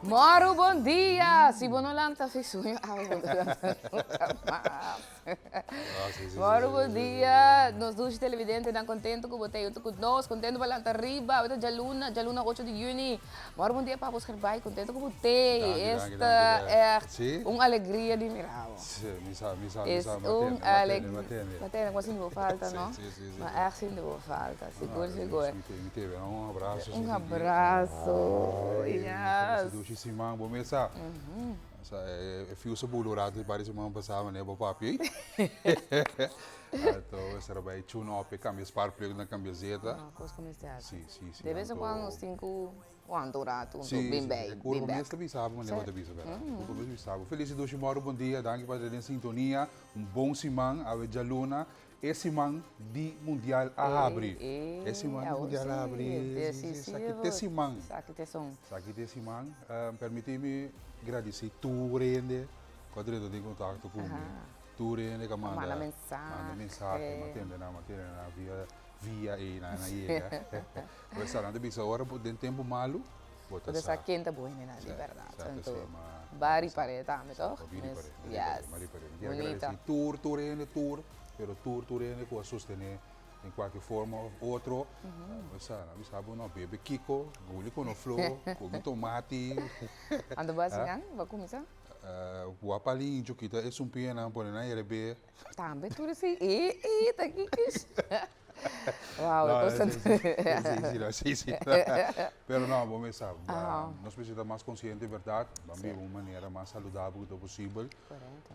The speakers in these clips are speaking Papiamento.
Mòru bon dia! Si bo no lanta fi suño awe bo no lanta nunka mas. Mòru bon dia! Nos dushi televidentenan kontentu ku bo ta huntu ku nos, kontentu pa lanta riba. Awe ta djaluna, djaluna ocho di yüni. Mòru bon dia Pabo Scherbaai, kontentu ku bo t'ei. Esta ègt un alegria di mira bo. Es un alegria. Matene, ku a sinti bo falta no? Ma ègt sinti bo falta, sigur sigur. Un abrazo. Un abrazo, yes. Dushi siman, bo mes sa. Sa e fiu sa bula un rato di par di siman pasá manera bo papia ei. Anto esei bai tune up e kambia sparkplug na kambia zeta. Ah, kos ku mester hasi. Si, si, si. De bes en kuando nos tin ku wanta un rato, un bin bai, bin bek. E kurpa mes ta bisa bo manera bo ta bisa berdad. E kurpa mes ta bisa bo. Felis dushi mòru bon dia, danki pa ta den sintonia. Un bon siman, awe djaluna. E siman di mundial a habri. E siman di mundial a habri. Si, si, esaki t'e siman. Esaki t'e son. Esaki t'e siman. Permiti mi gradisi tur hende ku a drenta den kontakto ku mi. Tur hende ku a manda. Manda mensahe. Manda mensahe. Mi a tende nan, mi a tende nan via, via ei nan a yega. Por esa nan ta bisa ora bo den tempu malu, bo ta sa. Bo ta sa ken ta bo hendenan di bèrdat. Anto, bari par'e tambe, tòg? Bari par'e. Yes. Bari par'e. Mi kier gradisi tur, tur hende, tur. Pero tur tur hende ku a sostené den kualke forma òf otro, bo sa, nan bisa bo no bebe kiko, guli kono flo, kome tomati. Anto bo hasi nan? Bo a kuminsá? Bo a pali incho kita e sumpiñanan pone nan yerebé. Tambe tur esei? E e ta kiko? Wow, e kos ta. Si, si, si, si. Pero no, bo mes sa, nos mester ta mas konsiente bèrdat, ban biba un manera mas saludabel ku ta posibel. Correcto.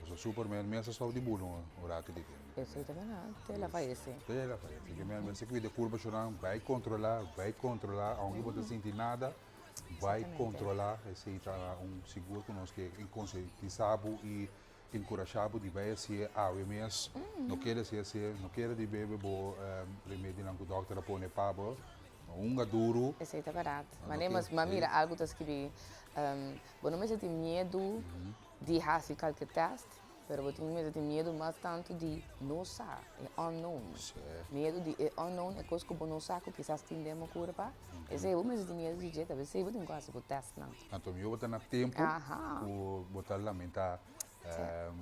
Pasobra Superman mes a stop di bula un rato di tempo. Esei ta berdad, te el a fayece. Te el a fayece. Ke men mester cuida curpa shonan, bay controla, bay controla, aunke bo ta sinti nada, bay controla. Esei ta un sigur cu nos ke concientisa bo y encurasha bo di bay hacié awe mes. No kere hacié hacié, no kere di bebe bo remedinan cu dokter a pone pa bo. No hunga duru. Esei ta berdad. Mane mas mi a mira algo ta skibi. Bo no mester tin miedu di hasi kalke tèst, pero bo tin mester tin miedu mas tantu di no sa, e unknown. Miedu di e unknown, e kos ku bo no sa ku kisas tin den bo kurpa, esei bo mester tin miedu di dje, ta p'esei bo tin ku hasi bo tèstnan. Anto mihó bo ta na tempu ku bo ta lamentá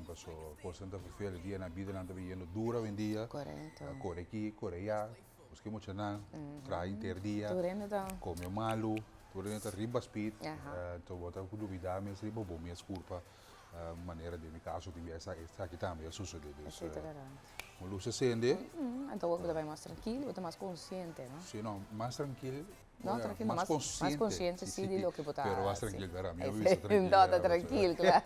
paso kosnan ta ferfel, dia na bidanan ta biyendo duru awendia, kore aki, kore ayá, buska e muchanan, traha henter dia, kome malu. Tur hende ta riba speed, enton bo ta dubida mes riba bo mes curpa, manera den mi caso tin bia esaki tambe a sucede, dus un luz a cende. Enton bo ta bai mas trankil, bo ta mas consciente, no? Si no, mas trankil, No, trankil no, mas consciente, mas consciente si di loke bo ta Pero mas trankil, bera, mi a bisa trankil. No, ta trankil, claro.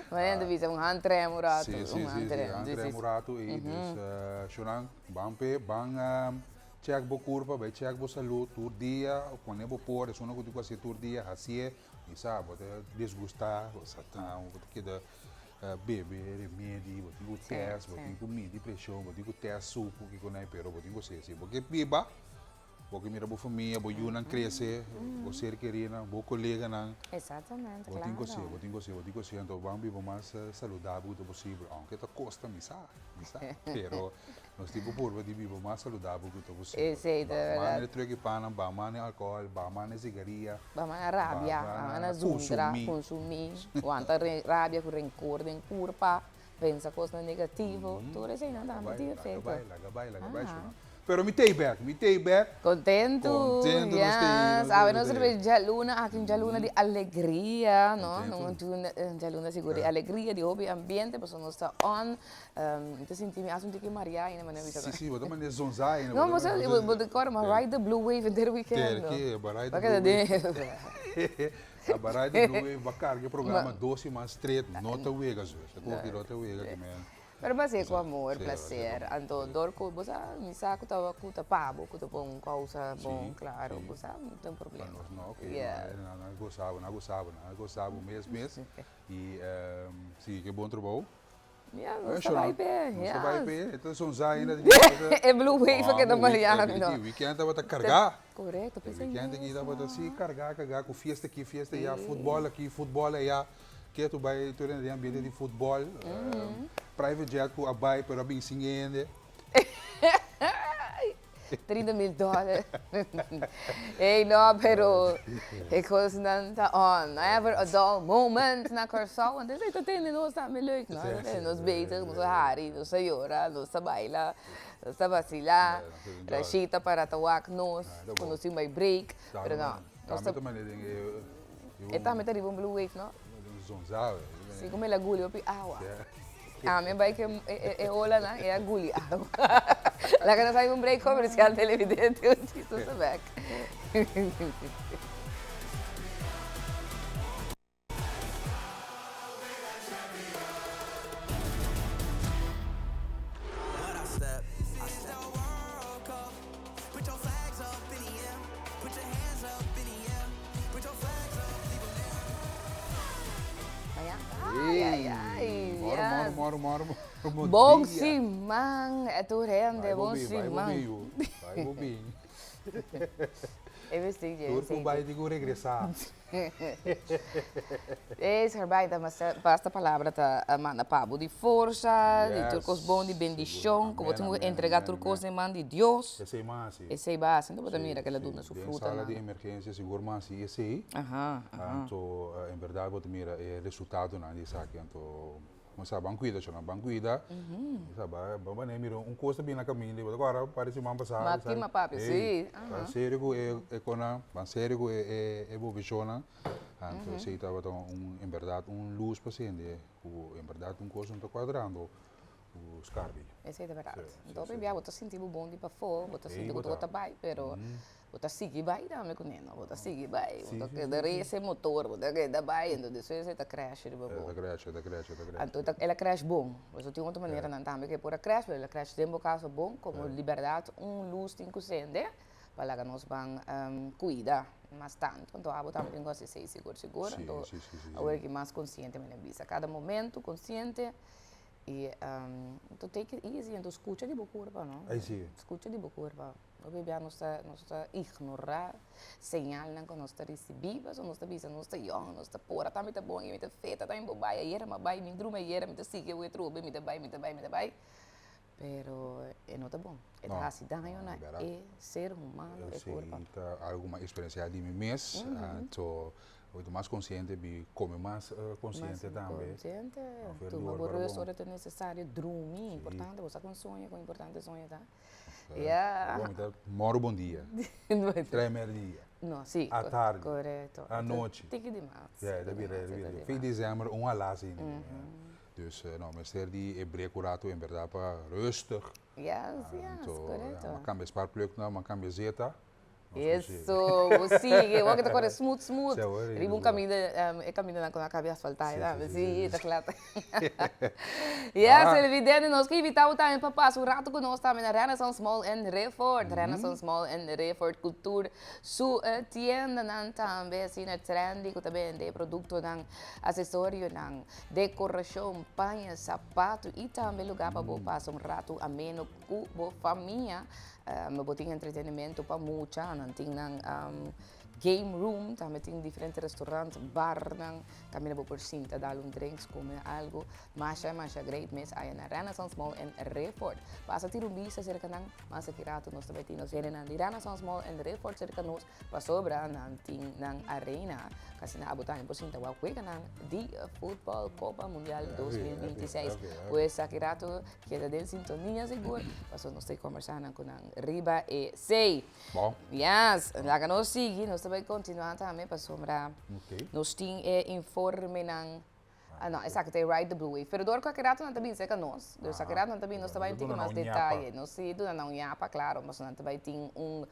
Ma hende bisa un handrem un rato, Si, si, si, si, handrem un rato y dus shownan ban pe, ban. Check bo kurpa, bai check bo salud tur dia, pone bo por, esun ku tin ku hasié tur dia, hasié, mi sa bo ta disgustá, bo sa ta, bo ta keda bebe remedi, bo tin ku tèst, bo tin ku midi preshon, bo tin ku tèst suku, kiko nan, pero bo tin ku hasié si bo ke biba, bo ke mira bo famia, bo yunan krese, bo ser kerinan, bo koleganan, bo tin ku hasié, bo tin ku hasié, bo tin ku hasié, anto ban biba mas saludabel ku ta posibel, aunke ta kosta, mi sa, mi sa, pero. Nos tin ku purba di biba mas saludabel ku ta posibel. Esei ta Ba berdad. mane truki pannan, ba mane alkohòl, ba mane sigaria. Ba mane rabia, ba mane zundra, konsumí, wanta rabia ku renkor den kurpa, pensa kosnan negativo, tur eseinan tambe tin efekto. Laga bai, laga bai, laga bai shona. Pero mi tei bek, mi tei bek. Kontentu, Kontentu nos tei, yes. Awe nos riba e djaluna aki, un djaluna di alegria, no? Un djaluna sigur di alegria, di hopi ambiente, pasobra nos ta on. Mi ta sinti mi hasta un tiki mareá ainda manera bisa. Sí, sí, bo ta manera zonzá ainda. No, bo sa, bo ta kòrda, ma ride the blue wave henter weekend. Ter ke, bo ride the blue wave. Bo ride the blue wave, bo a karga e programa dos siman stret, no ta wega zus. E koki no ta wega ki men. Pero bo hasié ku amor, plaser. Anto dor ku, bo sa, mi sa ku ta ku ta pa bo, ku ta pon un kousa bon, klaro, bo sa, no tin problema. Pa nos no, oke, nan a gosa bo, nan a gosa bo, nan a gosa bo mes mes. I sigui ku e bon trabou. Ya, nos ta bai p'e. Nos ta bai p'e. E ta zonzá ainda. E blue wave a keda mariá mi no. E weekend tabata kargá. Korekto, p'esei E weekend aki tabata si kargá, kargá ku fiesta aki, fiesta ayá, futbòl aki, futbòl ayá. Ke tu bai tur hende den ambiente di futbòl. Private jet ku a bai pero a bin sin hende. 30 mil dollar. Ey no, pero e cosnan ta on. Never a dull moment na Kòrsou. Anto esei ta tene nos tambe leuk, no? Ta tene nos bezig, nos a hari, nos a yora, nos ta baila, nos ta basila. Rashid ta para ta wak nos, ku nos tin bai break. Pero no, nos ta. E tambe ta riba un blue wave, no? Si como el a guli hopi awa. Ami a bai ku e olanan, e a guli awa. Laga nos haña un break comercial televidente, un chis nos ta bek. Bon siman tur hende, bon siman. Bai bo bin. Tur ku bai tin ku regresá. Es herbij ta basta palabra ta manda pa bo di forsa, di tur kos bon, di bendishon, ku bo tin ku entrega tur kos den man di Dios. Esei mas hasi. Esei bo hasi, enton bo ta mira ku el a duna su fruta. Den sala di emergensia sigur mas hasi esei. Anto en berdad bo ta mira e resultadonan di esaki. Anto bo sa ban kuida shona, ban kuida. Bo sa ban manera mira un kos ta bini na kaminda i bo ta kòrda un par di siman pasá. M'a kima papia, si. Ban serio ku e konan, ban serio ku e bo vishonnan. Anto esei tabata un en bèrdat un lus pa sende ku en bèrdat un kos no ta kuadrando ku skarpi. Esei ta bèrdat. Anto hopi bia bo ta sinti bo bon di pafó, bo ta sinti ku bo ta bai, pero bo ta sigui bai tambe kuné, no? Bo ta sigui bai, bo ta keda resa e motor, bo ta keda bai, anto despues e ta crash riba bo. E ta crash, e ta crash, e ta crash. Anto el a crash bon, pasobra tin otro maneranan tambe ku e por a crash, pero el a crash den bo kaso bon, komo di bèrdat un lus tin ku sende pa laga nos ban kuida mas tantu. Anto abo tambe tin ku hasi esei sigur sigur, anto awor ki mas konsiente mi ta bisa, kada momento konsiente i anto take it easy, anto skucha di bo kurpa no, skucha di bo kurpa. Hopi bia nos ta nos ta ignorá señalnan ku nos ta risibí, pasobra nos ta bisa nos ta yòn, nos ta pora tambe ta bon i mi ta feta tambe por bai ayera mi a bai, mi drumi ayera mi ta sigui awe trobe mi ta bai mi ta bai mi ta bai, pero e no ta bon, e ta hasi daño na e ser humano, e kurpa. Esei ta algu mas eksperensiá di mi mes, anto bo ta mas konsiente bi kome mas konsiente tambe. Mas konsiente, tuma bo rust ora ta nesesario, drumi, importante, bo sa kon soña, kon importante soña ta. Ja. Bo mi ta moro bon dia. Trae merdia. No, si. A tardi. Correcto. Anochi. Tiki di mas. Ja, ta bira, ta bira. Fin december un ala asina. Dus no, mester di e break un rato en berdad pa rustig. Yes, yes, correcto. M'a cambia sparplug, m'a cambia zeta. Eso, bo sigui, bo ke ta kore smooth smooth riba un kaminda, e kamindanan ku no a kabi asfaltá ei tambe, si, ta kla. Yes, televidente, nos ke invitá bo tambe pa pasa un rato ku nos tambe na Renaissance Mall en Reffort, Renaissance Mall en Reffort ku tur su tiendanan tambe asina trendy ku ta bende produktonan, asesorionan, dekorashon, paña, sapatu i tambe lugá pa bo pasa un rato ameno ku bo famia. Bo tin entretenimento pa mucha, nan tin nan game room, tambe tin diferente restaurant, barnan, kaminda bo por sinta dal un drinks, kome algo. Masha, masha great mes aya na Renaissance Mall en Reffort. Pasa tira un bista serka nan, mas aki rato nos ta bai tin nos hendenan di Renaissance Mall en Reffort serka nos, pasobra nan tin nan arena, kasina abo tambe por sinta wak weganan di futbol Copa Mundial 2026. Pues aki rato Keda den sintonia sigur, pasobra nos ta kombersá nan ku nan riba e sei. Bon. Yes, laga nos sigui, nos ta bai kontinuá tambe pasobra nos tin e informenan. Ah no, esaki ta e Ride the Blue Wave. Pero dor ku aki rato nan ta bin serka nos, dus aki rato nan ta bin, nos ta bai un tiki mas detaye. Nos si duna nan un yapa, klaro, pasobra nan ta bai tin un,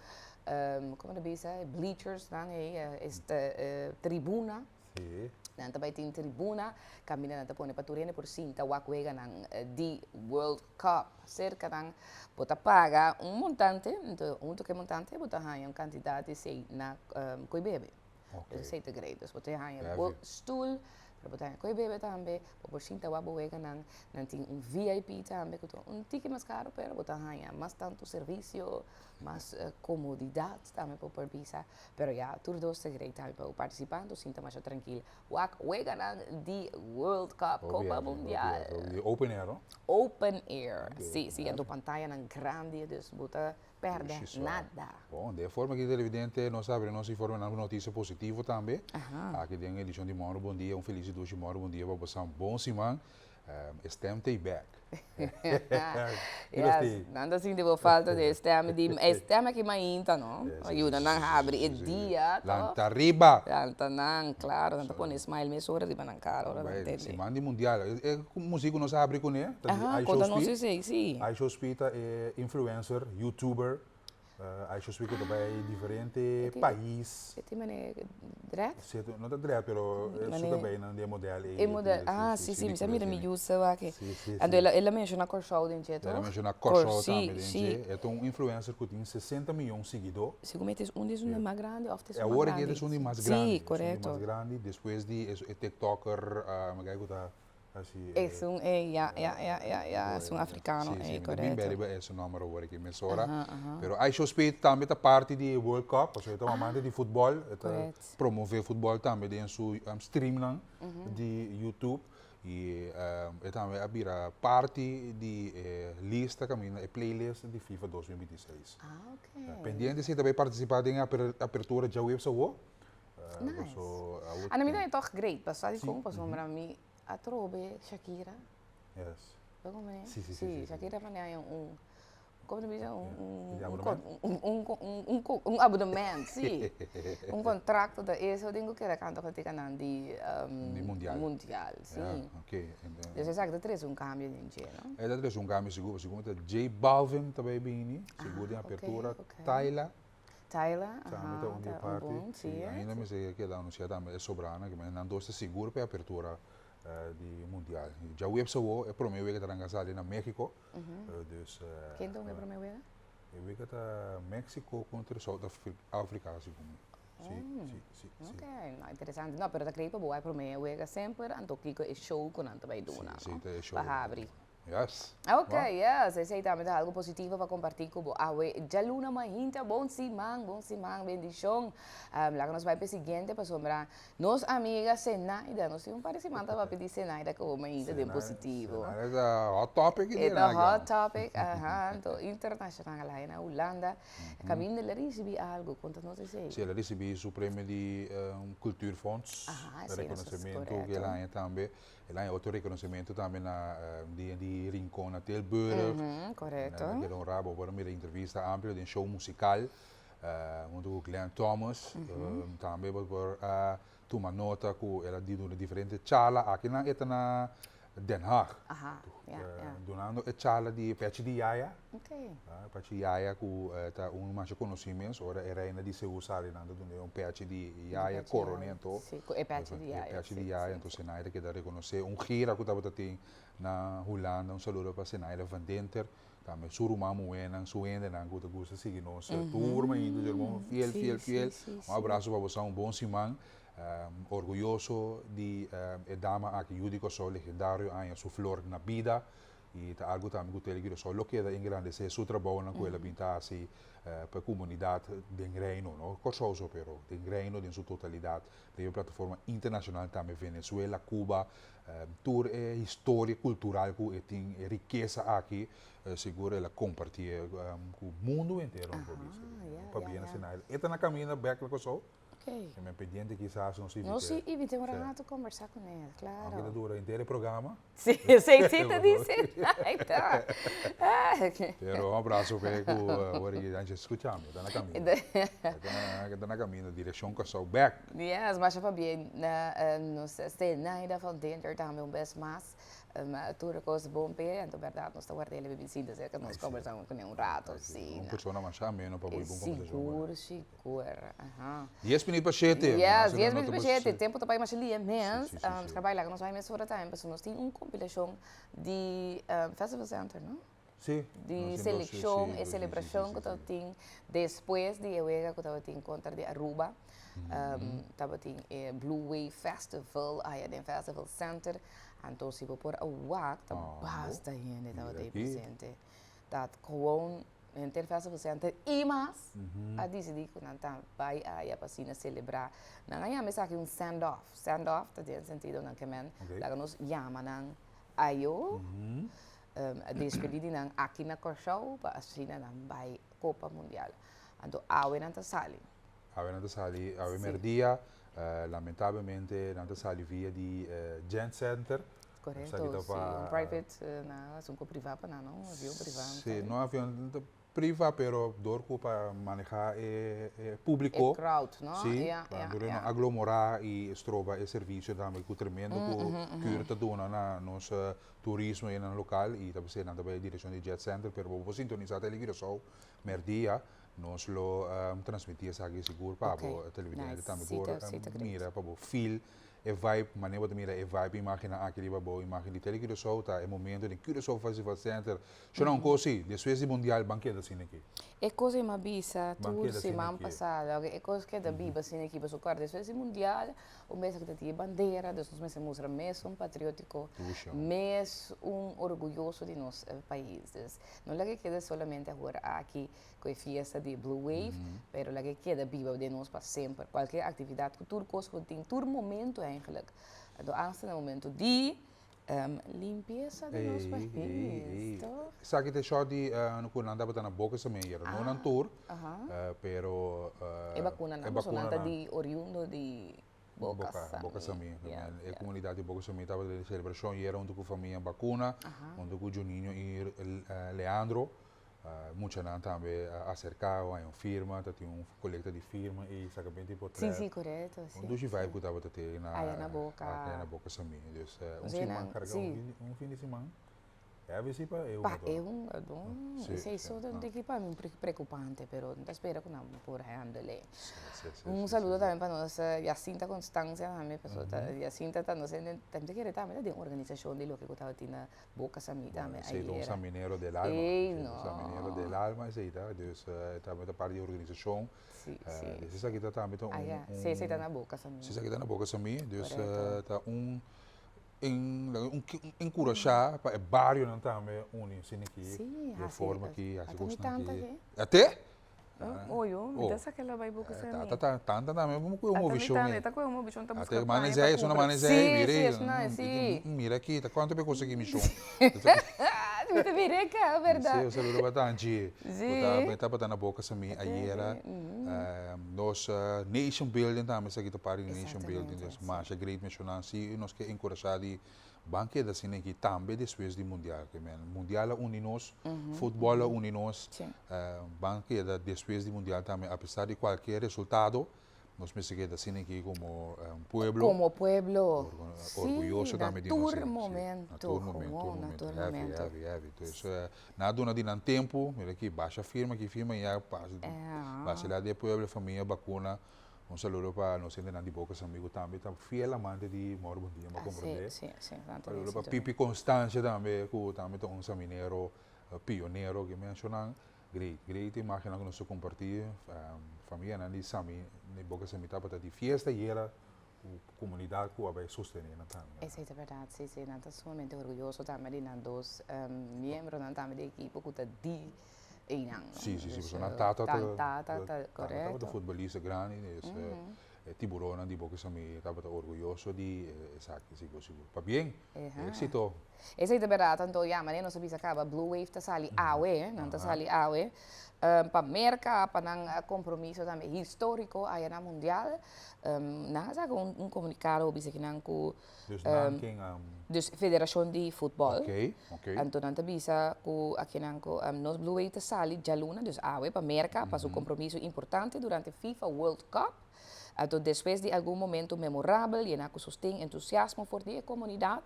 komo ta bisa, bleachers nan ei, este tribuna. Sí. Nan ta bai tin tribuna kaminda nan ta pone pa tur hende por sinta wak weganan di World Cup. Serka nan bo ta paga un montante, enton hunto ku e montante bo ta haña un kantidat di sei na koe bebe. Oké. Esei ta great. Dus bo ta haña bo stul, pero bo ta haña koe bebe tambe, bo por sinta wak bo weganan. Nan tin un VIP tambe ku ta un tiki mas karo pero bo ta haña mas tantu servisio, mas komodidat tambe bo por bisa. Pero ya, tur dos ta great tambe pa bo participa, anto sinta masha trankil. Wak weganan di World Cup, Copa Mundial. Open air, no? Open air, si, si. Anto pantayanan grandi, dus bo ta. pèrdè nada. Bon, den e forma aki televidente nos a habri nos informenan ku notisia positivo tambe. Aki den edishon di Mòru Bon Dia, un felis i dushi Mòru Bon Dia pa boso un bon siman. E stem ta ei bèk. Yes, nan ta sinti bo falta di e stem di e stem aki mainta no, a yuda nan habri e dia to. Lanta riba! Lanta nan, claro, nan ta pone smile mesora riba nan cara ora nan tende. Siman di mundial, e musica cu nos a habri cune ta di Aisha Speed. Si. Aisha Speed ta e influencer, youtuber. Aisha Speed cu ta bay diferente pais. E tin mane dread? Si, no ta dread pero su cabey nan di e model ey. E model, ah si si, mi sa mira mi yu sa wak. Anto el a menciona Corsou den dje toch? El a menciona Corsou tambe den dje. E ta un influencer cu tin 60 miyon siguidor. Segun mi ta un di esun mas grandi of ta esun mas grandi? Awor aki ta esun di mas grandi. Si, corecto. Esun di mas grandi despues di e tiktoker, mi gay cu ta Así, Es un, eh, ya, ya, ya, ya, ya, es un africano, Sí, sí, eh, mi ta bin correcto. beri ba e nomber awor aki mesora. Aha, aha. Pero Aisho Speed tambe ta parti di e World Cup, pasobra e ta un amante di futbol, e ta Correct. promove futbol tambe den su streamnan di YouTube. Y e tambe a bira parti di e lista caminda, e playlist di FIFA 2026. Ah, ok. Pendiente si e ta bay participa den e apertura djaweps awo. Nice. Paso awo Anto mi ta toch great, pasobra dikon? Pasobra mi Atrobe Shakira. Yes. Bo come? Si, si, si, si. Shakira pone aña un, como ta bisa? Un, un, Di un, abonament? un, un, un, un, un, un abonament, si. Un contracto ta eso den cu keda canta cu tikanan di, Di mundial. Mundial, si. Ja, ok. Dus esaki ta trece un cambio den dje, no? E ta trece un cambio sigur, sigur ta J Balvin ta bay bini, sigur den Ah, ok, apertura, ok. Tyla. Tyla, Tambe ta aha, un di ta un parti. bon, si. Si, ainda mester keda anuncia tambe e sobrana, ke nan dos ta sigur pa e apertura di mundial. Djaweps awo e prome wega ta ranka sali na Mexico, dus. Ken ta un e prome wega? E wega ta Mexico kontra South Africa segun mi. Si, si, si, si. Ok, no, interesante. No, pero ta crei pa bo e prome wega semper, anto kiko e show ku nan ta bai duna, Si, no? si, ta e show. Pa habri. Yes. Ok, yes, esei tambe ta algo positivo pa comparti cu bo awe. Djaluna mainta, bon siman, bon siman, bendicion. Laga nos bai p'e siguiente pasobra nos amiga Zenaida, nos tin un par di siman ta papia di Zenaida cu bo mainta den positivo. Zenaida ta hot topic E ta hot topic, aha, anto internacional ahí na Hulanda. Caminda el a ricibi algo, conta nos esei. Si, el a ricibi su premio di Cultuurfonds, Aha, esei nos ta, reconocimento cu el haña tambe. El haña otro reconocimiento tambe na Dia di Rincon na Tilburg. Correcto. Nan a keda honra, bo por a mira entrevista amplio den show musical hunto cu Glenn Thomas. Tambe bo por a tuma nota cu el a duna diferente charla. Aki nan e ta na Den Haag. Dunando e charla di Pechi di Yaya. Pechi Yaya cu ta un masha conoci mes, ora e reina di Seú sali nan ta dun'e un pechi di Yaya corone anto. Si, cu e pechi di Yaya. E pechi di Yaya, anto Zenaida keda reconoce un gira cu tabata tin na Hulanda, un saludo pa Zenaida van Dinter, tambe su ruman muhernan, su hendenan cu ta gusta sigui nos tur mainta, su hermano fiel, fiel, fiel, un abrazo pa boso, un bon siman, orguyoso di e dama aki, yu di Kòrsou legendario aña su flor na bida. I ta algu tambe ku Tele Curaçao lo keda engrandesé su trabounan ku el a bin ta hasi pa e komunidat den Reino, no Kòrsou so pero den Reino den su totalidat, riba e plataforma internashonal tambe Venezuela, Cuba, tur e historia kultural ku e tin, e rikesa aki sigur el a kompartié ku mundu entero mi por bisa. Pabia na Senaida. E ta na kaminda bèk na Kòrsou. Ok. E men pendiente kisas nos invité. Nos invité un rato conversa con él, claro. Aunke ta dura henter e programa. Sí, sí, sí ta dice. Ahí ta. Pero un abrazo p'e cu awor aki anchi scucha mi, ta na camino. Ta na camino direccion Curaçao bek. Yes, masha pabien na nos Zenaida van Dinter tambe un bes mas. Tur cos bon p'e, anto berdad nos ta warda el e sinta cerca nos conversa con e un rato, sí. Un persona masha ameno pa bo y bon conversacion con e. Sigur, sigur, aha. Dies minuut pa shete. Yes, dies minuut pa shete. Tempo ta bai masha lia mens. Trabai laga nos bai mesora tambe pasobra nos tin un compilacion di Festival Center, no? Sí. Di seleccion, e celebracion cu tabatin despues di e wega cu tabatin contra di Aruba. Tabatin e Blue Wave Festival aya den Festival Center. Anto si bo por a wak ta basta hende tabata ei presente. Ta gewoon henter Festival Center y mas a dicidi cu nan ta bay aya pa asina celebra. Nan a yama esaki un send off. Send off ta den sentido nan ke men laga nos yama nan ayo, a despedi di nan aki na Kòrsou pa asina nan bay. Copa Mundial. Anto awe nan ta sali. Awe nan ta sali, awe merdia, lamentablemente nan ta sali via di Gent Center. Correcto, si, un private, nan a un priva pa nan, no? Un avion priva. Si, no avion priva, pero door cu pa maneha e publico. E crowd, no? Si, pa no aglomera y stroba e servicio tambe cu tremendo cu Cur ta duna na nos turismo y na local y ta bisa nan ta bay direccion di Jet Center, pero bo por sintonisa Tele Curaçao merdia, nos lo transmiti esaki sigur pa bo televidente tambe por mira, pa bo feel e vibe, manera bo ta mira e vibe imagennan aki riba bo imagen di Tele Curaçao ta e momento den Curaçao Festival Center. Shona un cos si, despues di mundial ban keda asina aki. E cos ei m'a bisa tur siman pasa, e cos keda biba asina aki pasobra kor despues di mundial un bes aki ta tin e bandera, dus nos mester mustra mes un patriotico, mes un orguyoso di nos pais. Dus no laga keda solamente awor aki cu e fiesta di Blue Wave, pero laga keda biba den nos pa semper. Cualkier actividad cu tur cos cu tin, tur momento eigenlijk. Anto hasta na momento di limpieza di nos pais, toch? Esaki ta e shot di cu nan tabata na Boca Samey, no nan tur, pero E bacunanan, pasobra nan ta di oriundo di Boca Samey. Boca Samey, e comunidad di Boca Samey tabata den celebracion yera hunto cu famia Bacuna, hunto cu Juninho y Leandro. Muchanan tambe a acerca, a haña un firma, ta tin un colecta di firma y sacamento di potret. Sí, sí, correcto, sí. Un dushi vibe cu tabata tin na Aya na Boca. Aya na Boca Samí. Dus un siman carga, un fin di siman heavy sí pa e Pa e hungador. Esey so ta un tiki pa mi preocupante, pero mi ta spera cu nan por handle. Sí, sí, sí. Un saludo tambe pa nos Jacinta Constancia tambe, pasobra Jacinta ta nos hende, ta mi ta kere tambe ta den organisacion di loke cu tabatin na Boca Samí tambe ayera. Esey ta un saminero del alma. Ey no. Un saminero del alma esey ta. Dus e tambe ta parti di organisacion. Sí, sí. Dus esaki ta tambe ta un. Ah ya, sí esey ta na Boca Samí. Sí, esaki ta na Boca Samí. Dus ta un encurasha pa e barionan tambe uni asina aki. Sí, De forma aki, haci Ata mi cosnan tanta aki. ke. Ate? Oyo, mi ta sa kela bai Boca Samí. Tata ta tanta tambe como cu e movishon Ata mi tanta, ta cu e movishon ta busca Ate paña mane pa zei, esuna cumpra. mane zei, Sí, mira sí, ei. esuna, sí. Mira aki, ta cuanto pe consegui mishon. Mi ta mira eka, berdad. Sí, un saludo pa Tanchi. Sí. Cu ta mi tabata na Boca Samí ayera. Nos nation building tambe esaki ta parti di nation building. Exactamente, sí. Masha great mishonnan. Sí, nos ke encurasha di Ban keda asina aki tambe despues di mundial. Ke men mundial a uni nos, futbol a uni nos. Ban keda despues di mundial tambe apesar di kualkier resultado nos mester keda asina aki komo pueblo. Komo pueblo. Orguyoso tambe di nos. Si, na tur momento. Na tur momento, na tur momento. Heavy, heavy, heavy. Entonces nan a duna di nan tempu, mira aki basha firma aki firma ya, basila di e pueblo, famia, bakuna. Un saludo pa nos hendenan di Boca San Amigo tambe ta fiel amante di Mauro Bondia, mi a comprende. Si, si, nan ta Saludo pa Pipi Constancia tambe cu tambe ta un saminero pionero cu mencionan. Great, great imagennan cu nos ta comparti. Famianan di Sami, di Boca Sami tabata di fiesta ayera cu comunidad cu a bay sostene nan tambe. Esey ta berdad, si, si, nan ta sumamente orguyoso tambe di nan dos miembronan tambe di ekipo cu ta di einan. Sí, sí, sí, pasobra nan tata ta, Nan tata ta, tata tabata korekto. futbolista grandi, dus e tiburonnan di Boca Samí tabata orguyoso di esaki, sigur, sigur. Pabien, éxito. Esei ta berdad, anto ya, manera nos a bisa caba, Blue Wave ta sali awe, nan ta sali awe, pa Merca, pa nan compromiso tambe historico aya na Mundial, nan a saca un comunicado bisa kinan cu Dus nan ken a. Dus federacion di futbol. Ok, ok. Anto nan ta bisa cu akinan cu nos Blue Wave ta sali djaluna, dus awe, pa Merca pa su compromiso importante durante FIFA World Cup. Anto despues di algun momento memorabel yena cu sosten entusiasmo for di e comunidad,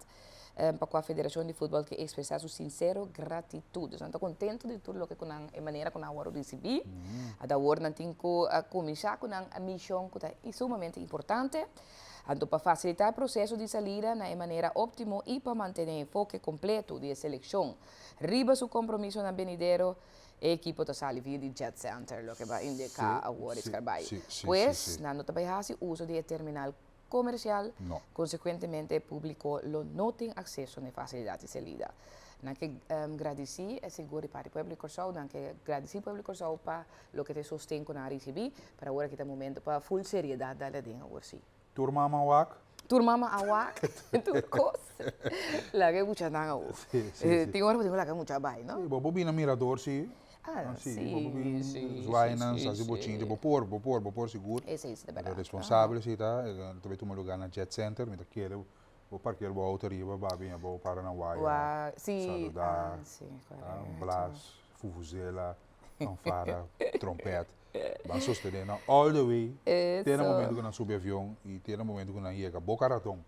pa cua federacion di futbol ke expresa su sincero gratitud. Dus nan ta contento di tur loke cu nan, e manera cu nan a worde ricibi. Anto awor nan tin cu cuminsa cu nan mision cu ta sumamente importante. Anto pa fasilitá e proseso di salida na e manera óptimo i pa mantené enfoke kompleto di e selekshon riba su kompromisonan benidero, e ekipo ta sali via di Jet Center, loke bo a indiká awor e skarbai. Pues, nan no ta bai hasi uso di e terminal komersial, konsekuentemente e públiko lo no tin akseso na e fasilidat di salida. Nan ke gradisí e sigur di parti pueblo di Kòrsou, nan ke gradisí pueblo di Kòrsou pa loke ta e sosten ku nan a risibí, pero awor aki ta momento pa ful seriedat dal aden awor sí. Tur mama a wak? Tur mama a wak, tur kos. Laga e muchanan awor. Sí, sí, sí. Tin ora bo tin ku laga e mucha bai, no? Sí, bo por bini na mirador sí. Ah, Si, si, bo por bin si, zwaai si, nan, si, hasi si. bochincha, bo por sigur. Esei ta Pero berdat. Responsabel si ta, ta bai tuma lugá na Jet Center, mi ta kere bo parkeer bo outo riba, ba bin bo para na waya, Wa, si, saludá, ah, si, ah, korekto. Blaas, vuvuzela, fanfara, trompèt. Ban sostené nan all the way, te na Eso. momento ku nan subi avion i te na momento ku nan yega Boca Raton,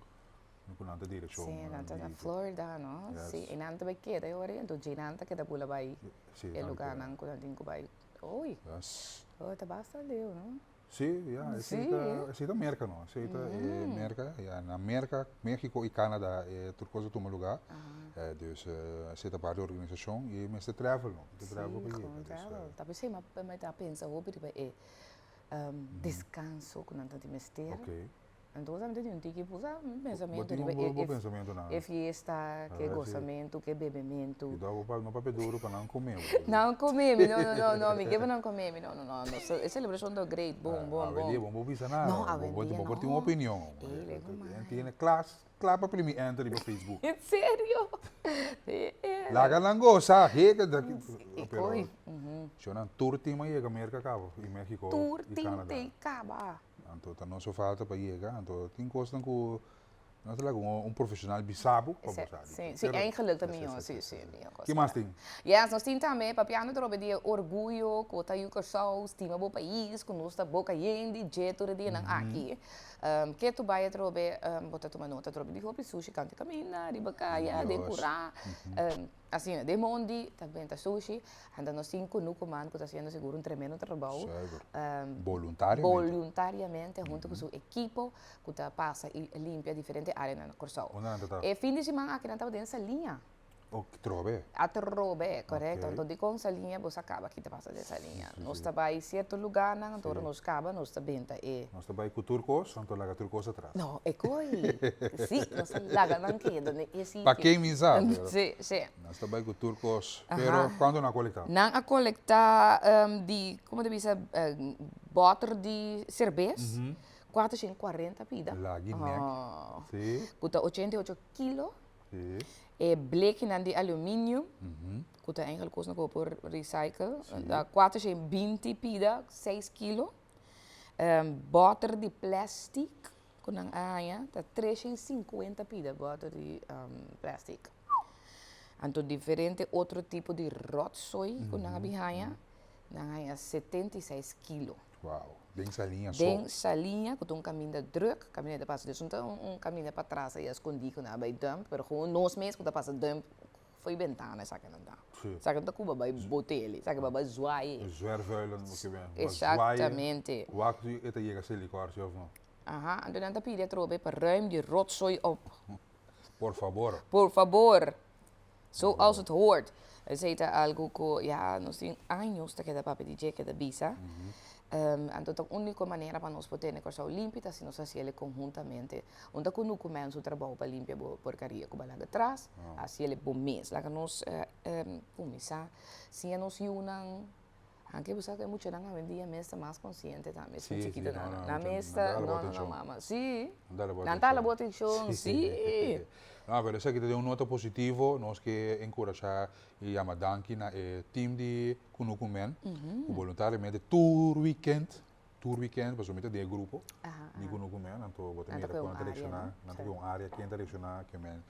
ku nan ta direkshon. Si, nan ta na Florida, no? Yes. Si, i nan ta bai keda e ora, anto dje nan ta keda bula bai e nan lugánan ku nan tin ku bai. Oi, oh, ta basta leu, no? Si, ja, esei ta, esei ta Merka, no? Esei ta Merka, ja, na Merka, Mexico i Canada e tur kos a tuma lugá. Dus esei ta parti di organisashon i mester travel, no? Mester travel pa Si, yega. gewoon Dus, travel. Ta p'esei mi ta pensa hopi riba e deskanso ku nan ta tin mester. Anto mi ta tin un tiki pusa Bo pensamentu tin riba un bo pensamentu nan. e fiesta, ke gosamentu, ke bebementu. Cuidado bo pa no papia duru pa nan come bo. Nan come mi, no, no, no, no, mi ke pa nan come mi, no, no, no, no, e celebracion ta great, bon, bon, Awe dia bon. bo no por bisa nada. No, awe Bo dia bo por tin no. un opinion. E lego mai. Tiene klas, kla pa primi enter riba Facebook. En serio? Si. Laga nan gosa, heke da, E pero koi. Sho nan tur team a yega Merca caba i Mexico Tur i team Canada. te kaba. Anto ta no so falta pa yega, anto tin kosnan ku no ta laga un profesional bisa bo pa bo sa. Si, Pero eigenlijk ta si, mihó, si, si, mihó kos. Ki mas tin? Yes, nos tin tambe papiando trobe di orguyo ku ta yu Kòrsou, stima bo pais, ku nos ta boka yen di dje tur e dianan aki. Ke tu bai atrobe, bo ta tuma nota atrobe di hopi sushi kanta kaminda, riba kaya, den Dios. Kurá. Asina, den mondi ta benta sushi. Anto nos tin Kunuku Man ku ta hasiendo sigur un tremendo trabou. Zuiver. Boluntariamente. Boluntariamente, hunto ku su ekipo ku ta pasa i limpia diferente áreanan na Kòrsou. Unda nan ta ta? E fin di siman aki nan tabata den Saliña. Oh, trobe. Atrobe, korekto. Ok. Anto dikon Saliña bo sa kaba ki ta pasa den Saliña. Nos ta bai sierto lugánan, anto ora nos kaba nos ta benta e. Nos ta bai ku tur kos, anto laga tur kos atras. No, e koi. Si, nos ta laga nan keda den e sitio. Pa ken mi sa, pero. Si. Nos ta bai ku tur kos. Pero kuantu nan a kolektá? Nan a kolektá di, komo ta bisa, bòter di serbes, 440 pida. Lagi nek. Si. Ku ta 88 kilo. Si. E blekinan di aluminio, ku ta eigenlijk kosnan ku bo por recycle, ta 420 pida, 6 kilo. Bòter di plastic ku nan a haña ta 350 pida bòter di plastic. Anto diferente otro tipo di rotzooi ku nan a bin haña, nan a haña 76 kilo. Wow, den Saliña so. Den Saliña, ku ta un kaminda drùk, kaminda ta pasa, dus no ta un kaminda patras ei a skondí ku nan a bai dump, pero gewoon nos mes ku ta pasa dump fo'i bentana esaki nan ta. Esaki no ta ku bo bai bot'el, esaki bo bai zwaai. Zwervuilen bo ke ben. Exactamente. Wak si e ta yega Selikor si of no. Aha, anto nan ta pidi atrobe pa ruim di rotzooi op. Por fabor. Por fabor. Zoals het hoort. Esei ta algu ku ya nos tin años ta keda papia di dje, keda bisa. Anto ta úniko manera pa nos por tene Kòrsou limpi ta si nos hasi el konhuntamente. Un ta kunuku men su trabou pa limpia bo porkaria ku bo a laga atras, hasi el bo mes. Laga nos kuminsá siña nos yunan. Anke bo sa ku e muchanan awendia mes ta mas konsiente tambe, esun chikitonan. Nan mes ta, no, no, no, mama, si. Nan ta hala bo atenshon, si. No, pero esaki ta den un nota positivo, nos ke enkurashá i yama danki na e team di Kunuku Men, ku boluntariamente tur weekend, tur weekend, pasobra mi ta den e grupo di Kunuku Men, anto bo ta mira kon nan ta reakshoná, nan ta ku un área ken ta reakshoná, ke men.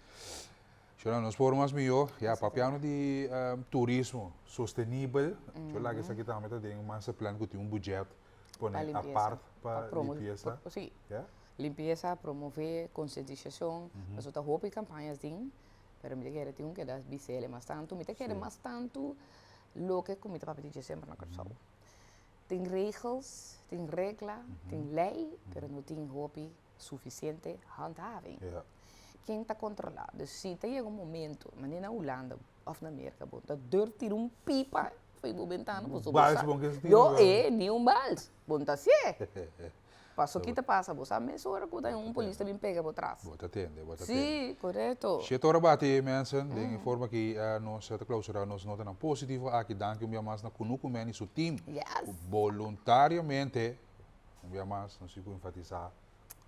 Shona, nos por mas mihó, ya, papiando di turismo sostenibel, yo laga esaki tambe ta den un masterplan ku tin un budget pone apart pa limpiesa. Si, limpiesa, promove, konsientisashon, pasobra ta hopi kampañas tin, pero mi ta kere tin un keda bis'el mas tantu, mi ta kere mas tantu loke ku mi ta papia di dje semper na Kòrsou. Tin regels, tin regla, tin lei, pero no tin hopi sufisiente handhaving. Ken ta kontrolá? Dus si ta yega un momento, manera na Hulanda òf na Merka, bo ta durf tira un pipa fo'i bo bentana pasobra bo sa. Yo e, ni un bals. Bo no ta hasié. Paso ki ta pasa? Bo sa mesora ku ta un polis ta bin pega bo tras. Bo ta tende, bo ta tende. Sí, korekto. Shete ora bati, mensen, den e forma ki nos ta klausurá nos notanan positivo aki. Danki un bia mas na Kunuku Men i su team. Yes. Ku boluntariamente. Un bia mas, nos tin ku enfatisá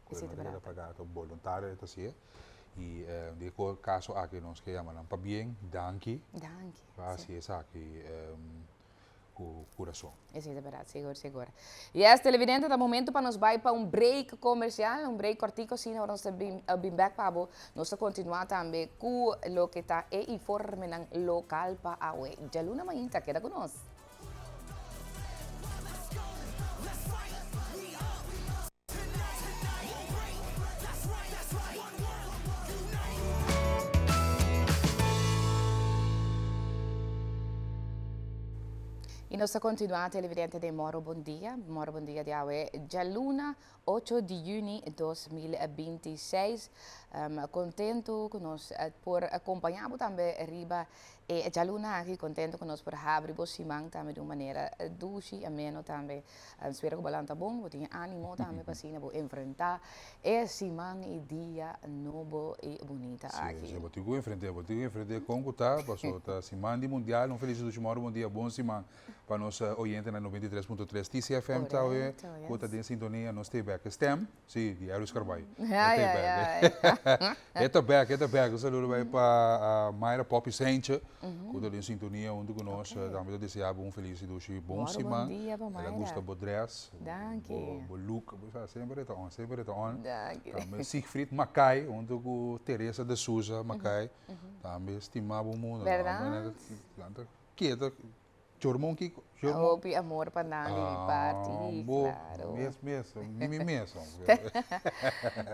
ku Esei e ta no ta keda bèrdat. pagá, ta boluntario e ta hasié. I den e kaso aki nos ke yama nan pabien, danki Danki, pa sí. hasi esaki. Ku kurason. Esei ta berdad, sigur, sigur. Yes, televidente, ta momento pa nos bai pa un break comercial, un break cortico asina, ora nos ta bin, bin back pa bo, nos ta continua tambe cu loke ta e informenan local pa awe. Djaluna mainta, keda cu nos. Y nos ta continua televidente den Moro Bon Dia. Moro Bon Dia di awe djaluna 8 di juni 2026. Um, contento cu nos eh, por acompaña bo tambe riba e djaluna aki. Contento cu nos por habri bo siman tambe di un manera eh, dushi, ameno tambe. Spera ku bo lanta bon, bo tin animo tambe pa asina bo enfrentá e siman i dia nobo i bunita aki. Si, si, bo tin ku enfrent'é, bo tin ku enfrent'é kon ku ta, paso ta siman di mundial, un felis dushi mòru bon dia, bon siman pa nos oyentenan 93.3 TCFM ta oye ku ta den sintonia, nos ta e bèk. E stèm, si, di Elvis Carballo. E ta e bèk. E ta bèk, e ta bèk. Un saludo bai pa Mayra Poppy Seintje, ku ta den sintonia huntu ku nos. Tambe ta desea bo un felis i dushi bon siman. El a gusta bo dress, bo look, bo sa semper e ta on, semper e ta on. Tambe Siegfried Mackay huntu ku Teresa de Souza Mackay tambe stima bo mundo. Nan ta keda Chormon kiko? Chormon? Hopi amor pa nan di mi parti, Ah, bo, claro. mes, mes, mi mi mes.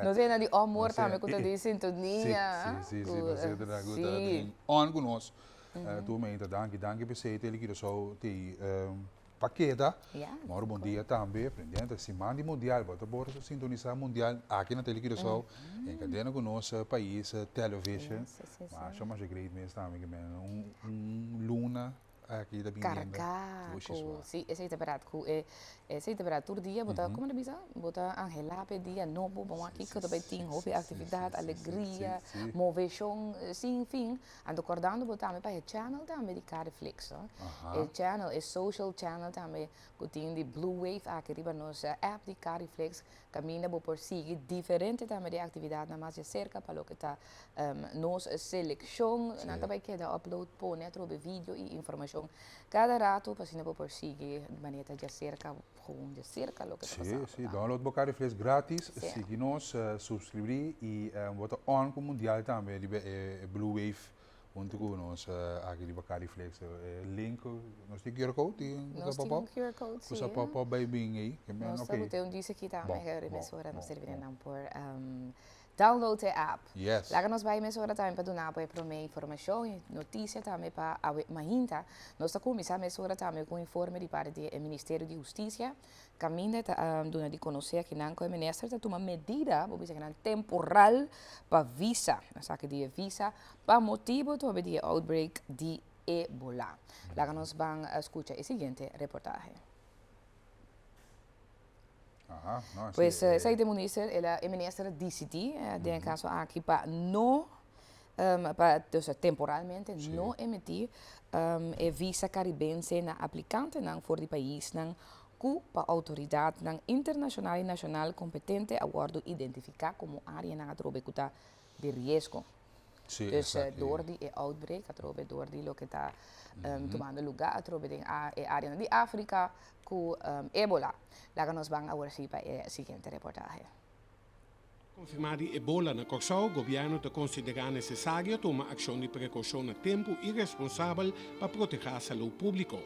Nos hende di amor tambe ku ta den sintonia. Si, si, si, nos hende nan ku ta den on ku nos. Tur meinta, danki, danki p'esei Tele Curaçao tei pa keda. Moro bon dia tambe, pendiente siman di mundial, bo ta por sintonisa mundial aki na Tele Curaçao en kadena ku nos pais television. Masha masha great mes tambe, ke men un luna Aki ta bin yenda. Carga cu, si, esey ta berdad cu e, esey ta berdad tur dia bo ta, como ta bisa? Bo ta anhela pa e dia nobo, bo wak kico ta bay tin hopi actividad, alegria, movecion sin fin. Anto cordando bo tambe pa e channel tambe di Cariflix, no? E channel, e social channel tambe cu tin di Blue Wave aki riba nos app di Cariflix, caminda bo por sigui diferente tambe di actividadnan mas di acerca pa loke ta Nos seleccion, nan ta bay keda upload pone atrobe video y informacion cada rato pa asina bo por sigui manera ta djacerca, gewoon djacerca loke ta pasando. Si, si, download bo Cariflex gratis, sigui nos, subscribri y bo ta on cu mundial tambe riba e Blue Wave hunto cu nos aki riba Cariflex. E link, nos tin QR code? Tin Nos tin un QR code, si. Cu sa pop up bay bin ey. Nos ta bote un dice aki tambe, riba esora nos ta riba nan por Download e app. Yes. Laga nos bai mesora tambe pa duna bo e prome informacion y noticia tambe pa awe mainta. Nos ta cuminsa mesora tambe cu un informe di parti di e Ministerio di Husticia caminda ta duna di conoce akinan cu e minister ta tuma medida, bo bisa akinan temporal pa visa, esaki di e visa pa motibo tobe di e outbreak di Ebola. Laga nos ban scucha e siguiente reportahe. Aha, no, Pues sí, eh. esaki ta e minister, el a, e minister a disidí den e kaso aki pa no, pa, dus temporalmente no emití e visa karibense na aplikantenan for di paisnan ku pa outoridatnan internashonal i nashonal kompetente a wòrdu identifiká komo áreanan atrobe ku ta di riesgo. Sí, Dus esaki. door di e outbreak atrobe door di loke ta tumando luga atrobe den e areanan di Afrika ku Ebola. Laga nos ban awor si pa e siguiente reportahe. Konfirmá di Ebola na Kòrsou, gobièrnu ta konsiderá nesesario tuma akshon di prekoushon na tempu i responsabel pa protehá salú públiko.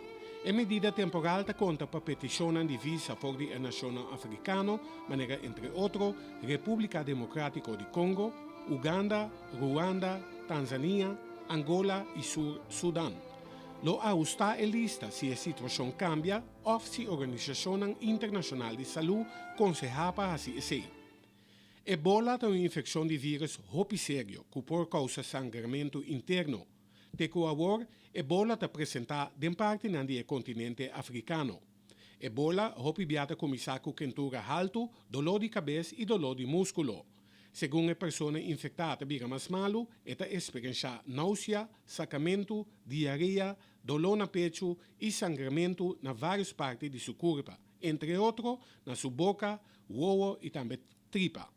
E medida temporal ta konta pa petishonnan di visa for di e nashonnan afrikano, manera entre otro Repúblika Demokrátiko di Kongo, Uganda, Ruanda, Tanzania, Angola i Sur Sudan. Lo ahustá e lista si e situashon kambia òf si organisashonnan internashonal di salú konsehá pa hasi esei. Ebola ta un infekshon di vírùs hopi serio ku por kousa sangramentu interno. Te ku awor, ebola ta presentá den partinan di e kontinente afrikano. Ebola hopi bia ta kuminsá ku kentura haltu, doló di kabes i doló di múskulo. Segun e persona infektá ta bira mas malu, e ta eksperenshá nausea, sakamentu, diarea, doló na pechu i sangramentu na vários parti di su kurpa, entre otro na su boka, wowo i tambe tripa.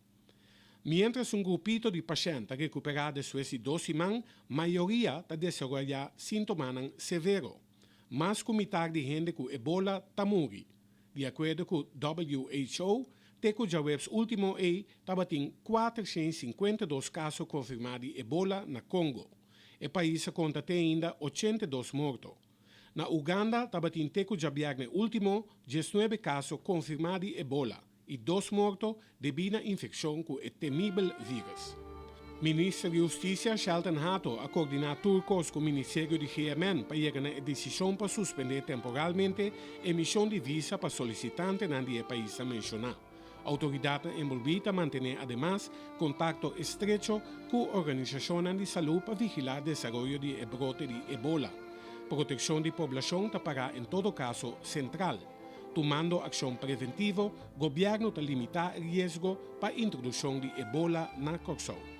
Miéntras un grupito di pashènt ta rekuperá despues di dos siman, mayoria ta desaroyá síntomanan severo. Mas ku mitar di hende ku ebola ta muri. Di akuerdo ku WHO, te ku djaweps último ei tabatin 452 kaso konfirmá di ebola na Congo. E pais a konta te ainda 82 morto. Na Uganda tabatin te ku djabièrnè último 19 kaso konfirmá di ebola i dos morto debí na infekshon ku e temibel vírùs. Minister di Hustisia Shelton Hato a koordiná tur kos ku Ministerio di GMN pa yega na e desishon pa suspendé temporalmente emishon di visa pa solisitantenan di e paisnan menshoná. Outoridatnan enbolbí ta mantené ademas kontakto estrecho ku organisashonnan di salú pa vigilá desaroyo di e brote di Ebola. Protekshon di poblashon ta pará en todo kaso sentral. Tumando akshon preventivo, gobièrnu ta limitá e riesgo pa introdukshon di Ebola na Kòrsou.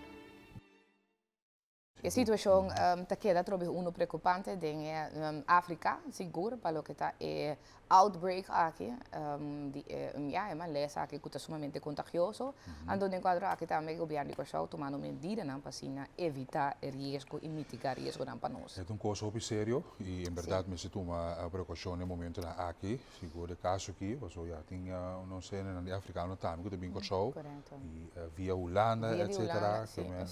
E situashon ta keda atrobe unu preokupante den Afrika, sigur pa loke ta e outbreak aki di e ya e malesa aki ku ta sumamente kontagioso. Anto den kuadro aki tambe gobièrnu di Kòrsou tumando medidanan pa asina evitá e riesgo i mitigá riesgonan pa nos. E ta un kos hopi serio i en bèrdat mester tuma prekoushon den momentonan aki, sigur e kaso aki, pasobra ya tin nos hendenan di afrikano tambe ku ta bin Kòrsou i via Hulanda etsetera,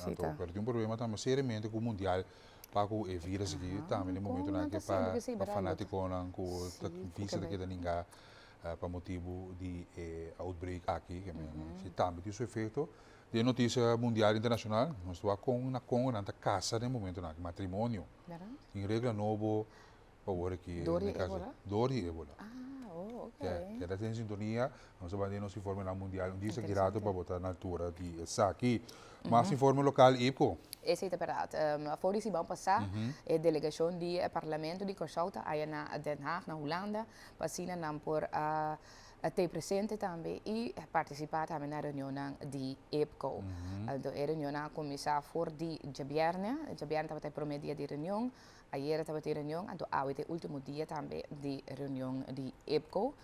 anto pero tin un problema tambe seriamente ku mundial pa ku e virus aki tambe den momentonan aki pa fanatikonan ku ta visa ta keda ninga pa motibu di e outbreak aki, si tambe tin su efekto. Den notisia mundial internashonal nos ta wak kon na Kongo nan ta kasa den momentonan aki, matrimonio. Tin regla nobo pa wor aki. Dor di Ebola? Dor di Ebola. Ah, oh, ok. Keda den sintonia, nos ta bai den nos informenan mundial un dia esaki rato pa bo ta na altura di esaki. Mas informe lokal, Ipko. Esei ta bèrdat. For di siman pasá e delegashon di e Parlamento di Kòrsou ta aya na Den Haag, na Hulanda, pa asina nan por a t'ei presente tambe i partisipá tambe na reunionnan di IPCO. Anto e reunionnan a kuminsá for di djabièrnè. Djabièrnè tabata e promé dia di reunion. Ayera tabatin reunion, anto awe ta e ultimo dia tambe di reunion di IPCO.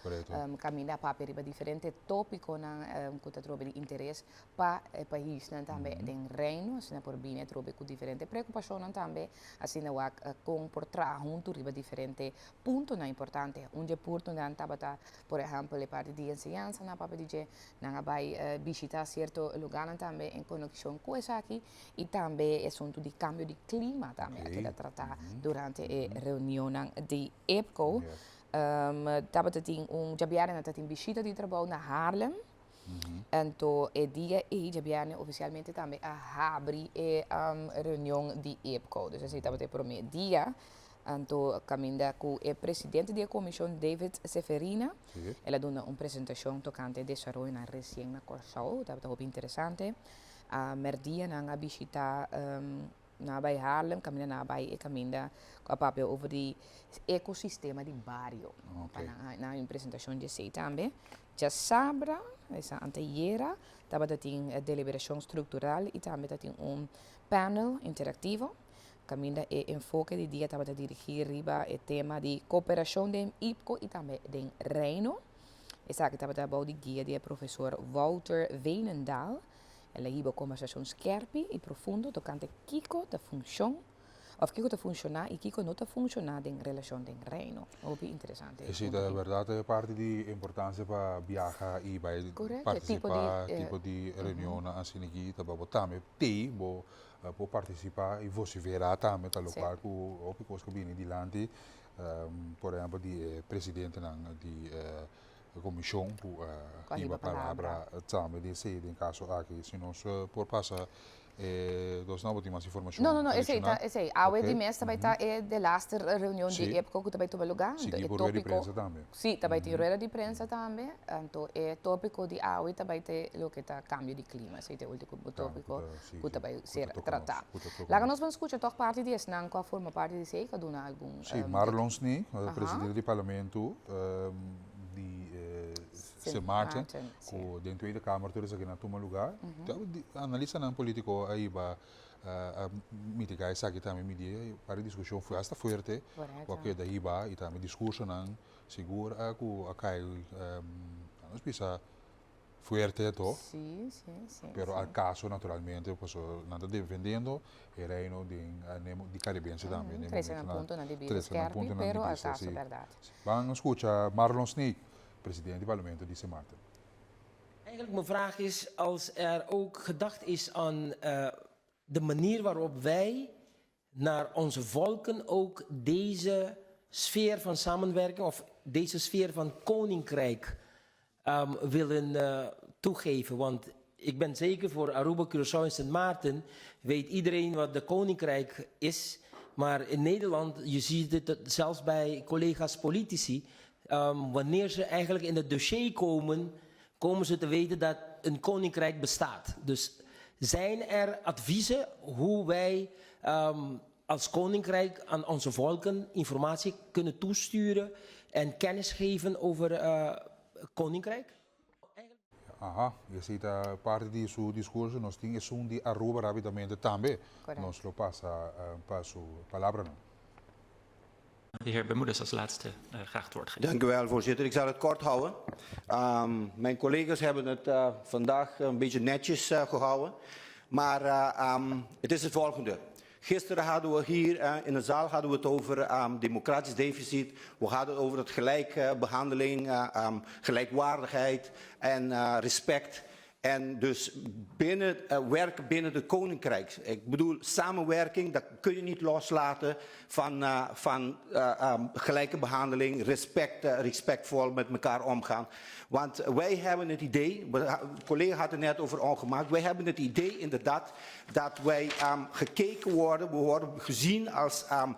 Kaminda a papia riba diferente tópikonan ku ta trobe di interes pa e paisnan tambe den Reino. Asina por bini atrobe ku diferente preokupashonnan tambe. Asina wak kon por traha huntu riba diferente puntonan importante. Un dje puntonan tabata, por ehèmpel, e parti di enseñansa nan a papia di dje. Nan a bai bishitá sierto lugánan tambe en konekshon ku esaki i tambe e asuntu di kambio di klima tambe a keda tratá durante e reunionnan di IPCO. Tabata tin un djabièrnè nan ta tin bishita di trabou na Haarlem. Anto e dia ei djabièrnè ofisialmente tambe a habri e reunion di IPCO. Dus esei tabata e promé dia. Anto kaminda ku e presidente di e komishon David Seferina, el a duna un presentashon tokante e desaroyonan resien na Kòrsou. Tabata hopi interesante. A mèrdia nan a bishitá nan a bai Haarlem, kaminda nan a bai e kaminda ku a papia over di ekosistema di bario. Pa nan a haña un presentashon di esei tambe. Djasabra, esa antayera, tabata tin deliberashon struktural i tambe tatin un panel interaktivo. Kaminda e enfoke di dia tabata dirigí riba e tema di koperashon den IPCO i tambe den Reino. Esaki tabata bou di guia di e profesor Wouter Veenendaal. El a hiba kombersashon skèrpi i profundo tokante kiko ta funshon òf kiko ta funshoná i kiko no ta funshoná den relashon den Reino. Hopi interesante e Sí, punto ta aki. bèrdat e parti di importansia pa biaha i bai Korekto, e tipo di partisipá tipo di reunionnan asina aki ta bo tambe tei bo Por partisipá i vosiferá tambe ta lokual ku hopi kos ku bini dilanti, por ehèmpel di e presidentenan di e komishon ku a hiba palabra tambe di esei den kaso aki. Si nos por pasa e dos nan bo tin mas informashon No, no, no, esei ta esei. Awe di mes ta bai ta e delaster reunion di EPCO ku ta bai tuma lugá. Sigui por rueda di prensa tambe. Sí, ta bai tin rueda di prensa tambe. Anto e tópiko di awe ta bai te loke ta kambio di klima. Esei ta e último tópiko ku ta bai ser tratá. Laga nos ban skucha tòg parti di esnan ku a forma parti di esei, ku a duna algun. Sí, Marlon Snee, presidente di parlamento di Sint Maarten, ku den Tweede Kamer tur esaki nan tuma lugá. Analistanan polítiko a hiba a mitigá esaki tambe, midi par di diskushon hasta fuerte ku a keda hiba i tambe diskursonan. Sigur a ku a kai, nos bisa. Fuerte to. Sí, sí, sí. Pero al caso naturalmente, paso nan ta defendiendo e reino den di Caribense tambe. Mm, trece nan puntonan di bista skerpi, pero al caso berdad. Ban scucha Marlon Sneek, presidente di Parlamento di Sint Maarten. Eigenlijk mijn vraag is, als er ook gedacht is aan uh, de manier waarop wij naar onze volken ook deze sfeer van samenwerking of deze sfeer van koninkrijk um, willen uh, toegeven. Want ik ben zeker voor Aruba, Curaçao en Sint Maarten weet iedereen wat de koninkrijk is. Maar in Nederland, je ziet het zelfs bij collega's politici, um, wanneer ze eigenlijk in het dossier komen, komen ze te weten dat een koninkrijk bestaat. Dus zijn er adviezen hoe wij um, als koninkrijk aan onze volken informatie kunnen toesturen en kennis geven over uh, koninkrijk? Aha, esey ta parti di su discurso. Nos tin esun di Aruba rapidamente tambe. Correcto. Nos lo pasa pa su palabranan. De heer Bermudez als laatste uh, graag het woord geven. Dank u wel, voorzitter. Ik zal het kort houden. Um, mijn collega's hebben het uh, vandaag een beetje netjes uh, gehouden. Maar uh, um, het is het volgende. Gisteren hadden we hier uh, in de zaal hadden we het over um, democratisch deficit. We hadden het over het gelijke behandeling, uh, um, gelijkwaardigheid en uh, respect. En dus binnen, uh, werken binnen het koninkrijk. Ik bedoel, samenwerking, dat kun je niet loslaten van, uh, van uh, um, gelijke behandeling, respect, respectvol met elkaar omgaan. Want wij hebben het idee, de collega had het net over ongemak, wij hebben het idee inderdaad dat wij um, gekeken worden, we worden gezien als um,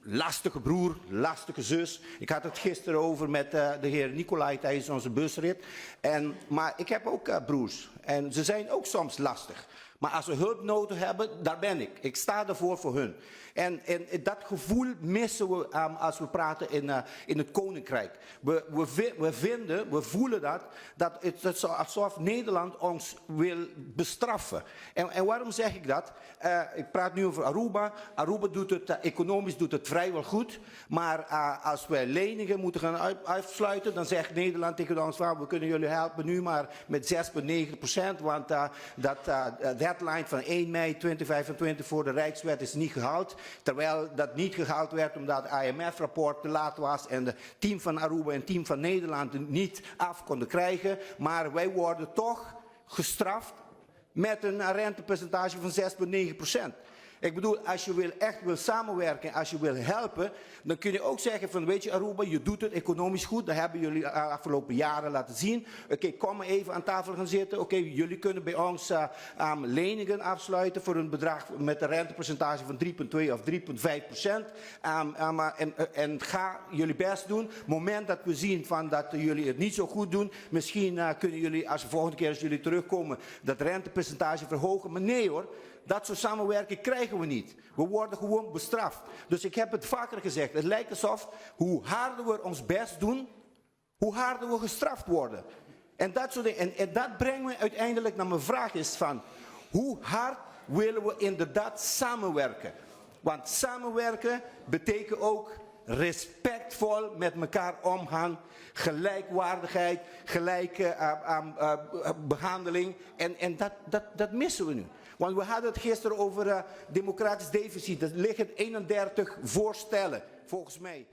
lastige broer, lastige zus. Ik had het gisteren over met uh, de heer Nicolai tijdens onze busrit. En, maar ik heb ook uh, broers en ze zijn ook soms lastig. Maar als ze hulp nodig hebben, daar ben ik. Ik sta ervoor voor hun. En, en dat gevoel missen we um, als we praten in, uh, in het koninkrijk. We, we, we vinden, we voelen dat, dat het, het zo alsof Nederland ons wil bestraffen. En, en waarom zeg ik dat? Uh, ik praat nu over Aruba. Aruba doet het, uh, economisch doet het vrijwel goed. Maar uh, als wij leningen moeten gaan afsluiten, dan zegt Nederland tegen ons, van, we kunnen jullie helpen nu maar met 6,9 procent, want uh, dat uh, deadline van 1 mei 2025 voor de Rijkswet is niet gehaald. Terwijl dat niet gehaald werd omdat het IMF-rapport te laat was en de team van Aruba en team van Nederland niet af konden krijgen. Maar wij worden toch gestraft met een rentepercentage van 6,9 procent. Ik bedoel, als je wil, echt wil samenwerken, als je wil helpen, dan kun je ook zeggen van, weet je Aruba, je doet het economisch goed. Dat hebben jullie de afgelopen jaren laten zien. Oké, okay, kom maar even aan tafel gaan zitten. Oké, okay, jullie kunnen bij ons uh, um, leningen afsluiten voor een bedrag met een rentepercentage van 3,2 of 3,5 procent. Um, um, en, en ga jullie best doen. Moment dat we zien van dat jullie het niet zo goed doen, misschien uh, kunnen jullie, als de volgende keer als jullie terugkomen, dat rentepercentage verhogen. Maar nee hoor. Dat soort samenwerking krijgen we niet. We worden gewoon bestraft. Dus ik heb het vaker gezegd. Het lijkt alsof hoe harder we ons best doen, hoe harder we gestraft worden. En dat, soort dingen. En, en dat brengt me uiteindelijk naar mijn vraag is van, hoe hard willen we inderdaad samenwerken? Want samenwerken betekent ook respectvol met elkaar omgaan, gelijkwaardigheid, gelijke uh, uh, behandeling. En, en dat, dat, dat missen we nu. Want we hadden het gisteren over uh, democratisch deficit. Er liggen 31 voorstellen, volgens mij.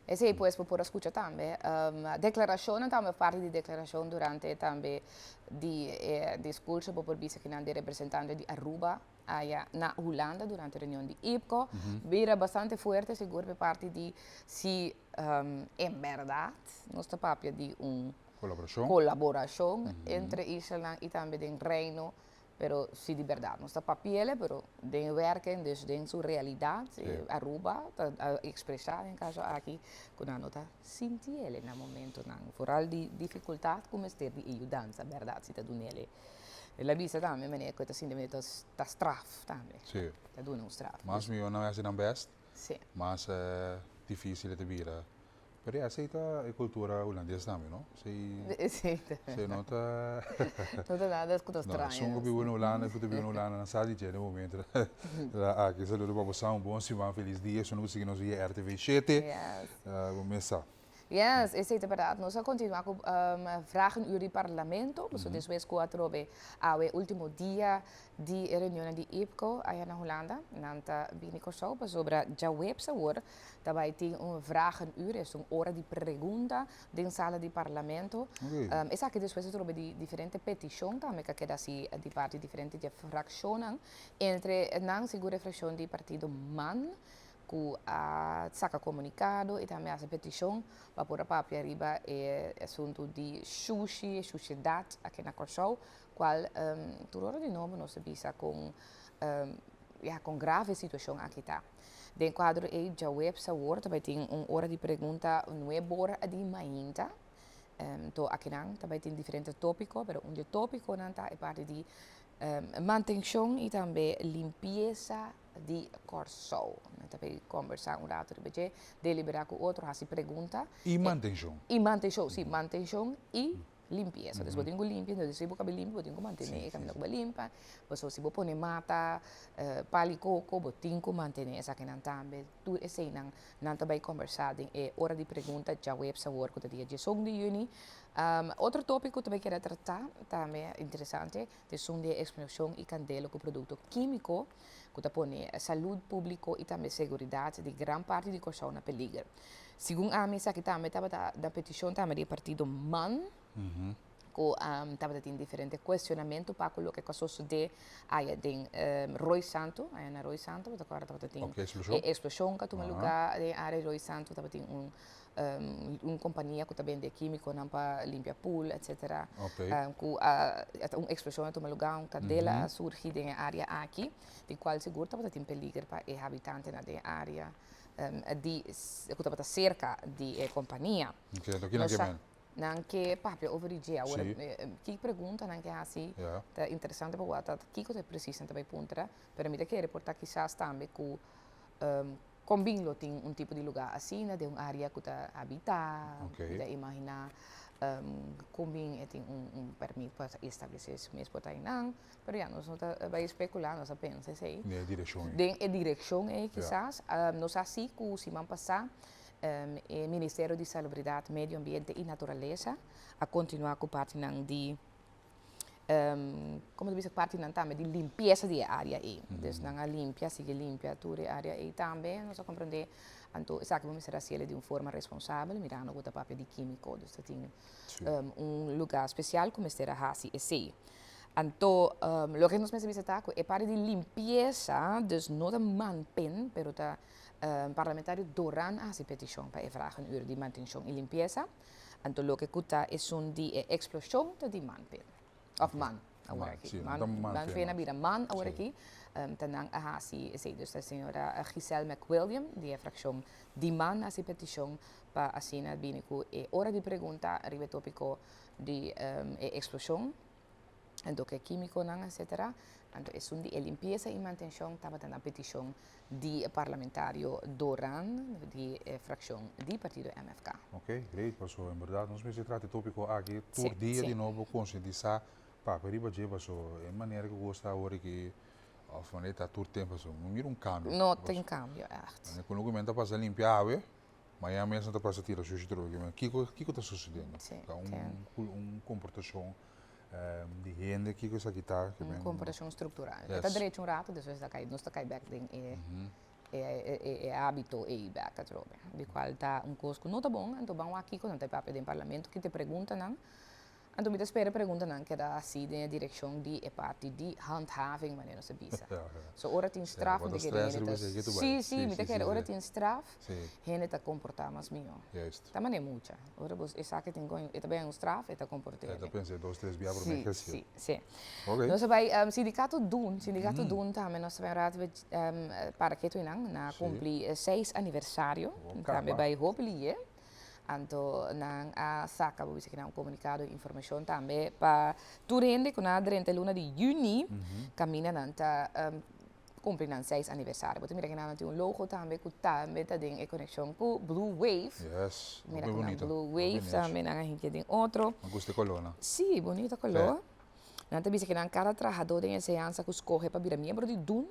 Esey pues bo por a scucha tambe. Um, declaracionnan tambe, parti di declaracion durante tambe di eh, discurso bo por bisa kinan di representante di Aruba aya na Hulanda durante reunion di IPCO. Mm -hmm. Bira bastante fuerte sigur pe parti di si um, en berdad nos ta papia di un colaboracion, colaboracion mm -hmm. entre islanan y tambe den Reino. Pero si di berdad nos ta papiele, pero den werken, dus den su realidad, sí. Aruba ta expresa den caso aki cu nan no ta sintiele na momentonan, vooral di dificultad cu mester di e yudansa, berdad si ta dunele. El a bisa tambe meneer cu e ta sinti meneer ta ta straf tambe. Sí. Ta duna un straf. Mas miho nan haci nan best, sí. mas dificil e ta bira. Pero ya, esey ta e cultura hulandes tambe, no? Esey, esey no ta... No ta nada cu ta straño. No, esun cu biba na Hulanda, cu ta biba na Hulanda, nan sa di dje den momento. Aki, saludo pa bosan, un bon siman, feliz dia. Esun cu sigui nos via RTV 7. Yes. Bo mes sa. Yes, esei ta berdad. Nos a continua cu vragenuur di Parlamento, pasobra despues cu atrobe awe ultimo dia di e reunionnan di IPCO aya na Hulanda, nan ta bini Kòrsou pasobra djaweps awor ta bai tin un vragenuur, es un ora di pregunta den sala di Parlamento. Esaki despues atrobe di diferente peticion tambe cu a keda haci di parti diferente di e fraccionnan, entre nan sigur e fraccion di partido man, ku a saka komunikado i tambe hasi petishon pa por a papia riba e asuntu di shushi, e shushedat aki na Kòrsou, kual tur ora di nobo nos ta bisa kon ya kon grave e situashon aki ta. Den kuadro ei djaweps awor ta bai tin un ora di pregunta nuebe ora di mainta, to akinan ta bai tin diferente topiko, pero un di e topikonan ta e parti di mantenshon i tambe limpiesa di Kòrsou. Nan ta bay kombersá un rato riba dje, deliberá ku otro, hasi pregunta. I mantenshon. I mantenshon, si, mantenshon i limpiesa. Dus bo tin ku limpia, entonces si bo kabe limpia bo tin ku mantené e kaminda ku bo a limpa. Pasobra si bo pone mata, pali koko, bo tin ku mantené esakinan tambe. Tur eseinan nan ta bay kombersá den e ora di pregunta djaweps awor ku ta dia diesun di yüni. Otro tópiko ku ta bay keda tratá tambe interesante Esun di e eksploshon i kandela ku produkto kímiko ku ta pone salud públiko i tambe seguridat di gran parti di Kòrsou na peliger. Segun ami esaki tambe tabata na petishon tambe di e partido man ku tabata tin diferente kuestionamentu pa ku loke ku a sosodé aya den Rooi Santu, aya na Rooi Santu bo ta kòrda tabata tin e eksploshon ku a tuma lugá den e área di Rooi Santu tabatin un un kompania ku ta bende kímikonan pa limpia pool etcetera ku a un eksploshon a tuma lugá un kandela a surgi den e área aki di kual sigur tabata tin peliger pa e habitantenan den e área di ku tabata serka di e kompania. Nan ke papia over di dje awor ki pregunta nan ke hasi ta interesante pa wak kiko ta presis nan ta bai puntra pero mi ta kere por ta kisas tambe ku Kon bin lo tin un tipo di lugá asina den un área ku ta habitá? Mi ta imaginá kon bin e tin un pèrmit pa establesé su mes por ta einan. Pero ya, nos no ta bai spekulá, nos a pensa esei. Den e direkshon ei. Den e direkshon ei kisas. Nos sa si ku siman pasá e Ministerio di Salubridat, Medio Ambiente i Naturalesa a kontinuá ku partinan di como ta bisa partinan tambe di limpieza di e area ei. Dus nan a limpia, sigui limpia tur e area ei tambe, nos a comprende. Anto esaki bo mester haciele di un forma responsabel, mirando cu ta papia di quimico, dus ta tin un lugar special cu mester a haci esey. Anto loke nos mester bisa ta cu e parti di limpieza, dus no ta manpen, pero ta parlamentario Doran a haci peticion pa e vragenuur di mantencion y limpieza. Anto loke ku ta esun di e eksploshon ta di man pen. Of man awor aki. Man, man pen a bira man awor aki. Ta nan a hasi esei. Dus ta señora Giselle McWilliam di e frakshon di man a hasi petishon pa asina bini ku e ora di pregunta riba e topiko di e eksploshon. Anto ke kímikonan etcetera. Anto esun di e limpiesa i mantenshon tabata na petishon di e parlamentario Doran di e frakshon di partido MFK. Ok, great paso en berdad nos mester trata e tópiko aki tur dia di nobo konsientisá papia riba dje paso e manera ku gosta awor aki òf manera ta tur tempu paso no mira un kambio. No tin kambio ègt. Kuno ku men ta pasa limpia awe. Mañan mes nan ta pasa tira shushi trobe ki men. Kiko kiko ta sucediendo? Ta un un comportacion di hende kiko esaki ta ki men. Un comportacion structural. E ta drecha un rato despues ta cay nos ta cay bek den e e e habito ey bek atrobe. Di cual ta un cos cu no ta bon anto ban wak kiko nan ta papia den parlamento ki ta e preguntanan. Anto mi ta spera e preguntanan keda hasi den e direkshon di e parti di handhaving manera nos a bisa. So ora tin straf mi ta kere hende ta si si mi ta kere ora tin straf hende ta komportá mas mihó. Ta manera mucha ora bo e sa ke tin kon e ta bai un straf e ta komport'é. Si si si. Nos a bai sindikato dun sindikato dun tambe nos ta bai un rato para ketu einan nan a kumpli seis aniversario tambe bai hopi liye. Anto nan a saka bo bisa kinan un komunikado i informashon tambe pa tur hende ku nan a drenta e luna di yüni kaminda nan ta kumpli nan seis aniversario. Bo ta mira kinan nan tin un logo tambe ku tambe ta den e konekshon ku Blue Wave. Yes, Mira ku nan Blue Wave tambe nan a hinkia den otro. Mi gusta e kolónan. Si, bunita koló. Nan ta bisa kinan kada trahadó den enseñansa ku skohe pa bira miembro di dun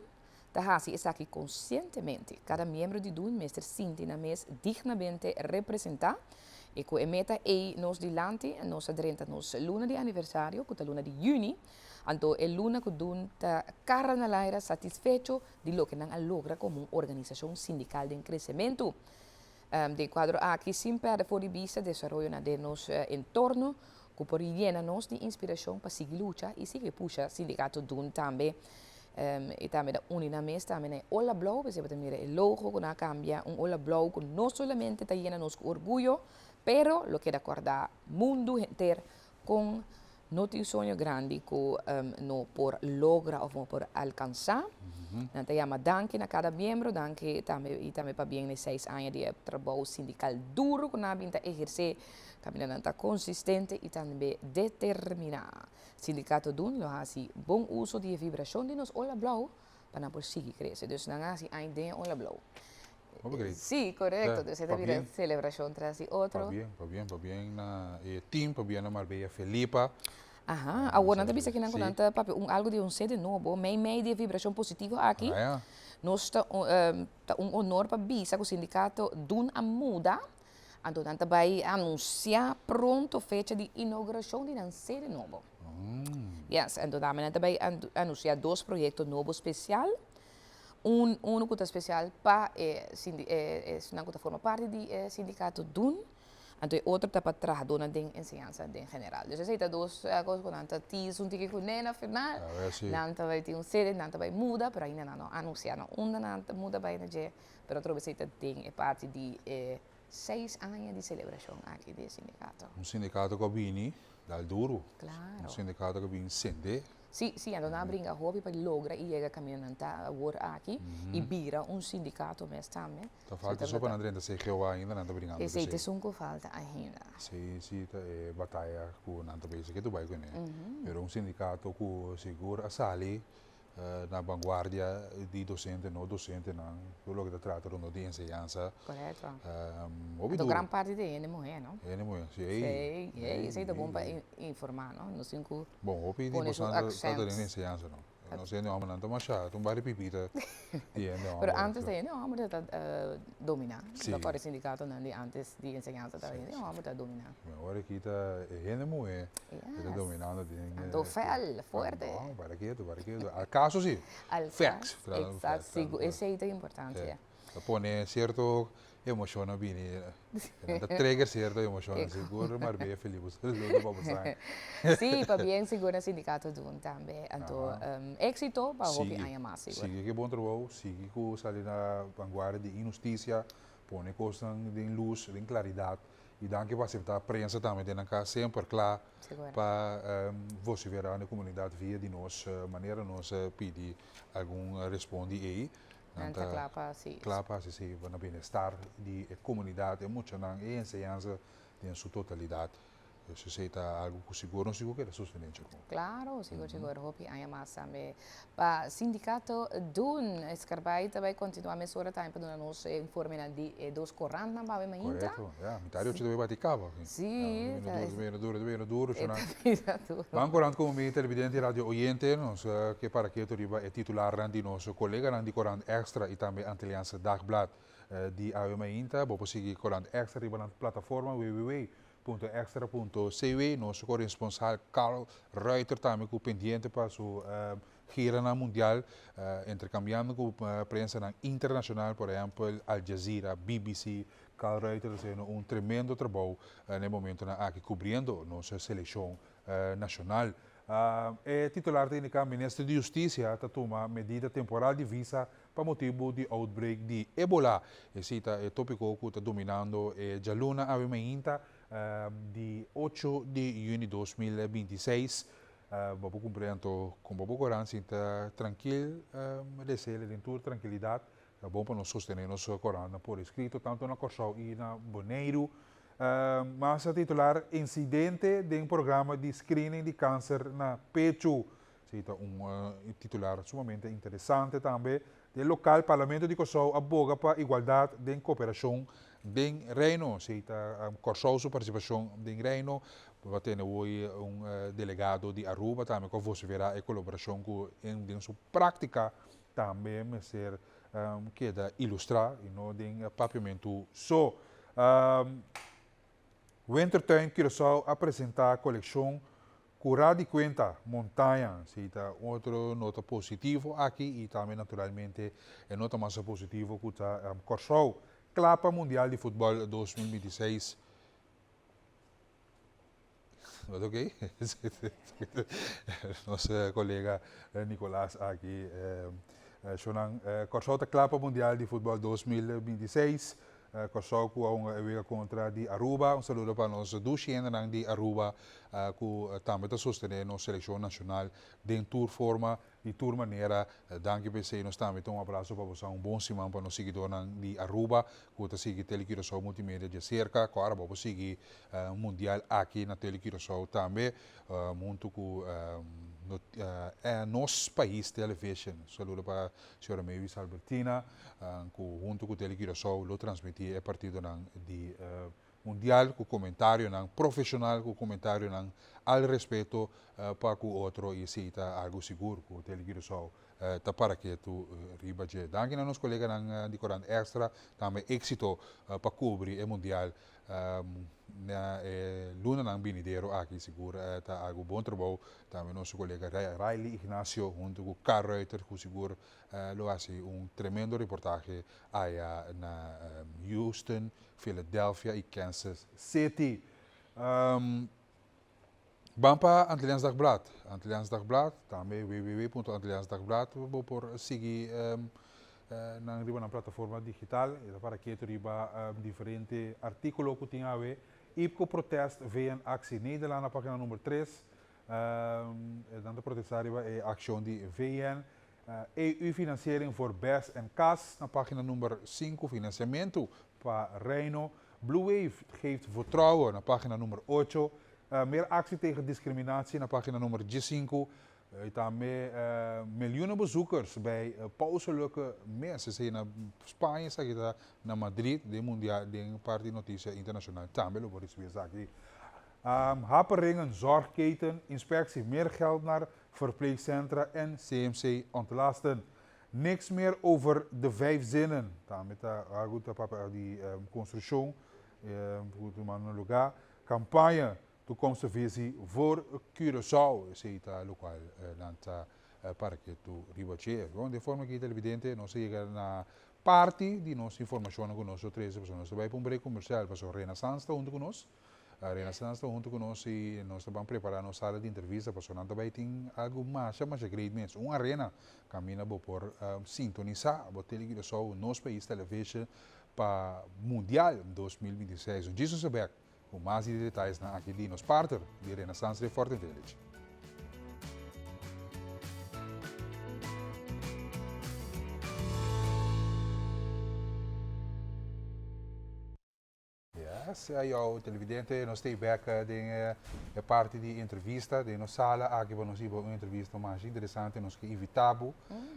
ta hasi esaki konsientemente. Kada miembro di dun mester sinti nan mes dignamente representá. I ku e meta ei nos dilanti, nos a drenta nos luna di aniversario, ku ta luna di yüni. Anto e luna ku dun ta kara na laira satisfecho di loke nan a logra komo un organisashon sindikal den kresementu. Den kuadro aki, sin pèrdè for di bista desaroyonan den nos entorno ku por yena nos di inspirashon pa sigui lucha i sigui pusha sindikato dun tambe. I tambe ta uni nan mes tambe na e ola blou, p'esei bo ta mira e logo ku nan a kambia, un ola blou ku no solamente ta yena nos ku orguyo, pero lo keda kòrda mundu henter kon no tin soño grandi ku no por logra òf no por alkansá. Nan ta yama danki na kada miembro, danki tambe i tambe pabien na e seis aña di e trabou sindikal duru ku nan a bin ta ehersé, kaminda nan ta konsistente i tambe determiná. Sindikato Dun lo hasi bon uso di e vibrashon di nos ola blou pa nan por sigui krese. Dus nan a hasi aña den e ola blou. Sí, korekto. Dus e ta bira selebrashon tras di otro. Pabien, pabien, pabien na e team, pabien na Marbella Felipa. Aha, awor nan ta bisa kinan ku nan ta papia un algu di un sede nobo, mei mei di e vibrashon positivo aki. Nos ta ta un honor pa bisa ku sindikato Dun a muda, anto nan ta bai anunsiá pronto fecha di inougurashon di nan sede nobo. Yes, anto tambe nan ta bai anunsiá dos proyekto nobo spesial. Un unu ku ta spesial pa e esnan ku ta forma parti di e sindikato dun, anto e otro ta pa trahadónan den enseñansa den general. Dus esei ta dos kos ku nan ta tis un tiki kuné na final. Nan ta bai tin un sede, nan ta bai muda, pero ainda nan no a anunsiá na unda nan ta muda bai na dje, pero atrobe esei ta den e parti di e seis aña di selebrashon aki di e sindikato. Un sindikato ku a bini dal duru. Un sindikato ku a bini sende. Sí, sí, anto nan a bringa hopi pa logra i yega kaminda nan ta awor aki i bira un sindikato mes tambe. Ta falta so pa nan drenta CGOA ainda nan ta bringando ku esei. Esei ta esun ku falta ainda. Sí, sí, ta e bataya ku nan ta bezig ke bai kuné. Pero un sindikato ku sigur a sali na vanguardia di docente, no docentenan, tur loke ta trata rondó di enseñansa. Correcto. Hopi duro. Gran parti ta hende muhé, no? Hende muhé, sí. Sí, esei ta bon pa informá, no? Nos tin ku. Bon, hopi di boso ta den enseñansa, no? Nos hende hombernan ta masha, ta un bari pipita di hende homber. Pero antes ta hende homber ta dominá. Sí. Ta kòrda sindikatonan di antes di enseñansa ta hende homber ta dominá. Awor aki ta e hende muhé e ta dominando den. Anto fèl, fuerte. No, para ketu, para ketu. Al kaso si. Al Facts. Exacto, sigur. Esei ta importante. Ta pone sierto emoshonnan bini, nan ta trigger sierto emoshonnan, sigur Marbella Felipe sa loke pa bo sa. Sí, pabien sigur na sindikato dun tambe. Anto éksito pa hopi aña mas sigur. Sigui ku e bon trabou, sigui ku sali na vanguardia di inhustisia, pone kosnan den lus, den klaridat i danki pa aseptá prensa tambe den nan kas semper kla pa vosiferá na e komunidat via di nos manera nos pidi algun respondi ei. Nan ta kla pa hasi. Kla pa hasi esei pa na bienestar di e komunidat, e muchanan, e enseñansa den su totalidat. Dus esei ta algu ku sigur nos tin ku keda sostené dje kon. Klaro, sigur sigur. Hopi aña mas tambe pa Sindikato Dun. Escarbay ta bai kontinuá mesora tambe pa duna nos e informenan di e dos korantnan pa awe mainta. Korekto, ya. Mitad di ocho ta bai bati kaba. Sí. Ta bira duru, ta bira duru. E ta bira duru. Ban korant komo mi televidente i radio oyente, nos ke para ketu riba e titularnan di nos koleganan di Korant Extra i tambe Antilliaanse Dagblad di awe mainta. Bo por sigui Korant Extra riba nan plataforma www.extra.cw. Nos koresponsal Carl Ruiter tambe ku pendiente pa su giranan mundial interkambiando ku prensanan internashonal, por ehèmpel Al Jazeera, BBC. Carl Ruiter ta hasiendo un tremendo trabou na e momentonan aki kubriendo nos selekshon nashonal. E titular ta indiká Minister di Hustisia ta tuma medida temporal di visa pa motibu di outbreak di Ebola. Esei ta e tópiko ku ta dominando e djaluna awe mainta di ocho di yüni 2026. Bo por kumpli anto kon bo por koran sinta trankil resele den tur trankilidat. Ta bon pa nos sostené nos korantnan por eskrito tantu na Kòrsou i na Boneiru. Mas a titular Insidente den programa di screening di kanser na pechu. Esei ta un titular sumamente interesante tambe. Den lokal Parlamento di Kòrsou a boga pa igualdat den koperashon den Reino. Esei ta Kòrsou su partisipashon den Reino. Bo a tene hoy un delegado di Aruba tambe ku a vosiferá e kolaborashon ku den su práktika tambe mester keda ilustrá i no den papiamentu so. Wintertuin Curaçao a presentá kolekshon Kurá di Kuenta, Montaña. Si ta otro nota positivo aki i tambe naturalmente e nota mas positivo ku ta Kòrsou kla pa Mundial di Futbòl 2026. Bo ta oké? Nos kolega Nicolas aki. Shownan, Kòrsou ta kla pa Mundial di Futbòl 2026. Kòrsou ku a hunga e wega kontra di Aruba. Un saludo pa nos dushi hendenan di Aruba ku tambe ta sostené nos selekshon nashonal den tur forma, di tur manera. Danki pa esei. Nos tambe ta un abraso pa boso. Un bon siman pa nos siguidornan di Aruba ku ta sigui Tele Curaçao Multimedia djaserka. Ku ora bo por sigui mundial aki na Tele Curaçao tambe huntu ku Nos Pais Television. Un saludo pa Señora Mavis Albertina ku huntu ku Tele Curaçao lo transmití e partidonan di Mundial ku komentarionan profeshonal ku komentarionan al respeto pa ku otro i esei ta algu sigur ku Tele Curaçao ta para ketu riba dje. Danki na nos koleganan di Korant Extra tambe éksito pa kubri e Mundial Na e lunanan binidero aki sigur ta algu bon trabou. Tambe nos kolega Riley Ignacio huntu ku Carl Ruiter ku sigur lo hasi un tremendo reportahe aya na Houston, Philadelphia i Kansas City. Ban pa Antilliaans Dagblad. Antilliaans Dagblad, tambe www.antilliaansdagblad bo por sigui nan riba nan plataforma digital. E ta para ketu riba diferente artíkulo ku tin awe. IPKO protest VN actie Nederland na página number tres. Nan ta protestá riba e akshon di VN. EU financiering voor bes en kas na página number sinku. Finansiamentu pa Reino. Blue Wave geeft vertrouwen na página number ocho. Meer actie tegen discriminatie na pagina nummer diesinku. I tambe miljoenen bezoekers bij pauselijke mis. Esei na Spaña, esaki ta na Madrid den mundial den parti di notisia internacional tambe lo por ricibi esaki. Haperingen zorgketen, inspectie meer geld naar verpleegcentra en CMC ontlasten. Niks meer over de vijf zinnen. Tambe ta algu ta papia di construccion ku tuma na lugar. Campaña Toekomstige Visie voor Curaçao, esey ta locual nan ta para ketu riba dje. Bon, den forma aki televidente nos a yega na parti di nos informacionnan cu nos lo trece pasobra nos ta bay pa un break comercial pasobra Renaissance ta hunto cu nos. Renaissance ta hunto cu nos y nos ta ban prepara nos sala di entrevista pasobra nan ta bay tin algo masha masha great mes, un arena caminda bo por sintonisa bo Tele Curaçao, Nos Pais Television pa Mundial 2026. Un djis nos a bek ku mas di detayesnan aki di nos partner di Renaissance Reforte Village. Yes, ayo televidente, nos ta bek den e parti di entrevista den nos sala aki pa nos hiba un entrevista mas interesante. Nos ke invita bo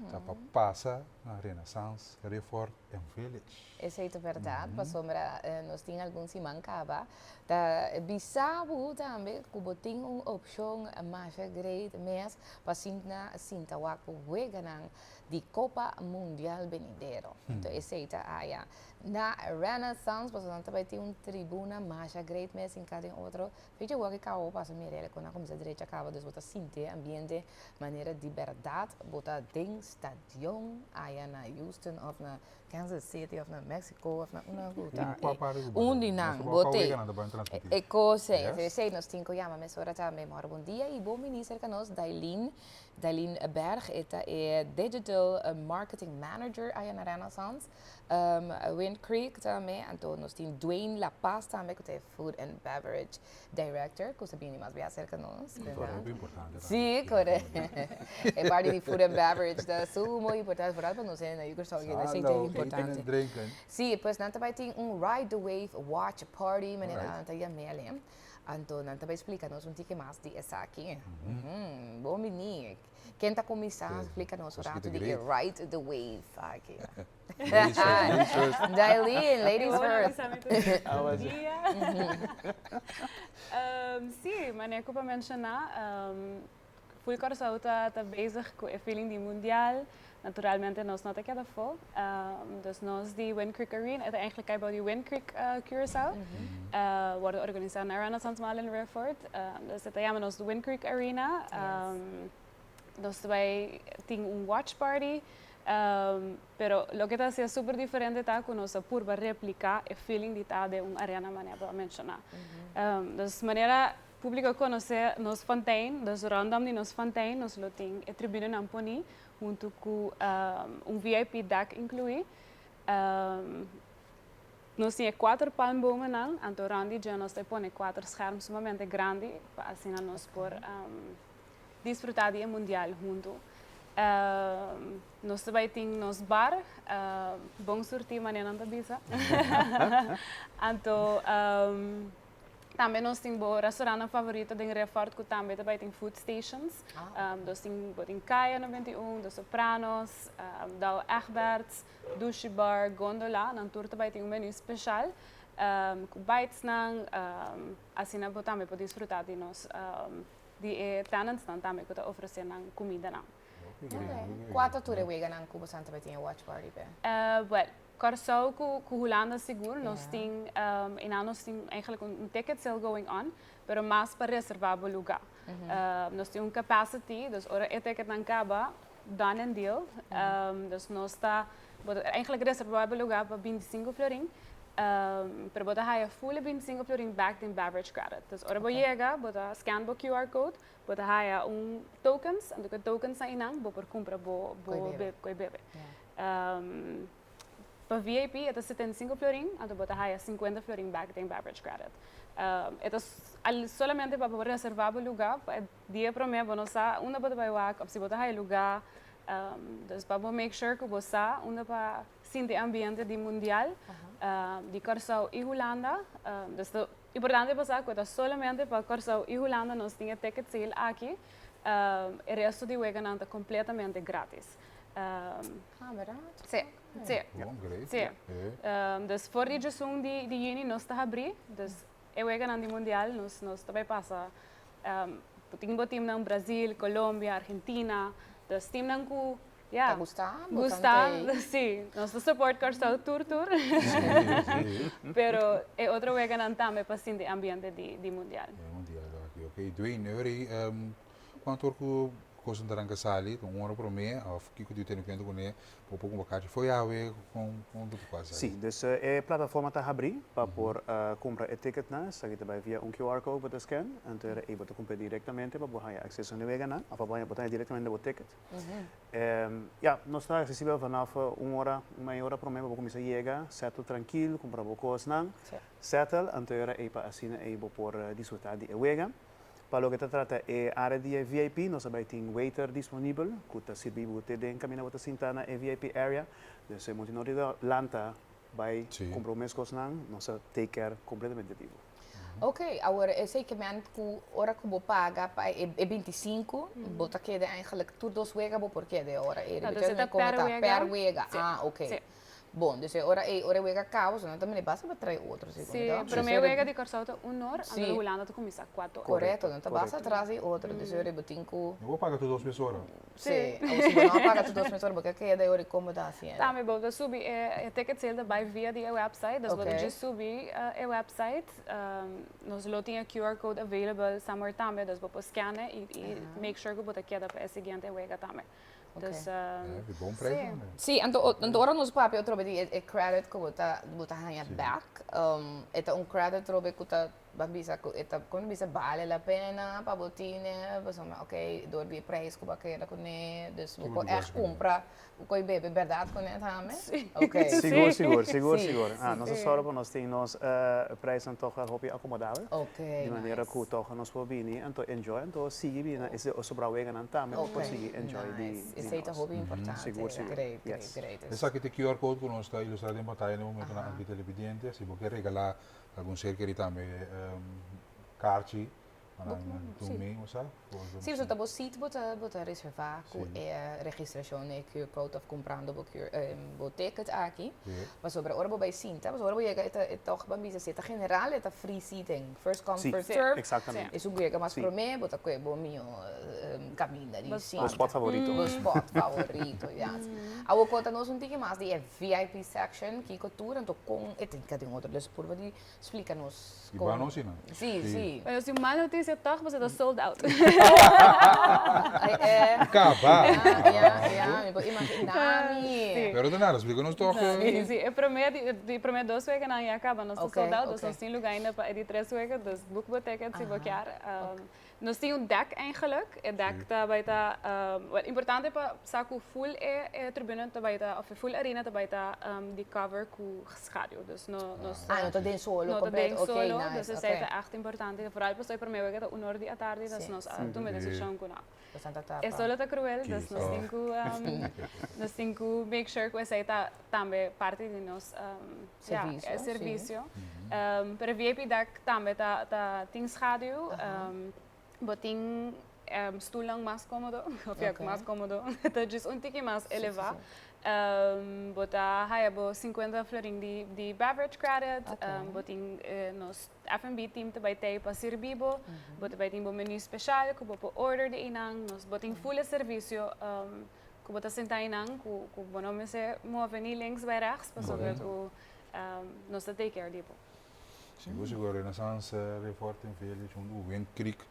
ta pa pasa na Renaissance Reforte Village. Esei ta berdad, pasobra nos tin algun siman caba ta bisa bo tambe cu bo tin un opcion masha great mes pa sinta sinta wak bo weganan di Copa Mundial benidero. Enton esei ta aya na Renaissance pasobra nan ta bay tin un tribuna masha great mes sin cada otro. Fecha wak e cabo pasa mirele con nan cuminsa drecha caba dus bo ta sinti e ambiente manera di berdad bo ta den stadion aya na Houston of na Kansas City of na Mexico of na una ku ta un di nan bo te e kos ei. Esei nos tin ku yama mesora tambe. Mòrgen bon dia i bon bini serka nos Dailin, Dailin Berg e ta e Digital Marketing Manager aya na Renaissance Wind Creek tambe. Anto nos tin Dwayne La Paz tambe ku ta e Food and Beverage Director ku sa bini mas bia serka nos. Hopi importante tambe. Si, korekto. E parti di food and beverage ta sumo importante, foral pa nos hende na Curaçao keda esei ta importante. Eten en drinken. Si, pues nan ta bai tin un Ride the Wave Watch Party, manera nan ta yam'el. Anto nan ta bai splika nos un tiki mas di esaki. Bon bini. Ken ta kuminsá splika nos un ratu di e Ride the Wave aki? Ladies first, ladies first. Dailin, ladies first. Bon dia. Sí, manera ku bo menshoná, Full Kòrsou ta bezig ku e feeling di mundial. Naturalmente nos no ta keda afó. Dus nos di Wind Creek Arena, e ta eigenlijk kai bou di Wind Creek Curaçao, wòrdu organisá na Renaissance Mall in Riffort. Dus e ta yama nos Wind Creek Arena. Nos ta bai tin un watch party, pero loke ta hasié super diferente ta ku nos a purba repliká e feeling di ta den un arena manera bo a menshoná. Dus manera Públiko konosé nos fontein, dus rondom di nos fontein nos lo tin e tribunenan poní huntu ku un VIP deck inkluí. Nos tin e kuater palmbomennan, anto rònt di dje nos ta pone kuater scherm sumamente grandi pa asina nos por disfrutá di e mundial huntu. Nos ta bai tin nos bar, bon surtí manera nan ta bisa. Anto. Tambe nos tin bo restaurantnan favorito den Riffort cu tambe ta bay tin food stations. Nos tin bo tin Kaya 91, Dos Sopranos, Douwe Egberts, Dushi Bar, Gondola. Nan tur ta bay tin un menu special cu bitesnan. Asina bo tambe por disfruta di nos di e tenantsnan tambe cu ta ofrece nan cumidanan. Cua ta tur e weganan cu boso ta bay tin e watch party pe? Well, Kòrsou ku ku Hulanda sigur nos tin einan nos tin eigenlijk un ticket sale going on pero mas pa reserva bo luga. Nos tin un capacity dus ora e ticketnan kaba done and deal. Dus nos ta bo ta eigenlijk reserva bo luga pa 25 florin pero bo ta haya full e 25 florin back den beverage credit. Dus ora bo yega bo ta scan bo QR code bo ta haya un tokens anto ku e tokensnan einan bo por kumpra bo bo koi bebe. Pa VIP e ta 75 florin, anto bo ta haya 50 florin bek den beverage credit. E ta solamente pa bo reserva bo luga pa e dia prome bo no sa unda bo ta bai wak of si bo ta haya luga. Dus pa bo make sure ku bo sa unda pa sinti e ambiente di mundial di Kòrsou i Hulanda. Dus ta importante pa sa ku e ta solamente pa Kòrsou i Hulanda nos tin e ticket sale aki. E resto di weganan ta kompletamente gratis. Ah, berdad? Sí, sí. Bon, great. Sí. Dus for di djesun di di juni nos ta habrí, dus e weganan di mundial nos nos ta bai pasa tin bo teamnan Brazil, Colombia, Argentina, dus teamnan ku ya Ta gusta bo gusta, tantei. sí, nos ta support Kòrsou tur tur, pero e otro weganan tambe pa sinti ambiente di di mundial. E mundial aki, ok. Dwayne, e ora Cuanto ora cu cosnan ta ranca sali, ta un ora prome of kico di tene cuenta cune bo por cumpra cachi fo'i awe con con ta pasa? Sí, dus e plataforma ta habrí pa por cumpra e ticketnan, esaki ta bai via un QR code bo ta scan, anto era ei bo ta cumpra directamente pa bo haya acceso na e weganan of pa bo haya bo ta haya directamente bo ticket. Ya, nos ta accesibel vanaf un ora, un media ora prome pa bo cuminsa yega, settle trankil, cumpra bo cosnan, settle, anto era ei pa asina ei bo por disfruta di e wega. Pa loke ta trata e área di e VIP, nos a bai tin waiter disponibel ku ta sirbi bo te den kaminda bo ta sinta na e VIP area. Dus e monti no di lanta bai kumpra bo mes kosnan, nos a take care kompletamente di bo. Ok, awor esei ke men ku ora ku bo paga pa e 25, bo ta keda eigenlijk tur dos wega bo por keda e ora ei. No, dus e ta per wega. Per wega, ah ok. Bon, dus e ora ei, ora e wega kaba, so nan ta mira basta pa trae otro, si Sí, prome wega di Kòrsou ta un or, anto di Hulanda ta kuminsá kuater or. Korekto, nan ta basta atras di otro, dus e ora ei bo tin ku. No bo paga tur dos mes ora. Sí, awor si bo no a paga tur dos mes ora, bo ke keda e ora ei kon bo ta hasiendo? Tambe bo ta subi e ticket sale ta bai via di e website, dus bo ta djis subi e website, nos lo tin e QR code available somewhere tambe, dus bo por scan e i make sure ku bo ta keda pa e siguiente wega tambe. Dus, Bon prijs tambe. Sí, anto anto ora nos papia otrobe di e credit ku bo ta bo ta haña bek, e ta un credit trobe ku ta ban bisa ku e ta kon bisa bale la pena pa bo tine pasobra ok dor di e prijs ku bo a keda kuné dus bo por ègt kumpra koe bebe bèrdat kuné tambe? Ok. Sigur sigur sigur sigur. Nos a sòru pa nos tin nos prijsnan tòg hopi akomodabel. Ok Di manera ku tòg nos por bini anto enjoy anto sigui bini na e sobrá weganan tambe pa por sigui enjoy di Nice. Esei ta nos. hopi importante. Sigur sigur. Great great Yes. great. Esaki ta e QR code ku nos ta ilustrá den pantaya na e momentonan aki televidente. Si bo ke regalá algun ser keri tambe karchi. Un mei, sa? Si, so ta bo seat bo ta reserva cu e registracion e QR code of cumprando bo, QR, bo ticket aki. Pasobra ora bo bay sinta, pasobra ora bo yega e toch ban bisa si ta general e ta free seating, first come first serve. Exactamente. Esun cu yega mas prome, bo ta coge bo mio caminda di sinta. Bo spot favorito. Bo spot favorito, yes. Awo conta nos un tiki mas di e VIP section, kico tur, anto con e tin tin otro, dus purba di explica nos. Y ban nos no? Si. Pero si mal noticia toch, bo ta sold out. Ay, Caba. Ja, mi por imagina mi. Pero de nada, explica nos toch. Si, e prome, di prome 2 weken nan ya caba, nos ta sold out, dus nos tin lugar ainda pa di 3 weken, dus book bo ticket si bo kier. Nos tin un deck eigenlijk, e deck ta bay ta, well, importante pa sa cu full e tribune ta bay ta, of full arena ta bay ta di cover cu schaduw, dus no, nos Ah, no ta den solo no ta den completo. Solo, nice. Dus esey ta echt importante, vooral pasobra e prome weken ta 1 or di atardi, dus nos a tuma e decision cu no. Bastante tapa. E solo ta cruel, dus nos tin cu make sure cu esey ta tambe parti di nos ja, Servicio, e servicio. Pero VIP deck tambe ta tin schaduw, bo tin stoelnan mas comodo, of ja, mas comodo, ta just un tiki mas eleva. Bo ta haya bo 50 florin di beverage credit, bo tin nos F&B team ta bay tey pa sirbi bo, bo ta bay tin bo menu special cu bo por order di einan, nos bo tin full servicio cu bo ta sinta einan, cu bo no mester move ni links bij rechts, pasobra cu nos ta take care di bo. Sigur, sigur. Renaissance Riffort in Village, un Wind Creek,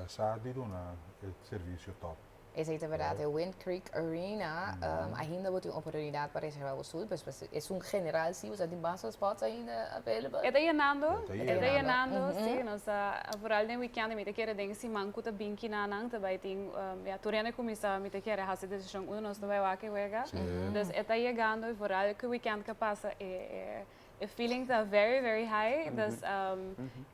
sa di duna e servicio top. Esey ta berdad, e Wind Creek Arena, ainda bo tin oportunidad pa reserva bo stoel, pues e un general si, bo tin basta spots ainda available. E ta yenando, E ta e ta yenando. yenando, si, nos a vooral den weekend, mi ta kere den siman cu ta bin kinanan, ta bay tin, ja, tur hende cuminsa, mi ta kere haci decision, uno nos ta bay wak e wega. Dus e ta yegando, y vooral cu weekend cu pasa, e feeling ta very, very high, dus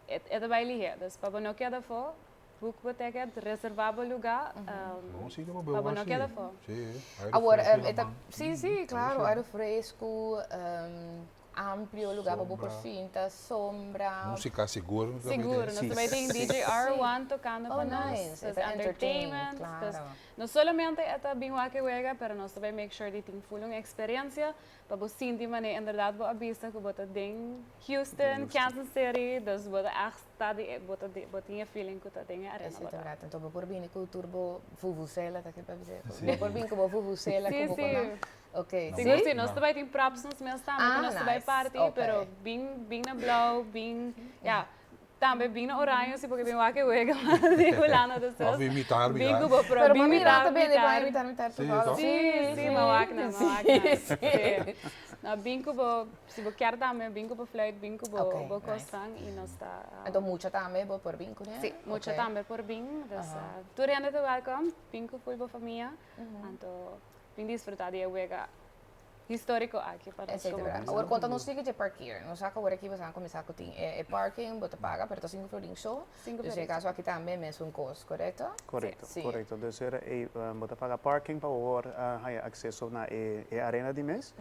e ta bay lihe, dus pa bo no keda afo, book bo ticket, reserva bo lugar, Bon, si, pa pa bo no keda afo. Si. Aire Agora, fresco eta, man. Si, claro, aire fresco, amplio lugar pa bo por Sombra. sinta, sombra. Musica sigur. Sigur, nos tambe tin DJ R1 tocando Oh, pa nos. nice. Dus E ta entertain, entertainment. Dus no solamente e ta bin wak e wega, pero nos tambe make sure di tin full un experiencia pa bo sinti mane inderdaad bo a bisa cu bo ta den Houston, Kansas City, dus bo ta echt ta di bo ta di bo tin e feeling cu ta den e arena. Esey bo ta ta. berdad. Anto, bo por bini cu tur bo vuvuzela, ta ki pa bisa? Bo por bini cu bo vuvuzela, cu bo con. Ok. Sigur, si, nos tambe tin props nos mes tambe, Ah, cu nos tambe nice. party, pero bin na blauw, bin, ja, tambe bin na oranje, si porque bin wak e wega di Hulanda, dus Of imitar, bin mitar. cu bo pro, Pero bin pa mira mitar, tambe, mitar. imitar, imitar, Si, toch? Si, m'a wak na, m'a wak na. Si. No, bin cu bo, si bo kier tambe, bin cu bo fluit, bin cu bo, bo cosnan y nos ta Anto, mucha tambe, bo por bin cu ne? Si, mucha tambe por bin, dus tur hende ta welcome, bin cu full bo famia, anto bin disfruta di e wega historico aki pa nos Esey ta como berdad. Awor, conta nos tiki di parkeer. Nos sa awor aki bo cuminsa cu tin e parking, bo ta paga, pero ta 5 florin so. 5 Dus florin. e caso aki tambe mesun cos, correcto? Correcto, correcto. Dus bo ta paga parking pa por haya acceso na e arena di mes.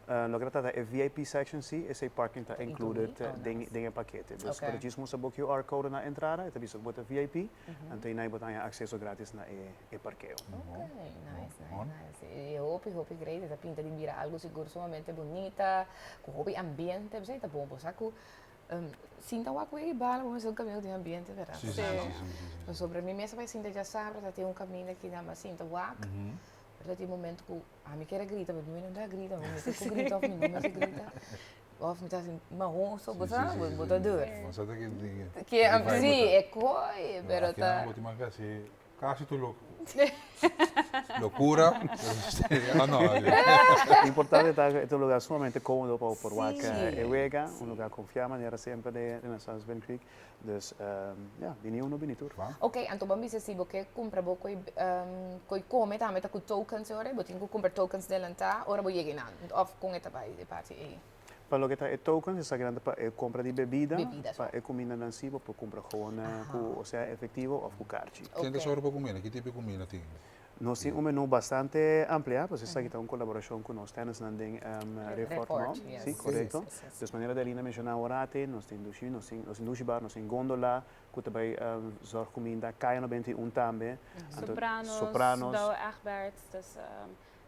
Loke ta e VIP section si, esey parking ta included den e pakete. Dus pa djis mustra bo QR code na entrada, e ta bisa bo ta VIP, anto ey bo ta haya acceso gratis na e parkeo. Ok, nice. E hopi, hopi great. Ta pinta di mira algo sigur sumamente bunita, cu hopi ambiente, bo ta bon, bo sa cu sinta wak wega bala, bo un caminda di ambiente, berdad? Si. Sobre mi mes bay sinta diasabra, ta tin un caminda cu nan sinta wak. Pero tin momento cu ami kier grita, pero mi no ta grita, mi ta grita of mi no ta grita. Of mi ta asina, mahon so, bo sa, bo ta duro. Bo sa cu Cu si, e coi, pero ta Aki bo tin casi casi tur locura. Ah, no. Importante ta e un lugar sumamente comodo pa por wak e wega, un lugar confia manera semper di Renaissance Wind Creek. Dus ja, bini uno bini tur. Ok, anto ban bisa si bo ke cumpra bo coi come tambe ta cu tokens ora, bo tin cu cumpra tokens delanta, ora bo yega nan, of con e ta bay e parti ey? Pa loke ta e tokens, esaki ta pa e compra di bebida, Bebida, pa e cuminda nan si, bo por cumpra gewoon cu, o sea, efectivo of cu kaartje. Ken ta zorg pa cuminda? Ki tipo di cuminda tin? Nos tin un menú bastante ampliá, pues esaki ta un kolaborashon ku nos tennisnan den Riffort Mall. Sí, korekto. Dus manera Delina a menshoná awor nos tin dushi, nos tin nos tin dushi bar, nos tin gondola ku ta bai zòrg kuminda, Kaya 91 tambe. Sopranos, Sopranos. Douwe Egberts, dus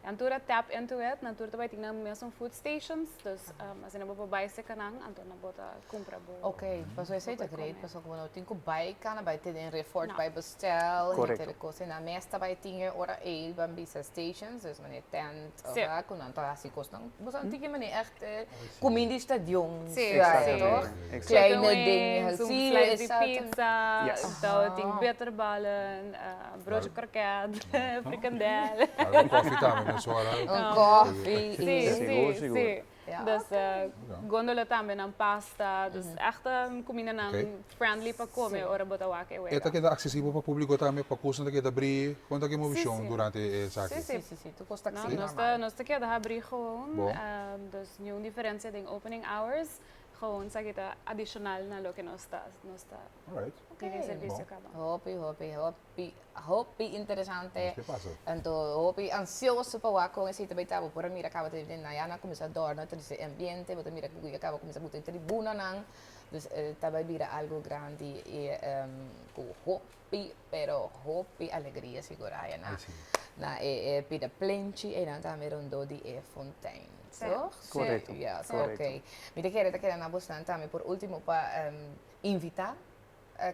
Nan tur a tap into it, nan tur ta bai tin nan mesun food stations, dus asina bo por bai seka nan, anto nan bo ta kumpra bo. Ok, pasobra esei ta great, pasobra ku bo no tin ku bai kana bai te den Riffort bai bestel, henter e kos, nan mes ta bai tin e ora ei ban bisa stations, dus manera tent of a ku nan ta hasi kosnan, bo sa tin ki manera echt kuminda di stadion, toch? Kleine dingen, si, si, slice di pizza, anto tin bitterballen. Broodje kroket, frikandel. Un koffie tambe, mesora. Un koffie. Si, si, si. Dus gondola tambe nan pasta. Dus echt kumindanan friendly pa kome ora bo ta wak e wega. E ta keda aksesibel pa públiko tambe, pa kusnan ta keda abrí? Kon ta ke movishon durante esaki? Si, si. Si, si, tur kos ta aksesibel normal. Nos ta keda habrí gewoon. Dus niun diferensia den opening hours. Gewoon esaki ta adishonal na loke nos ta nos ta di servisio kaba. Hopi hopi hopi hopi interesante. Anto hopi ansioso pa wak kon esei ta bai ta. Bo por a mira kaba ta den nan a kuminsá dòrna ta dise ambiente bo ta mira ku ya kaba kuminsá buta e tribunanan. Dus ta bai bira algu grandi i ku hopi pero hopi alegria sigur aya na na e pida plenchi einan tambe rondó di e fontein. Toch? Korekto. Yes, oké. Mi ta kere ta keda na bosnan tambe por último pa invitá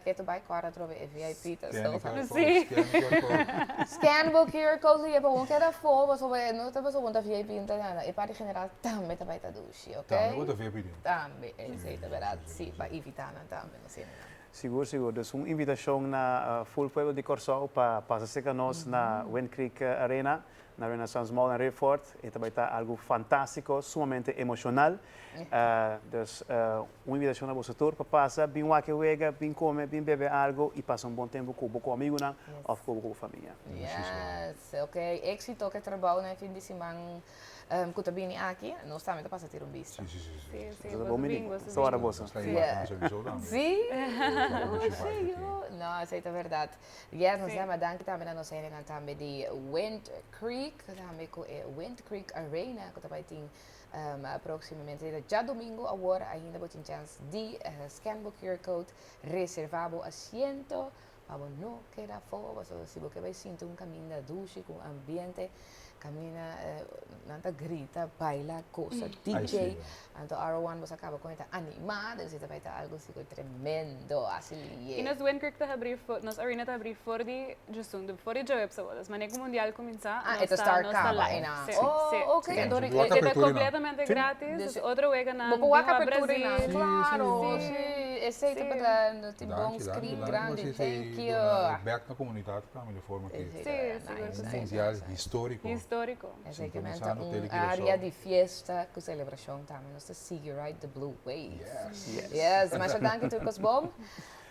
ketu bai kòrda atrobe e VIP ta Scan so. e QR code, scan e QR code. Scan bo QR code si e pa bo keda afó pasobra no ta pasobra bo ta VIP no ta nada. E parti general tambe ta bai ta dushi, oké? Tambe bo ta VIP den. Tambe, esei ta bèrdat. Si, pa invitá nan tambe nos hendenan. Sigur, sigur. Dus un invitashon na ful pueblo di Kòrsou pa pasa serka nos na Wind Creek Arena. Na Renaissance Mall na Riffort e ta bai ta algu fantástiko, sumamente emoshonal. Dus un invitashon na boso tur pa pasa, bin wak e wega, bin kome, bin bebe algu i pasa un bon tempu ku bo ku amigunan òf ku bo ku bo famia. Yes, ok. Éksito ku e trabou na e fin di siman ku ta bini aki. Nos tambe ta pasa tira un bista. Si, si, si, si. Si, si, Boso ta boso bon bin, bini. boso Sta wara bin. boso. Nos ta yama sowieso tambe. Si, no, esei ta bèrdat. Yes, nos yama danki tambe na nos hendenan tambe di Wind Creek, tambe ku e Wind Creek Arena ku ta bai tin próksimamente djadumingu awor ainda bo tin chèns di scan bo QR code, reservá bo asiento pa bo no keda afó, pasobra si bo ke bai sinti un kaminda dushi ku un ambiente kaminda nan ta grita, baila, gosa, DJ, anto R1 bo sa kaba kon e ta animá, dus e ta bai ta algu sigur tremendo, asi liye. I nos Wind Creek ta habrí for, nos arena ta habrí for di djasuntu, for di djaweps awor. Dus manera ku mundial kuminsá, Ah, nos e ta ta, start nos ta kaba live. einan. Sí, Oh, sí. ok. Sí, Anto sí. e Wak E ta apertura einan. kompletamente gratis, Dus dus otro weganan Bo por bin wak wak apertura einan, Brazil. klaro, Sí. sí. Esei ta Sí. para nos tin bon Danki, danki, screen danki grandi, pa esei thank you. duna bek na komunidat tambe di forma ki Esei Sí, ta sigur nice, ku sí. nice, mundial nice, nice. históriko. Históriko. Esei ke men ta Sintonisando un Tele Curaçao. área di fiesta ku selebrashon tambe. Nos ta sigui ride the blue wave. Yes. Yes. Yes, masha danki tur kos bon.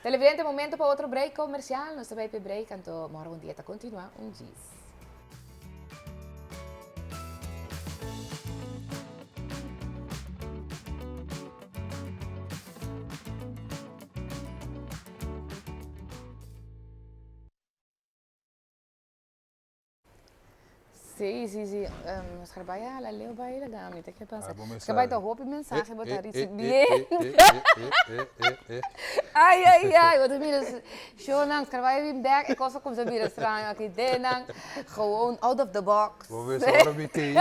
Televidente, momento pa otro break komersial. Nos ta bai p'e break, anto mòrgen un dia ta kontinuá un djis. Sí, sí, sí. Oscar bai hala leu bai laga mi ta ke pasa. Ah, bo Oscar bai mensahe. ta hopi mensahe bo ta Eh, eh, ricibi. eh, eh, eh, eh, eh, eh, eh. Ai, ai, ai, bo ta mira shownan, Oscar bai bin bek, e kos a kumsa bira straño aki denan. Gewoon out of the box. Bo mester ora mi kei,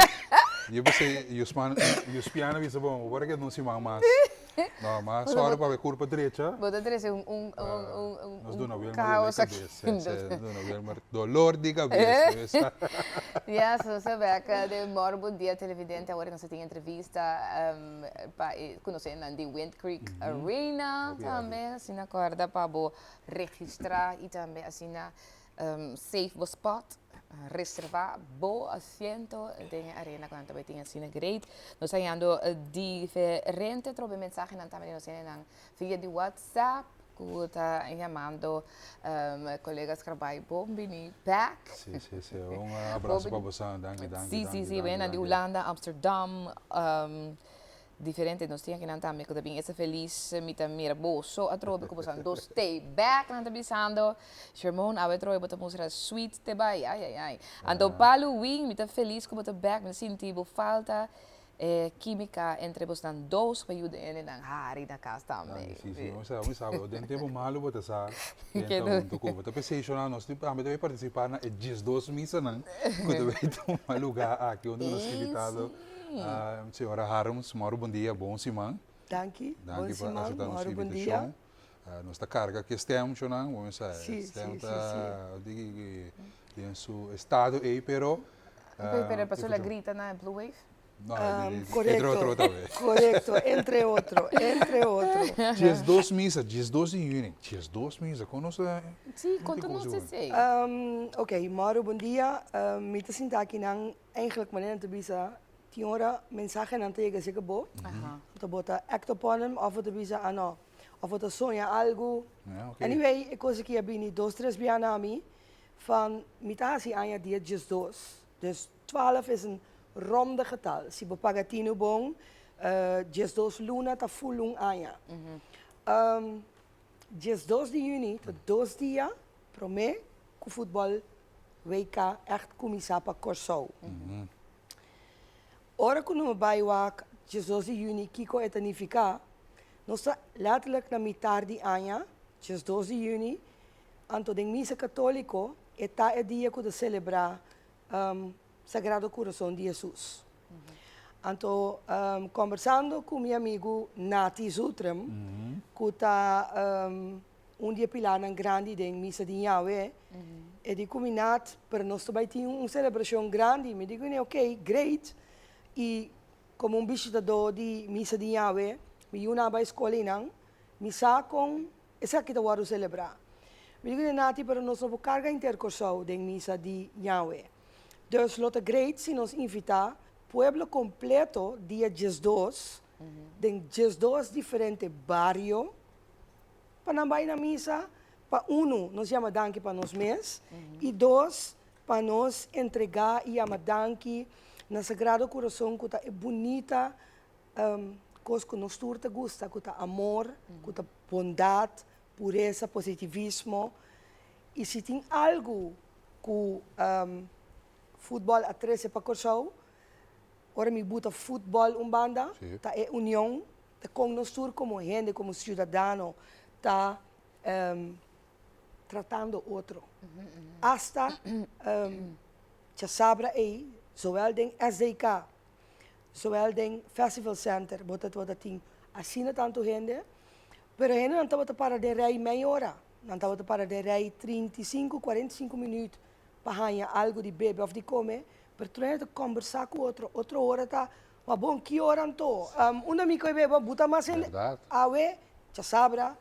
yo pensé, Yusman, Yuspiana bisa bon, bo por a keda un siman mas. No, mas sorry pa e curpa drecha. Bo ta trece un un un un un Nos duna Wilmer caos dolor aki. di cabes. Nos duna Wilmer dolor di cabes. Yes, nos ta bek den Mor Bon Dia Televidente. Awor nos ta tin entrevista pa e conocenan di Wind Creek Arena tambe. Asina corda pa bo registra y tambe asina Save bo spot, reserva bo asiento den e arena cu nan ta bay tin asina great. Nos ta hañando diferente trobe mensahenan tambe di nos hendenan via di WhatsApp cu ta yamando colega Scarbay bon bini back. Si, si, si. Un abrazo pa boso. Danki, danki, Si, danki, si, si. danki, Wennan di danki. Hulanda, Amsterdam. Diferente nos tin akinan tambe ku ta bin esta felis mi ta mira boso atrobe ku boso dos stay back nan ta bisando Shermon awe atrobe bo ta mustra sweet te bai ai ai ai anto Palu Wing mi ta felis ku bo ta back mi ta sinti bo falta e kimika entre bosnan dos pa yuda hendenan hari na kas tambe. Si si mi sa mi sa den tempu malu bo ta sa ken ta huntu ku bo ta pesey shona nos tambe ta bay participa na e diesdos misanan ku ta bay tuma luga aki unda nos invitado Señora Harms, moro bon dia, bon siman. Danki, bon Danki pa siman, acepta nos moro bon dia. invitacion. Nos ta carga cu e stem, Shonan, bo mester sa, Sí, e stem sí, sí, ta sí. di den su estado ey, pero Pero, pero pasó la escucha. grita na Blue Wave? No, entre Correcto, otro tambe. correcto, entre otro, entre otro. 12 misa, 12 di juni, 12 misa, con nos ta Sí, conta nos esey. Ok, moro bon dia. Mi ta sinta akinan Eigenlijk manera nan ta bisa tin ora mensahenan ta yega serka bo, bo ta bo ta act upon them of bo ta bisa ah no, of bo ta soña algu. Anyway e kos aki a bini dos tres bia na mi van mi ta hasi aña dia diesdos, dus twaalf is een ronde getal, si bo paga tinu bon diesdos luna ta ful un aña. 12 di juni ta dos dia prome ku futbòl WK ègt kuminsá pa Kòrsou. Ora ku nos bai wak 12 di juni kiko e ta nifiká, nos ta lèterlik na mitar di aña, 12 di juni, anto den misa katóliko e ta e dia ku ta selebrá Sagrado Kurason di Hesus. Anto kombersando ku mi amigu Nati Zoetrum, ku ta un di e pilarnan grandi den Misa di Yahweh, e di ku mi, Nat, pero nos ta bai tin un selebrashon grandi. Mi di kuné, ok, great. I komo un bishitadó di Misa di Yahweh, mi yunan a bai skol einan, mi sa kon Esaki ta wòrdu selebrá. Mi di ku Nati, pero nos no por karga henter Kòrsou den misa di Yahweh. Dus lo ta great si nos invitá pueblo kompleto dia 12 den 12 diferente bario pa nan bai na misa pa unu nos yama danki pa nos mes i dos pa nos entregá i yama danki na Sagrado Kurason ku ta e bunita Kos ku nos tur ta gusta, ku ta amor, ku ta bondat, puresa, positivismo. I si tin algu ku futbòl a trese pa Kòrsou, ora mi buta futbòl un banda, ta e union, ta kon nos tur komo hende, komo siudadano ta tratando otro. Asta djasabra ei, zowel den SDK Zowel den Festival Center bo ta tabata tin asina tantu hende, pero hendenan tabata para den rij mei ora, nan tabata para den rij 35, 45 minuut pa haña algu di bebe of di kome, pero tur hende ta kombersá ku otro, otro ora ta, ma bon ki ora anto? Unda mi koe bebe, bo ta mas hende, awe djasabra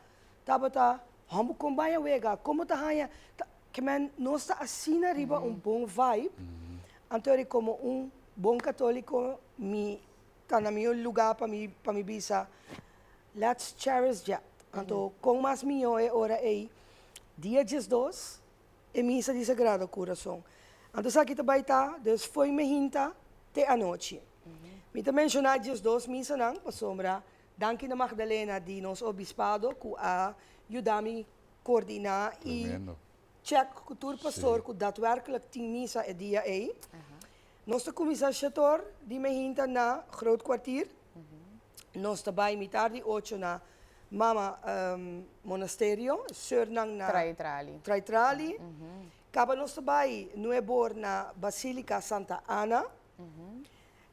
tabata hòmber kon baña wega, komo ta haña, ke men nos ta asina riba un bon vibe, anto eri komo un Bon católico mi ta na miho lugar pa mi pa mi bisa let's cherish that. Anto con mas miho e ora ey dia 12 e misa di Sagrado Curason. Anto esaki ta bay ta dus fo'i mehinta te anochi. Mi ta menciona 12 misanan pasobra danki na Magdalena di nos obispado cu a yuda mi coordina y Check ku tur pastor ku datwerkelijk tin misa e dia ei. Nos ta kuminsá shetor di mehinta na Groot Kwartier. Nos ta bai mitar di ocho na Mama Monasterio, seurnan na Traitrali. Traitrali. Kaba nos ta bai nuebor na Basilica Santa Ana.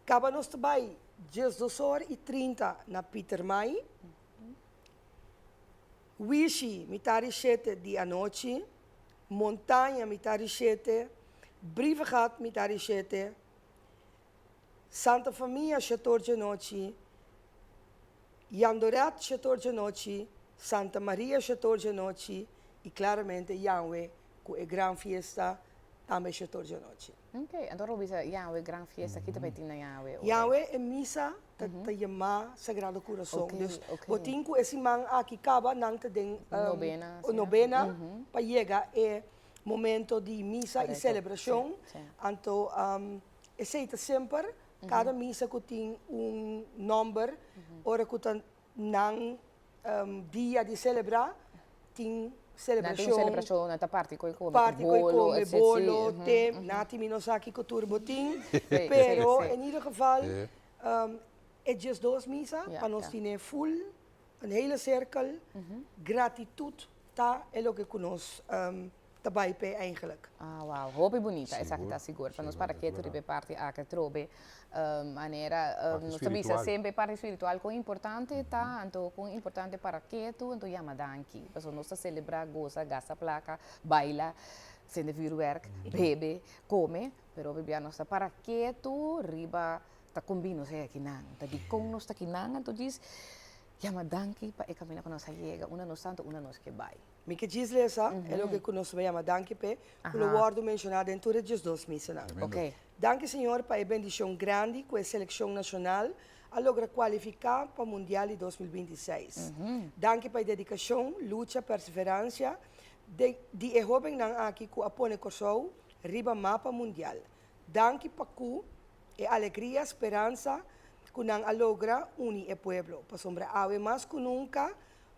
Kaba nos ta bai diesdosor i 30 na Pietermaai. Wishi, mitar di shete di anochi, Montaña, mitar di shete, Brievengat, mitar di shete, Santa Famia, shetor djanochi, Jandoret, shetor djanochi, Santa Maria, shetor djanochi, i klaramente Janwe ku e gran fiesta tambe shetor djanochi. Ok, anto ora bo bisa Yahweh gran fiesta, ki ta bai tin na Yahweh ora? Yahweh e misa ta ta yamá Sagrado Kurason. Dus bo tin ku e siman aki kaba nan ta den Nobena, asina. nobena pa yega e momento di misa i selebrashon. Anto esei ta semper. Kada misa ku tin un nòmber, ora ku ta nan dia di selebrá, tin Nan tin un selebrashon. selebrashon, nan ta parti koi kome, ku Parti koi bolo, kome, etc. bolo, te. Nati mi no sa kiko tur bo tin, pero in ieder geval e 12 misa pa nos tine full, een hele cirkel, gratitut ta e loke ku nos ta bai p'e eigenlijk. Ah, wow. Hopi bunita esaki ta sigur. Pa nos para ketu riba e parti aki atrobe. Manera nos ta bisa semper e parti spiritual kon importante ta, anto kon importante para ketu, anto yama danki. Pasobra nos ta selebrá, gosa, gasta plaka, baila, sende vuurwerk, bebe, kome, pero hopi bia nos ta para ketu riba ta kon bin nos ei akinan, ta dikon nos ta akinan, anto djis yama danki pa e kaminda ku nos a yega, unda nos ta anto unda nos ke bai. Mi ke djis lesa e loke ku nos ta yama danki p'e, ku lo wòrdu menshoná den tur e 12 misanan. Danki Señor pa e bendishon grandi ku e selekshon nashonal a logra kualifiká pa Mundial di 2026. Danki pa e dedikashon, lucha, perseveransia de di e hóbennan aki ku a pone Kòrsou riba mapa mundial. Danki pa ku e alegria, speransa ku nan a logra uni e pueblo. Pasobra awe mas ku nunka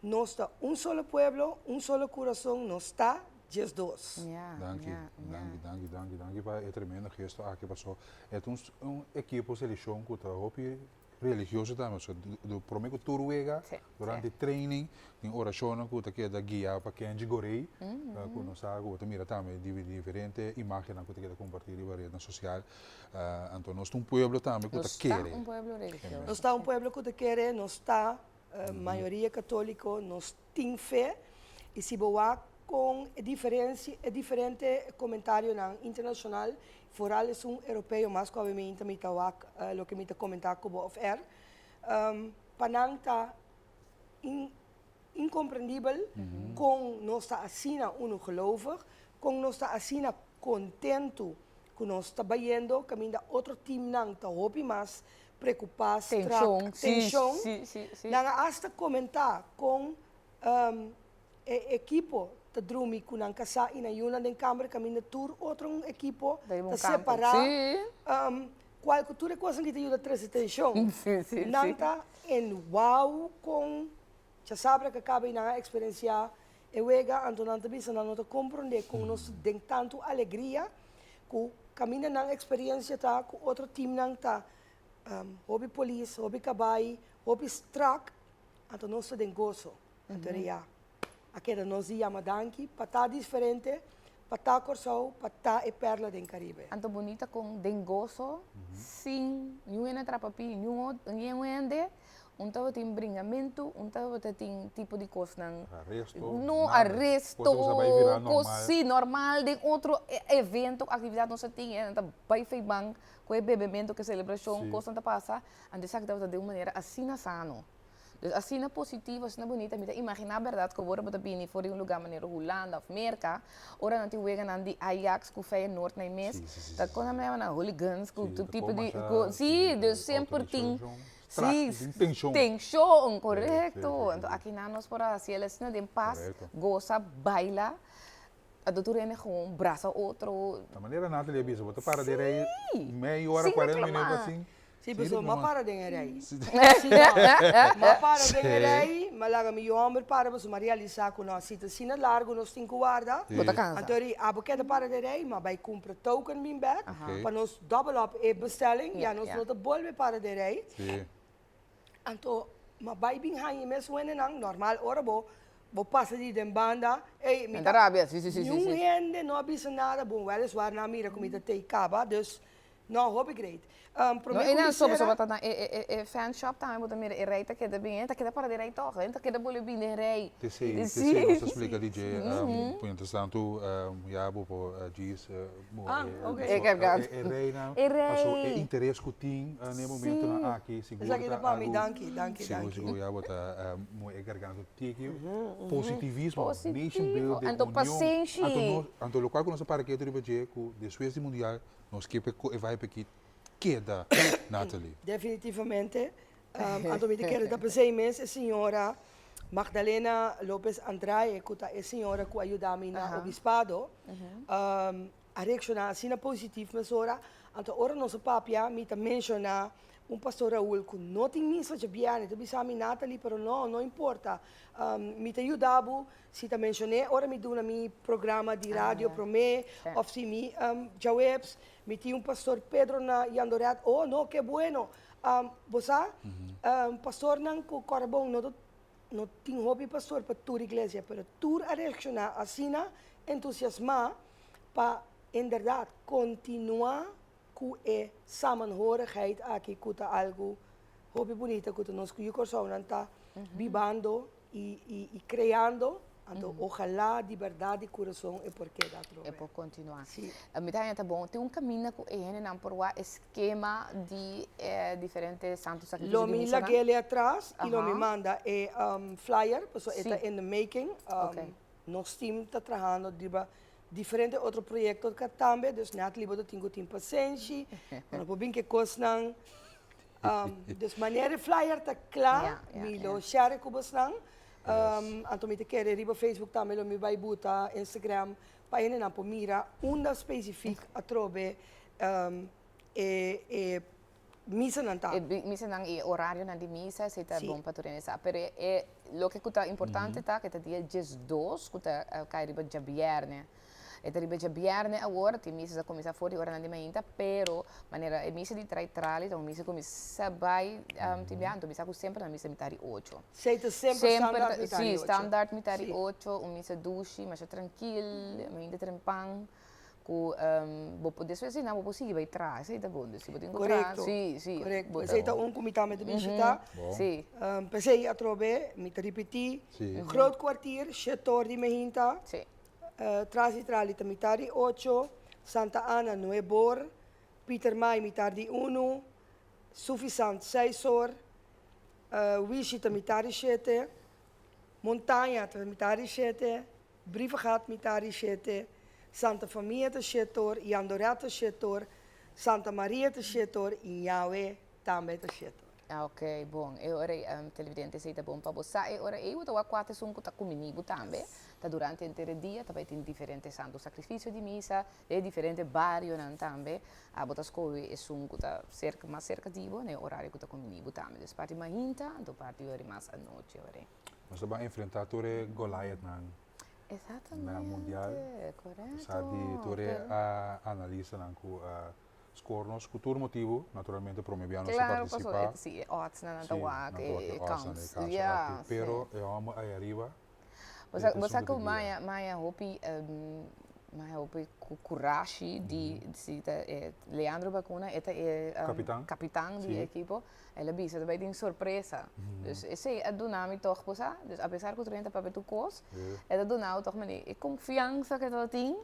Nos ta un solo pueblo, un solo curason, nos ta 12. Danki, danki, danki, danki, danki pa e tremendo gesto aki paso e ta un ekipo seleccion cu ta hopi religioso tambe so prome cu tur wega durante training tin oracionnan cu ta keda guia pa Kenji Gorey cu nos sa cu bo ta mira tambe di diferente imagennan cu ta keda comparti riba rednan social anto nos ta un pueblo tambe cu ta kere. Nos ta un pueblo religioso. Nos ta un pueblo cu ta kere, nos ta Mayoria católico nos tin fe y si bo wak con e diferencia e diferente comentarionan internacional vooral esun europeo mas cu awe mi ta wak loke mi ta comenta cu bo of er pa nan ta incomprendibel con nos ta asina uno gelovig con nos ta asina contento cu nos ta bayendo caminda otro teamnan ta hopi mas preocupá, strak, tenshon. Nan a asta komentá kon e ekipo ta drumi ku nan kasá i nan yunan den kamber kaminda tur otro un ekipo ta separá. Kual ku tur e kosnan ki ta yuda trese tenshon. Nan ta en wou kon djasabra ku a kaba i nan a eksperensiá e wega, anto nan ta bisa nan no ta komprondé kon nos ta den tantu alegria ku kaminda nan eksperensia ta ku otro timnan ta hopi polis, hopi kabai, hopi strak, anto nos ta den goso. Anto era ya a keda nos di yama danki pa ta diferente, pa ta Kòrsou, pa ta e pèrla den Karibe. Anto bunita kon den goso sin niun hende trapa pi niun hende Un tabatin bringamentu, un tabata tin tipo di kosnan. Aresto, No, nada. aresto, Kos ku sa bai bira kos normal. si, normal den otro evento, aktividat nos a tin, e nan ta bai fei ban ku e bebementu, ku e selebrashon, kosnan ta pasa. Anto esaki tabata den un manera asina sano. Dus asina positivo, asina bunita. Mi ta imaginá bèrdat ku ora bo ta bini for di un lugá manera Hulanda òf Merka, ora nan tin weganan di Ajax ku Feyenoord na e mes, ta kon nan yama nan hooligans ku tur tipo di, ku, si, dus semper tin. Sí, tenshon. Tenshon, korekto. Anto akinan nos por a hasi el asina den pas, gosa, baila. Anto tur hende gewoon brasa otro. Ta manera Nathalie a bisa, bo ta para den rei mei ora, cuarenta minuto asin. Sí, pasobra mi a para den e rei. Sí, no. Mi a para den e rei, mi a laga mi yu hòmber para pasobra mi a realisá ku no, si ta asina largu nos tin ku warda. Bo ta kansa. Anto ri abo keda para den rei, mi a bai kumpra token bin bèk pa nos Double up e bestelling, ya nos no ta bolbe para den rij. Anto, ma bai bin haña mes wendenan, normal ora bo bo pasa di den banda, ey, mi ta rabia, si, si, si, niun hende no a bisa nada, bon, weliswaar nan a mira ku mi ta tei kaba, dus no, hopi great. No, e nan so, pasobra ta na e e e fan shop tambe bo ta mira e rij ta keda bin, e ta keda para den rij tòg, e ta keda bolbe bin den rij. T'esei, t'esei nos ta splika di dje, mientrastantu ya bo por djis Ah, ok. E garganta. E reynan, E rey. paso e interes ku tin na e momentonan aki sigur Esaki ta ta pa mi, algu danki, danki, sigur danki. sigur ya bo ta moe e garganta tiki positivismo, nation Positivo, building, anto union. pasenshi. Anto nos, anto lokual ku nos a para ketu riba dje ku despues di mundial nos ke pa e vibe aki keda, Nathalie. Definitivamente. Anto mi ta kere ta p'esei mes e señora Magdalena Lopez Andrae, ku ta e señora ku a yuda mi na obispado, a reakshoná asina positif mesora. Anto ora nos a papia, mi ta menshoná un pastor Raul ku no tin misa djabièrnè, ta bisa mi, "Natalie, pero no, no importa. Mi ta yuda bo si ta menshon'é ora mi duna mi programa di radio promé, òf si mi djaweps, mi tin un pastor Pedro na Jandoret." "Oh, no, ke bueno." Bo sa, pastornan ku kòrda bon, no ta no tin hopi pastor pa tur iglesia, pero tur a reakshoná asina entusiasmá pa inderdaad kontinuá ku e samenhorigheid aki ku ta algu hopi bunita ku ta nos ku yu Kòrsounan ta bibando i kreando, anto ojalá di bèrdat di kurason e por keda atrobe. E por kontinuá. Sí. Mi ta haña ta bon. Tin un kaminda ku e hendenan por wak e skema di e diferente santu sakrifisio Lo di mi misanan? lag'é atras i lo mi manda e flyer, pasobra e ta in the making. Nos team ta trahando riba diferente otro proyecto ka tambe, dus Natalie bo ta tin ku tin pasenshi, bo no por bin ke kosnan. Dus manera e flyer ta kla, mi lo share ku bosnan. Anto mi ta kere riba Facebook tambe lo mi bai buta, Instagram, pa hendenan por mira unda specifiek atrobe e misanan ta. E misanan i e orarionan di misa, esei ta bon pa tur hende sa. Pero e loke ku ta importante ta ku e ta dia 12 ku ta kai riba djabièrnè. E ta riba djabièrnè awor, tin misa ta kuminsá for di oranan di mainta, pero manera e misa di trai trali ta un misa ku mi sa bai tin biaha, anto mi sa ku semper ta misa mitar di ocho. Esei ta semper standaard mitar di ocho. Si, standaard mitar di ocho, un misa dushi, masha trankil, mainta trempan. Ku bo por despues di nan bo por sigui bai traha, esei ta bon. Dus si bo tin ku traha, Korekto, si, si. korekto. Esei ta un ku mi tambe ta bishitá. Si. P'esei atrobe mi ta ripití, Groot Kwartier, shetor di mehinta, Tras di Trali ta mitar di ocho, Santa Ana nuebor, Pietermaai mitar di unu, Suffisant seis or, Wishi ta mitar di shete, Montaña ta mitar di shete, Brievengat mitar di shete, Santa Famia ta shetor, Jandoret ta shetor, Santa Maria ta shetor i Ñawe tambe ta shetor. Ah ok, bon. E ora ei, televidente, esei ta bon pa bo sa. E ora ei bo ta wak kuater esun ku ta kumini bo tambe. Ta durante henter e dia ta bai tin diferente santu sakrifisio di misa den e diferente barionan tambe. Abo ta skohe esun ku ta serka, mas serka di bo na e orario ku ta kumini bo tambe. Dus parti mainta anto parti ora mas anochi ora ei. Nos ta ban enfrentá tur e Goliathnan na mundial. Exactamente, Sa di tur e analistanan ku a score nos ku tur motibu, naturalmente prome bia nos a Claro, partisipá. paso si e oddsnan nan ta wak, Sí, nan ta wak e e oddsnan, e kans. kansa Ja, aki. Pero e hòmber ei ariba, Bo e sa ta bo sa esun ku ku ta guia. maya maya hopi maya hopi ku kurashi di si ta e Leandro Bacuna e ta e Kapitan. kapitan di e ekipo. El a bisa ta bai tin sorpresa. Dus esei a duna mi tog, bo sa, dus apesar ku tur hende ta papia tur kos, e ta duna bo tog mane e konfiansa ku e ta tin,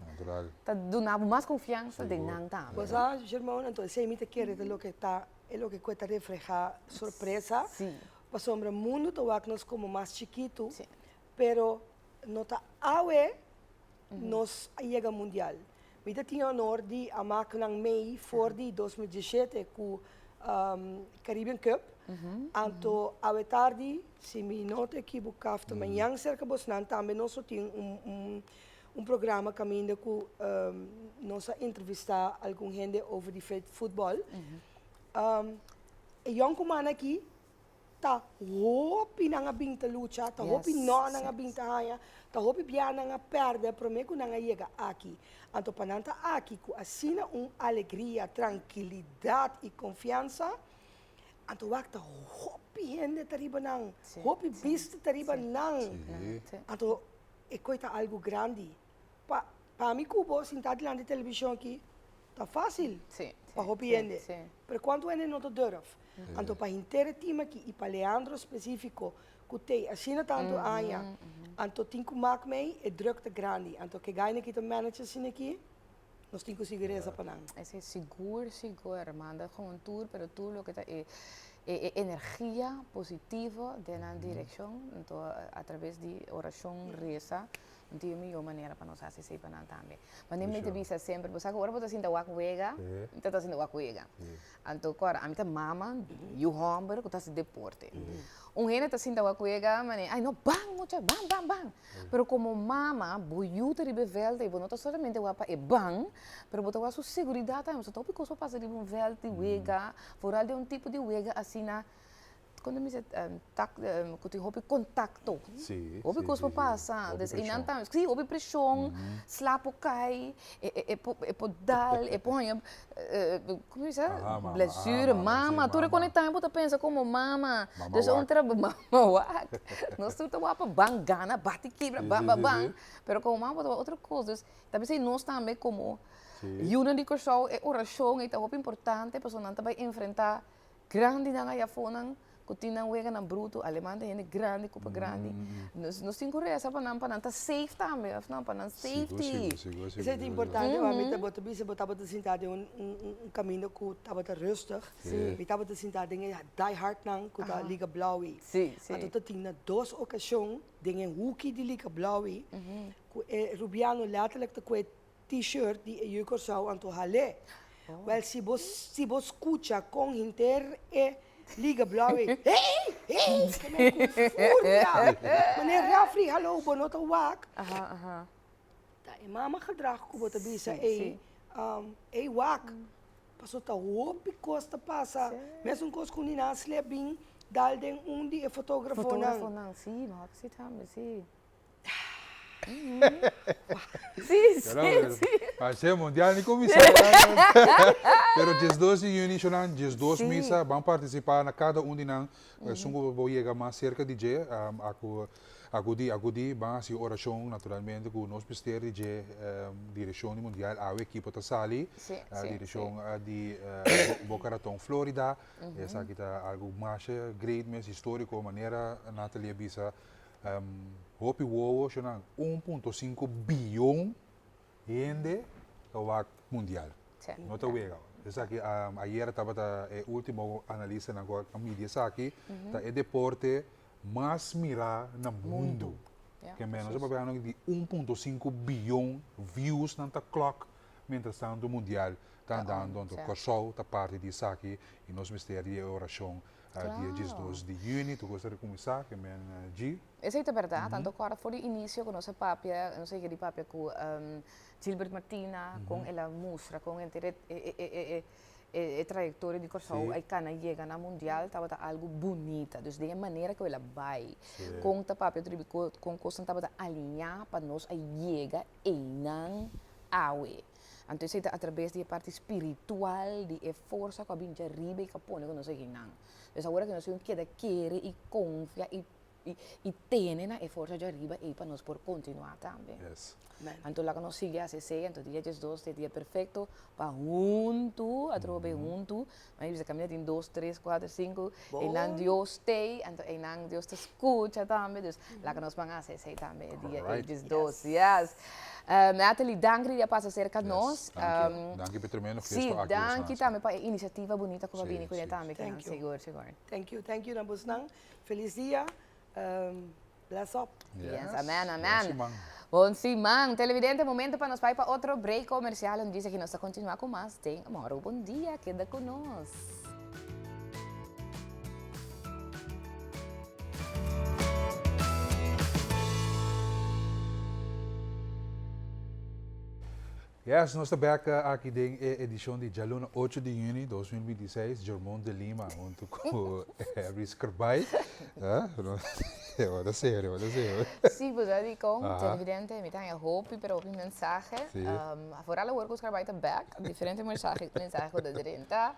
ta duna bo mas konfiansa den nan tambe. Bo sa, Germán, anto esei mi ta kere ta loke ta e loke ku e ta reflehá sorpresa, pasobra mundu ta wak nos komo mas chikitu, pero no ta awe nos a yega mundial. Mi ta tin e honor di a mak nan mei for di 2017 ku Caribbean Cup. Anto awe tardi, si mi no ta ekiboká, ta mañan serka bosnan tambe nos lo tin un un programa kaminda ku nos a entrevistá algun hende over di futbòl. E yònkuman aki Ta hopi nan a bin ta lucha, ta hopi nò nan a bin ta haña, ta hopi bia nan a pèrdè promé ku nan a yega aki. Anto pa nan ta aki ku asina un alegria, trankilidat i konfiansa, anto wak ta hopi hende ta riba nan, hopi bista ta riba nan. Anto e koi ta algu grandi. Pa pa mi ku bo sintá dilanti televishon aki ta fásil pa hopi hende, pero kuantu hende no ta durf? Anto pa henter e team aki i pa Leandro spesífiko ku t'ei asina tantu aña, anto tin ku mak mei e druk ta grandi. Anto ke gaina ki ta manage asina aki, nos tin ku sigui reza pa nan. Esei sigur sigur, manda gewoon tur pero tur loke ta e e energia positivo den nan direkshon, anto atraves di orashon, reza. No tin e mihó manera pa nos hasi esei pa nan tambe. Mane mi ta bisa semper, bo sa ku ora bo ta sinta wak wega, mi ta ta sinta wak wega. Anto kòrda, ami ta mama yu hòmber ku ta hasi deporte. Un hende ta sinta wak wega, mane, ai no, ban mucha, ban, ban, ban. Pero komo mama, bo yu ta riba e vèlt ei, bo no ta solamente wak pa e ban, pero bo ta wak su seguridat tambe, pasobra hopi kos por pasa riba un vèlt di wega, foral den un tipo di wega asina. Kon ta bisa tak ku tin hopi kontakto. Sí, Hopi sí, kos sí, por sí. pasa. Hopi Dus einan preshon. tambe, sí, hopi preshon, sla por kai, e e e por e por dal, e por haña kon ta bisa? Aha, mama, aha, Blessure, mama, sí, mama, tur e mama. konektá bo ta pensa komo mama. Mama Dus un wak. trabou, mama wak. Nos tur ta wak pa ban gana, bati kibra, Sí, ban sí, ban sí, ban. sí. Pero komo mama bo ta wak otro kos. Dus ta p'esei nos tambe komo Sí. yunan di Kòrsou e orashon ei ta hopi importante pasobra nan ta bai enfrentá Grandinan aya afonan ku tin nan weganan brutu, aleman ta hende grandi, kupa grandi. Nos nos tin ku resa pa nan, pa nan ta safe tambe, òf no? Pa nan Sigur, safety. sigur, sigur, Esei sigur, ta sigur. importante, ma mi ta bo ta bisa bo tabata sinta den un un un kaminda ku tabata rustig. Sí. Mi tabata sinta den e die hardnan ku ta Liga Blauw. Sí, sí. Anto ta tin na dos okashon den e huki di Liga Blauw ku e rubiano letterlijk ta kue T-shirt di e yu Kòrsou anto hal'é. Wèl si bo si bo skucha kon henter e Liga Blauw ei, hey! Hey! Ke men ku furia! Meneer referee, hallo, bo no ta wak. Ta e mama gedrag ku bo ta bisa ei, ei wak. Paso ta hopi kos ta pasa. Mesun kos ku Nina Slip bin dal den un di e fotógrafonan. Fotógrafonan, si, mi hopi si tambe, si. Sí, sí, sí. Hace mundial ni kuminsá. Pero diesdos di yüni shonan, diesdos misa, ban partisipá na kada un di nan. Esun ku bo yega mas serka di dje, aku akudí, akudí, ban hasi orashon naturalmente ku nos mester di dje direkshon di mundial. Awe ekipo ta sali, direkshon di Boca Raton, Florida. Esaki ta algu masha great mes, históriko, manera Nathalie a bisa. Hopi wowo shonan un punto sinku biyon hende ta wak mundial. No ta wega. Esaki ayera tabata e ultimo analistanan ku a midi esaki ta e deporte mas mirá na mundu. Ke men nos a papia di un punto sinku biyon views nan ta klòk mientras tanto mundial ta andando. Anto Kòrsou ta parti di esaki i nos mester di e orashon Dia diesdos di juni tur kos ta rekuminsá ke men dji. Esei ta bèrdat, anto kòrda for di inisio ku nos a papia, nos a yega di papia ku Gilbert Martina, kon el a mustra kon henter e e trayektoria di Kòrsou a kana yega na mundial tabata algu bunita. Dus den e manera ku el a bai, kon ta papia otro di kon kosnan tabata aliñá pa nos a yega einan awe. Anto esei ta atrabes di e parti spiritual di e forsa ku a bin djariba i ku a pone ku nos a kinan. Pues awor aki nos tin ku keda kere i konfia i i tene na e forsa djariba ei pa nos por kontinuá tambe. Anto laga nos sigui hasi esei, anto dia diesdos ta e dia perfekto pa huntu atrobe huntu, mi a bisa kaminda tin dos, tres, kuater, sinku, einan Dios t'ei, anto einan Dios ta skucha tambe, dus laga nos ban hasi esei tambe e dia ei diesdos, yes. Natalie, danki di a pasa serka nos. Danki, danki pa e tremendo gesto aki. Sí, danki tambe pa e inisiativa bunita ku bo a bini kuné tambe, kinan, sigur, sigur. Thank you, thank you na bosnan. Felis dia, bless up. Yes, amen, amen. Bon siman. Televidente, momento pa nos bai pa otro break comercial. Un djis aki nos ta continua cu mas den Moro Bon Dia. Keda cu nos. Yes, nos ta bek aki den e edicion di djaluna ocho di juni 2026, Jermon de Lima hunto cu Harry Skerbay. Bo ta serio, bo ta serio. Sí, bo sa dikon, televidente, mi ta haña hopi pero hopi mensahe. Vooral awor ku Skerbay ta bek, diferente mensahe mensahe ku ta drenta,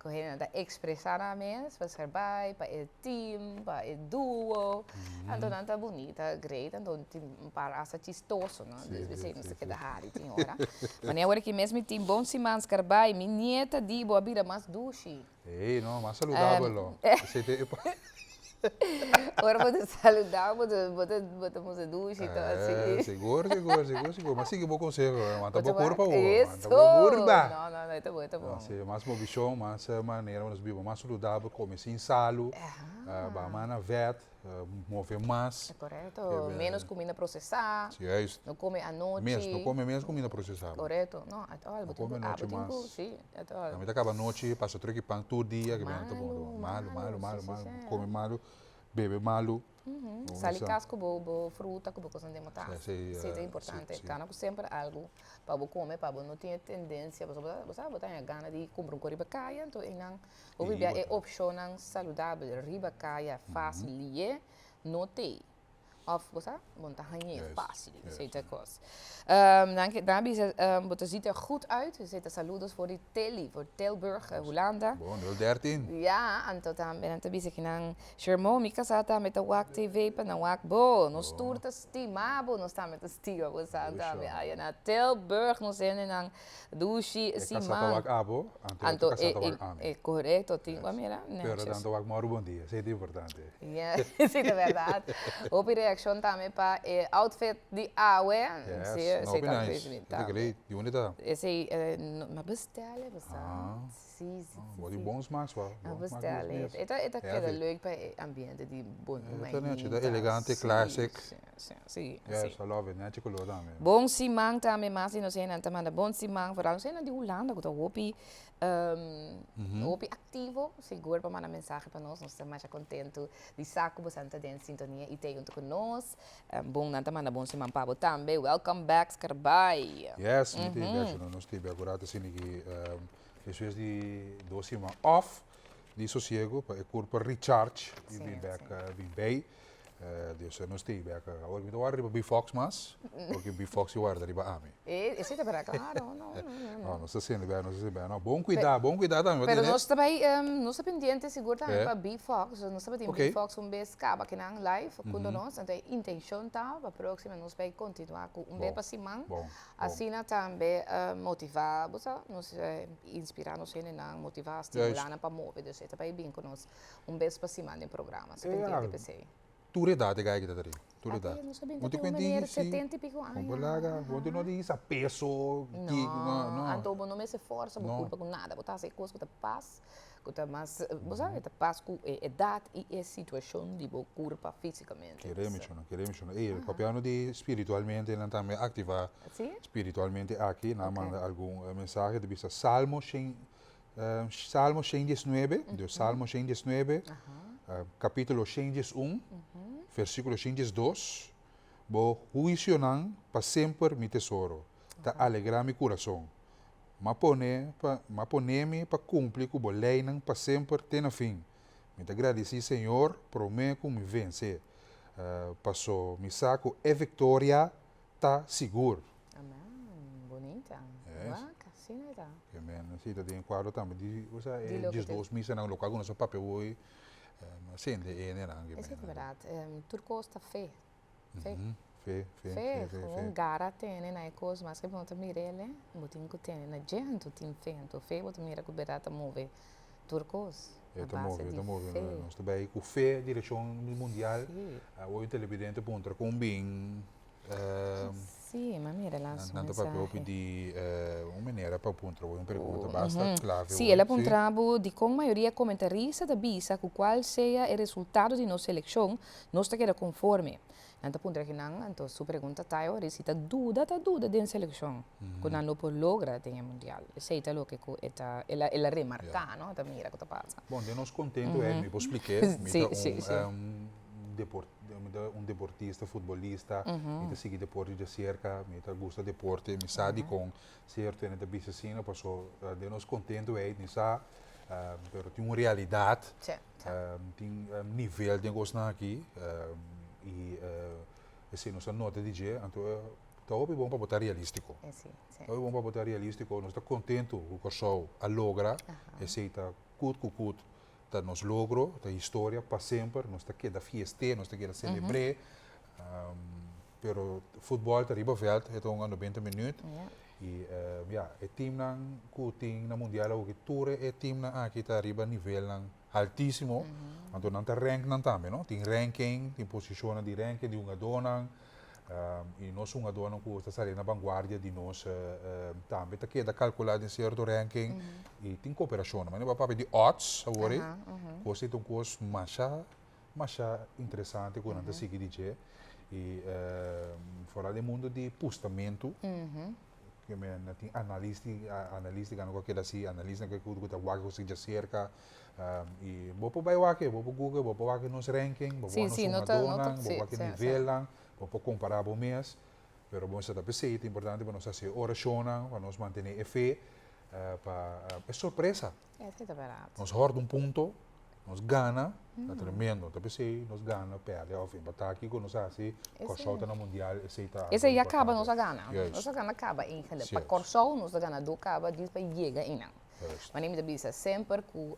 ku hendenan ta ekspresá nan mes pa Skerbay, pa e team, pa e duo. Anto nan ta bunita, great, anto tin un par asta chistoso, no? Dus p'esei nos ta keda hari tin ora. Manera awor aki mes mi tin bon siman Skerbay, mi nieta di bo a bira mas dushi. Ey, no, mas saludabel lo. Esei ta e pa. Ora bo ta saludá, bo ta, bo ta, bo ta musa dushi i todo así. Eh, sigur, sigur, sigur, sigur. Mas sigui bo konseho, wanta bo kurpa bo, wanta Eso! bo kurpa. No, no, no, e ta bon, e ta bon. Si, mas movishon, mas manera nos biba mas saludabel, kome sin salu. Baha mas na vèt, move mas. Korekto, ménos kuminda prosesá. Juist. No kome anochi. Mes, no kome mes kuminda prosesá. Korekto, no, at all. No kome anochi mas. Si, at all. Ami ta kaba anochi, pasa truki pan tur dia, malu, malu, malu, malu, kome malu, bebe malu. Sali kas ku bo bo fruta ku bo kosnan den bo tas. Si ta importante. Kana ku semper algu pa bo kome pa bo no tin e tendensia pasobra bo sa bo ta haña gana di kumpra un kos riba kaya anto einan bo bibia e opshonnan saludabel riba kaya fásil lié no tei. Òf bo sa bo no ta hañ'é fásil. Esei ta e kos. Nan ke nan a bisa bo ta ziet er goed uit. Esei ta saludos for di Tilly, for Tilburg, Hulanda. Bon, nul dertien. Ya, anto tambe nan ta bisa ki nan Shermo, mi kasá tambe ta wak TV pa nan wak bo. Nos tur ta stima bo, nos tambe ta stima bo sa tambe. Aya na Tilburg nos hendenan dushi E siman. kasá ta wak abo, anto e otro kasá ta wak ami. E korekto, tin ku a mira Pero netjes. nan ta wak mòru bon dia, esei ta importante. Ya, esei ta bèrdat. Hopi reakshon tambe pa e outfit di awe. Yes, Sí, no esei hopi ta nice. hopi E ta great. Di unda ta? Esei, no, m'a bestèl e bo sa. Sí, sí, sí. Bo di bon smaak swa. A bestel e. E ta e ta keda leuk pa e ambiente di bon E ta nechi, ta elegante, classic. Sí, sí, sí. Yes, I love it. Nechi color tambe. Bon siman tambe mas di nos hendenan ta manda bon siman, vooral nos hendenan di Hulanda ku ta hopi hopi aktivo, sigur pa manda mensahe pa nos, nos ta masha kontentu di sa ku boso ta den sintonia i ta huntu ku nos. Bon nan ta manda bon siman pa bo tambe. Welcome back Skarbai. Yes, mi ta bek, nos ta bek ora ta sinti ki Despues di dos siman off di sosiego pa e kurpa recharge i bin bek bin bei. Dus nos ta bek. Awor mi ta warda riba Bifox mas, porque Bifox i warda riba ami. Esei ta berdad, claro. No, no, no. No, nos ta sende bek, nos ta sende bek. No, bon cuida, bon cuida tambe. Pero nos ta bai, nos ta pendiente sigur tambe pa Bifox. Nos tabatin Bifox un bes caba kinan live junto nos. Anto e intencion ta pa proximo nos bai continua cu un bes pa siman. Asina tambe motivá, bo sa, nos inspirá nos hendenan, motivá, stimulá nan pa move. Dus e ta bai bin ku nos un bes pa siman den programa. So pendiente p'esei. Tur edat e gai ki ta traí. Tur edat. Aki nos a bin ta tin un meneer setenta i piko aña. Bo laga, bo no tin hisa peso, kiko, no, no. Anto bo no mester forsa bo kurpa ku nada. Bo ta hasi e kos ku ta pas. Ku ta mas, bo sa, e ta pas ku e edat i e situashon di bo kurpa físikamente. Kere mi chona, kere mi chona. Ey, papiando di spiritualmente, nan tambe aktivá spiritualmente aki. Nan a manda algun mensahe, ta bisa Salmo shen, Salmo shen diesnuebe, dus Salmo shen diesnuebe, kapítulo shen diesun, versíkulo shen diesdos, Bo huisionan pa semper mi tesoro, ta alegrá mi kurason. M'a pone pa, m'a pone mi pa kumpli ku bo leinan pa semper te na fin. Mi ta gradisí Señor promé ku mi vense, paso mi sa ku e viktoria ta sigur. Amen. Bunita. Yes. Wak, asina e ta. Amen. Si, ta den kuadro tambe di, osea, Di e loke te. diesdos misanan lokual ku nos a papia hoy, a sende e hendenan. Esei ta bèrdat. Tur kos ta fe. Fe. Fe, fe, Fe, fe, fe, gewoon fe. gara tene na e kos, maske bo no ta mir'el, bo tin ku tene na dje, anto tin fe, anto fe bo ta mira ku berdad ta move tur kos, E a ta base move, e di ta move. fe. Nos ta bai ku fe direkshon di mundial. Sí. Awor un televidente puntra kon bin Sí, m'a mira laatst un Nan ta papia hopi mensahe. di un manera pa puntra bo un pregunta basta clave Sí, el a hopi. puntra bo dikon mayoria komentarista ta bisa ku kual sea e resultado di nos selekshon, nos ta keda konforme. Nan ta puntra kinan, anto su pregunta ta e ora si ta duda ta duda den selekshon ku nan lo por logra den e mundial. Esei ta loke ku e ta el a el a remarká, no? Ta mira ku ta pasa. Bon, den nos kontento ei mi por splik'é, mi ta un deport mi ta un deportista, futbolista, mi ta sigui deporte djaserka, mi ta gusta deporte, mi sa dikon sierto hende ta bisa asina, paso den nos kontento ei mi sa, pero tin un realidat. Tin nivel den kosnan aki i esei nos a nota di dje, anto ta hopi bon pa bo ta realístiko. Ta hopi bon pa bo ta realístiko, nos ta kontentu ku Kòrsou a logra, esei ta kut ku kut ta nos logro, ta historia pa semper, nos ta keda fiest'é, nos ta keda selebr'é, pero futbòl ta riba vèlt, e ta hunga nobenta minüt i ya, e timnan ku tin na mundial awoki tur e timnan aki ta riba nivelnan altísimo, anto nan ta rank nan tambe, no? Tin ranking, tin posishonnan di ranking di hungadónan. I nos hungadónan ku ta sali na vanguardia di nos tambe ta keda kalkulá den sierto ranking i tin kooperashonnan. Manera bo a papia di odds awor ei, kos ei ta un kos masha masha interesante ku nan ta sigui di dje. I foral den mundu di pustamentu, ke men nan tin analisti analistinan ku a keda hasi, analistanan ku ta wak e kos ei djaserka. I bo por bai wak e, bo por google, bo por wak e nos ranking, bo por wak nos hungadónan, bo por wak e nivelnan, bo por kompará bo mes. Pero bo mester ta p'esei ta importante pa nos hasi e orashonnan, pa nos mantené e fe, pa e sorpresa. Nos hòrta un punto, nos gana, ta tremendo. Ta p'esei nos gana, pèrdè òf empatá. Kiko nos hasi, Kòrsou ta na mundial, esei ta algu importante. Esei ya kaba nos a gana. Nos a gana kaba eigentlik. Pa Kòrsou nos ta ganadó kaba djis pa yega einan. Wanneer mi ta bisa semper ku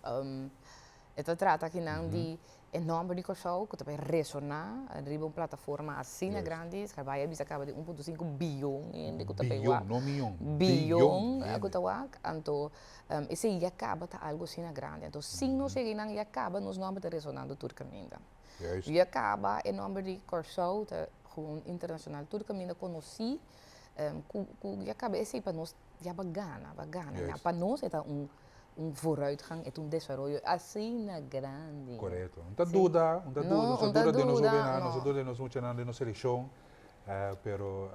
e ta trata akinan di e nòmber di Kòrsou ku ta bai resoná riba un plataforma asina grandi, Scarbaya a bisa kaba di 1.5 bion hende ku ta bai wak. Bion, no mion. Bion ku ta wak. Anto esei ya kaba ta algu asina grandi. Anto sin nos yega einan ya kaba nos nòmber ta resonando tur kaminda. Ya kaba e nòmber di Kòrsou ta gewoon internashonal tur kaminda konosí ku ya kaba esei pa nos Ya ba gana, ba gana. Ya pa nos e ta un un vooruitgang, e ta un desaroyo asina grandi. Korekto. Un ta duda, un ta duda, nos ta duda den nos hobennan, nos ta duda den nos muchanan, den nos selekshon, pero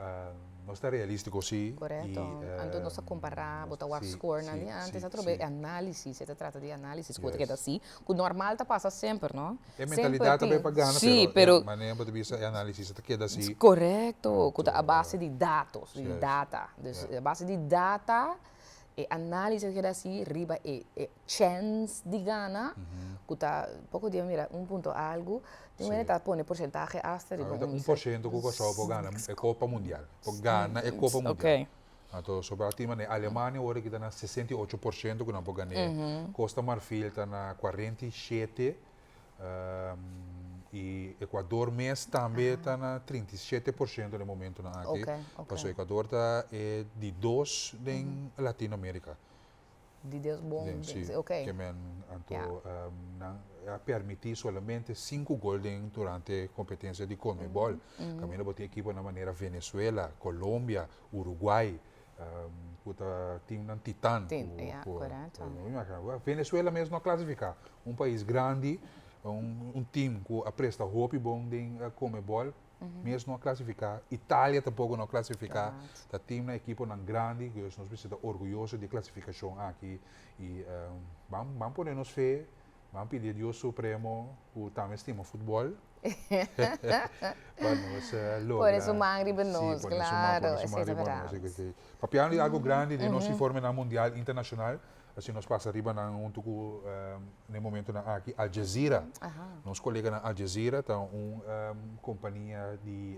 nos ta realístiko si. Korekto. Anto nos ta kompará, bo ta wak scorenan di antes, atrobe e análisis, e ta trata di análisis ku bo ta keda hasi, ku normal ta pasa semper, no? E mentalidad ta bay pa gana, pero e manera bo ta bisa e analisis ta keda asi. Correcto, cu ta a base di datos, di data. Dus a base di data e analisis ta keda asi riba e chens di gana, cu ta poco dia mira un punto algo, tin wende ta pone porcentahe hasta riba un. Un por ciento cu Curaçao por gana e Copa Mundial, por gana e Copa Mundial. Anto sobra tin manera Alemania ora ki ta na 68% ku nan por gané. Costa Marfil ta na 47 i Ecuador mes tambe ta na 37% den momentonan aki. Pasobra Ecuador ta e di dos den Latinoamerica. Di dos bon den, si, ok. Ke men anto nan a permiti solamente sinku gol den durante kompetensia di Conmebol. Kaminda bo tin ekiponan manera Venezuela, Colombia, Uruguay, ku ta timnan titan. Tin, ya, korekto. Venezuela mes no a klasifiká. Un pais grandi, un tim ku a presta hopi bon den Conmebol. Mes no a clasifica, Italia tampoco no a clasifica, ta teamnan equiponan grandi, dus nos mester ta orguyoso di e clasificacion aki y ban ban pone nos fe, ban pidi e Dios Supremo cu tambe stima futbol pa nos logra. Pone su man riba nos, Si, pone su man, claro, pone su man esey ta riba nos. verdad. Papiando di algo grandi den nos informenan mundial internacional, Así nos pasa riba nan huntu ku na e momentonan aki Al Jazeera. Nos koleganan Al Jazeera ta un kompania di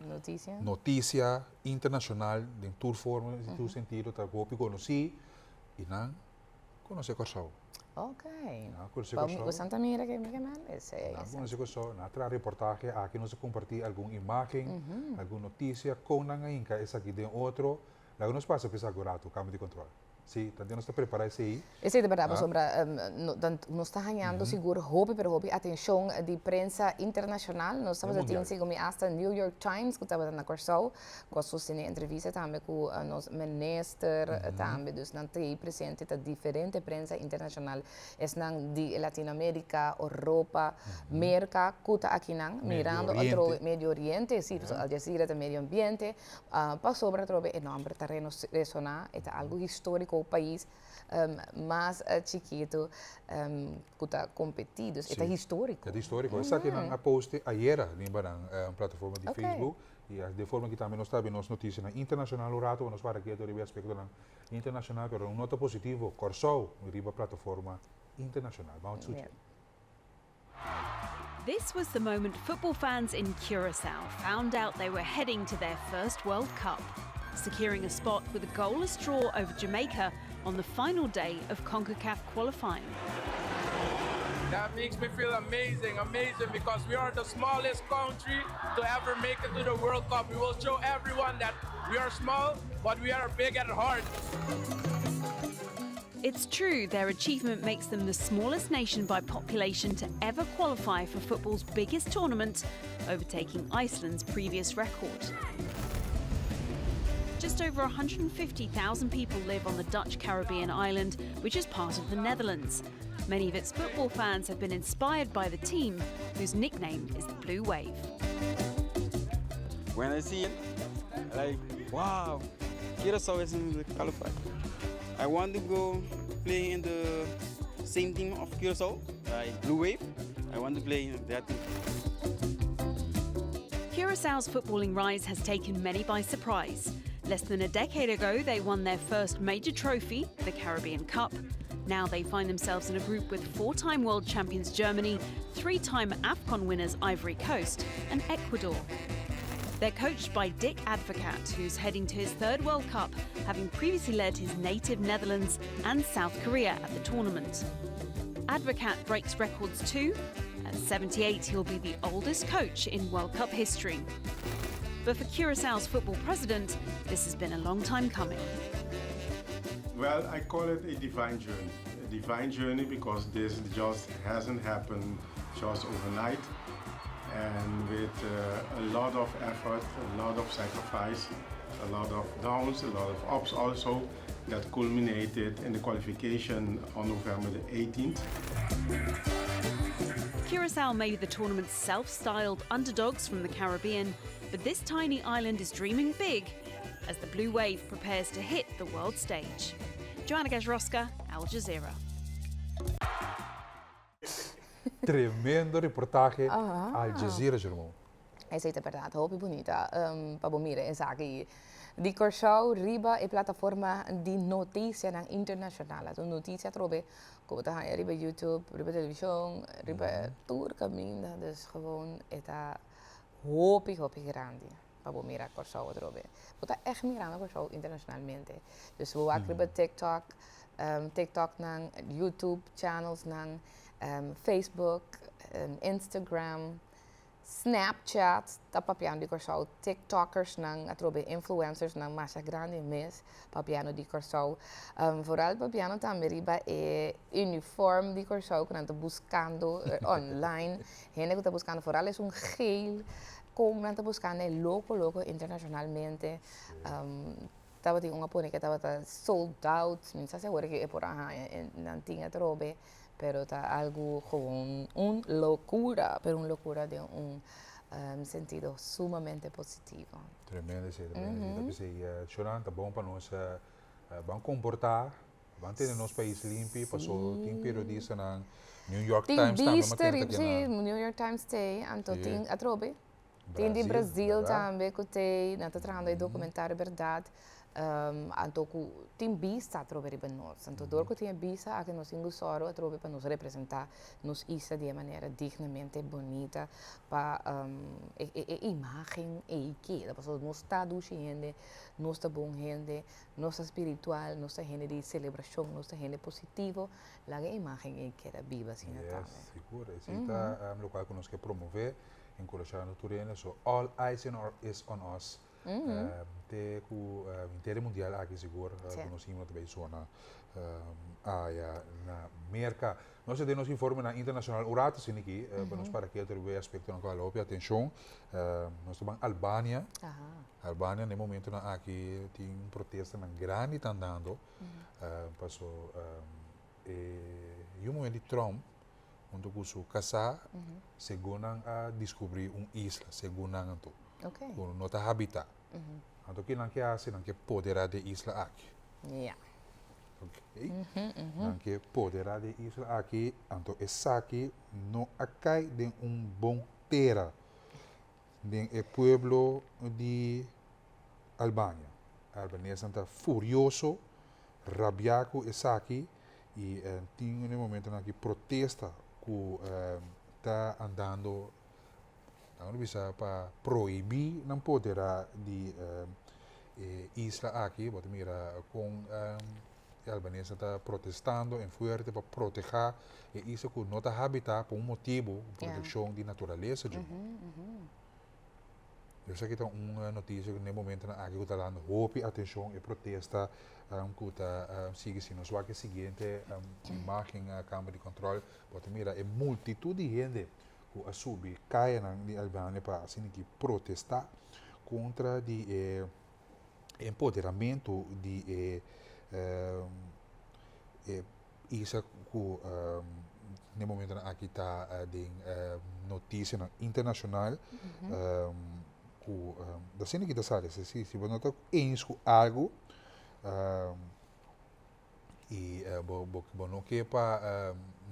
Notisia. notisia internashonal den tur forma den tur sentido ta hopi konosí i nan konosé Kòrsou. Ok. Nan konosé Kòrsou. Bo san ta mira ke mi ke manda esei. Nan konosé Kòrsou, nan a traha reportahe aki nos a kompartí algun imágen, algun notisia kon nan a hinka esaki den otro. Laga nos pasa p'esaki un ratu, kambio di control. Sí, tantu nos ta prepara esei. Esei ta berdad, pasobra nos ta hañando sigur hopi pero hopi atencion di prensa internacional. Nos tabata tin segun mi hasta New York Times cu tabata na Corsou cu a sostene entrevista tambe cu nos minister tambe. Dus nan ta ei presente ta diferente prensa internacional, esnan di Latinoamerica, Europa, Merca cu ta akinan mirando atrobe Medio Oriente, si, pasobra Al Jazeera ta Medio Ambiente. Pasobra atrobe e nòmber ta resoná, e ta algu históriko, pais mas chikitu ku ta kompetí, dus e ta históriko. E ta históriko. Esaki nan a poste ayera riba nan plataforma di Facebook i di e forma aki tambe nos ta habi nos notisianan internashonal un rato, nos para ketu riba e aspektonan internashonal, pero un nota positivo, Kòrsou riba plataforma internashonal. Ban suchi. This was the moment football fans in Curacao found out they were heading to their first World Cup, securing a spot with a goalless draw over Jamaica on the final day of CONCACAF qualifying. That makes me feel amazing, amazing, because we are the smallest country to ever make it to the World Cup. We will show everyone that we are small, but we are big at heart. It's true, their achievement makes them the smallest nation by population to ever qualify for football's biggest tournament, overtaking Iceland's previous record. Just over 150,000 people live on the Dutch Caribbean island, which is part of the Netherlands. Many of its football fans have been inspired by the team, whose nickname is the Blue Wave. When I see it, like, wow, Curaçao is in the qualified. I want to go play in the same team of Curaçao, like Blue Wave. I want to play in that team. Curaçao's footballing rise has taken many by surprise. Less than a decade ago, they won their first major trophy, the Caribbean Cup. Now they find themselves in a group with four time world champions Germany, three time AFCON winners Ivory Coast, and Ecuador. They're coached by Dick Advocaat, who's heading to his third World Cup, having previously led his native Netherlands and South Korea at the tournament. Advocaat breaks records too. At 78, he'll be the oldest coach in World Cup history. But for Curaçao's football president, this has been a long time coming. Well, I call it a divine journey. A divine journey because this just hasn't happened just overnight. And with a lot of effort, a lot of sacrifice, a lot of downs, a lot of ups also, that culminated in the qualification on November the 18th. Curacao may be the tournament's self-styled underdogs from the Caribbean, but this tiny island is dreaming big as the Blue Wave prepares to hit the world stage. Joanna Gajrowska, Al Jazeera. Tremendo reportahe Al Jazeera, Jerome. Esei ta berdat, hopi bunita pa mira esaki. Di Kòrsou riba e plataforma di notisia internashonal. Anto notisia trobe, kon ta riba YouTube, riba televishon, riba tur kaminda, dus gewoon e ta hopi hopi grandi. Pa mira Kòrsou trobe. Bo ta echt mirando Kòrsou internacionalmente. Dus we wak riba TikTok, TikTok nan, YouTube channels nan, Facebook, Instagram, Snapchat, ta papiando di Kòrsou, TikTokers nan, atrobe influencers nan masha grandi mes, papiando di Kòrsou. Vooral papiando tambe riba e uniform di Kòrsou, ku nan ta buskando online. Hende ku ta buskando, vooral e un geel, kon nan ta buskando loko loko internacionalmente. Tabatin un a pone ku tabata sold out, no sa si awor ku e por nan tin atrobe, pero ta algo gewoon un lokura, pero un lokura den un sentido sumamente positivo. Tremendo, si, tremendo. Si, uh, ta bon pa nos ban komportá, ban tene nos pais limpi, paso tin periodista na New York Tin Times tambe, bista, si, New York Times tin, anto tin atrobe. Tin di Brasil tambe ku tin, nan ta trahando dokumentario berdat. Anto ku tin bista atrobe riba nos. Anto dor ku tin bista aki nos tin sòru atrobe pa nos representá nos isla di manera dignamente bunita pa e imagen ei keda. Paso nos ta dushi hende, nos ta bon hende, nos ta spiritual, nos ta hende di selebrashon, nos ta hende positivo. Laga e imagen ei keda biba asina tambe. Sigur. Esei ta loke ku nos ke promové, enkurashá tur hende. So all eyes is on us. Te ku henter mundial aki sigur ku nos himno tambe sona aya na Merka. Nos tin nos informe na internashonal un ratu asina aki, pa nos para ku otro aspekto na kual hopi atenshon. Nos ta Albania. Albania na momento nan aki tin protesta nan grandi ta andando. Paso e momento di Trump huntu ku su kasá, segun nan a deskubrí un isla, segun nan anto. Ku no ta habitá. Anto kiko nan ke hasi, nan ke poderá di e isla aki. Ok. Nan ke poderá di e isla aki, anto esaki no a kai den un bon tera den e pueblo di Albania. Albanesenan ta furioso, rabiá ku esaki i tin un momento aki protesta ku ta andando nan bisa pa prohibí nan poderá di isla aki, bo ta mira kon albanese ta protestando en fuerte pa protehá e isla ku no ta habitá pa un motibu, protekshon di naturalesa. Esaki ta un notisia ku na e momentonan aki ku ta dando hopi atenshon, e protesta ku ta sigui. Si nos wak e siguiente imagen Kamer di Kòntròl bo ta mira e multitut di hende ku a subi kayanan di Albania pa asina ki protestá kontra di e empoderamentu di e isla ku na e momentonan aki ta den notisianan internashonal ku asina ki ta sali si bo no ta eens ku algu i bo no ke pa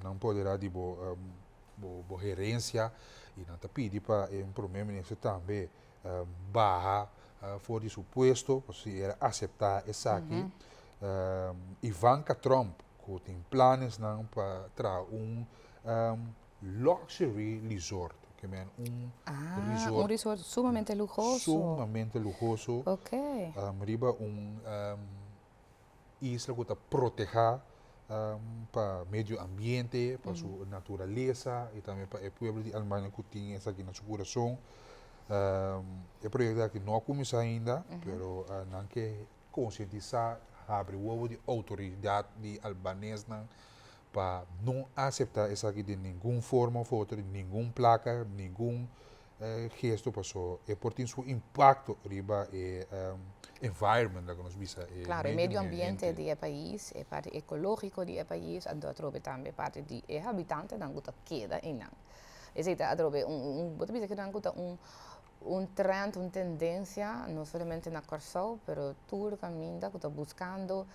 nan poderá di bo herensia i nan ta pidi pa e prome minister tambe baha for di su puesto pasobra si el a aseptá esaki Ivanka Trump ku tin planesnan pa traha un luxury resort ke men un resort un resort sumamente luhoso sumamente luhoso riba un isla ku ta protehá pa medio ambiente, pa su naturalesa i tambe pa e pueblo di Albania ku tin esaki na su kurason. E proyekto aki no a kuminsá ainda, pero nan ke konsientisá, habri wowo di outoridat di albanesnan pa no aseptá esaki den ningun forma òf otro, ningun plaka, ningun gesto paso e por tin su impacto riba e environment laga nos bisa e Claro, e medio ambiente di e pais, e parti ecologico di e pais, anto atrobe tambe parti di e habitantenan cu ta keda eynan. Esey ta atrobe un, un, bo ta bisa kinan cu ta un, un trend, un tendencia, no solamente na Corsou, pero tur caminda cu ta buscando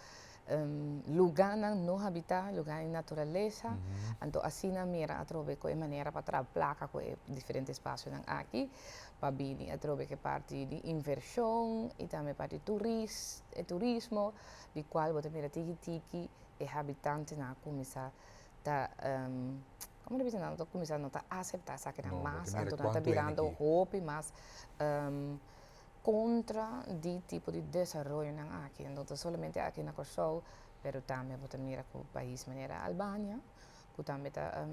Lugánan no habitá, lugá di naturalesa, anto asina mira atrobe ku e manera pa traha plaka ku e diferente espasionan aki, pa bini atrobe ku e parti di invershon i tambe parti turis, e turismo, di kual bo ta mira tiki tiki e habitantenan a kuminsá ta, komo ta bisa nan ta kuminsá no ta aseptá esakinan mas, anto nan ta birando hopi mas. Kontra di tipo di desaroyonan aki, no ta solamente aki na Kòrsou, pero tambe bo ta mira ku pais manera Albania, ku tambe ta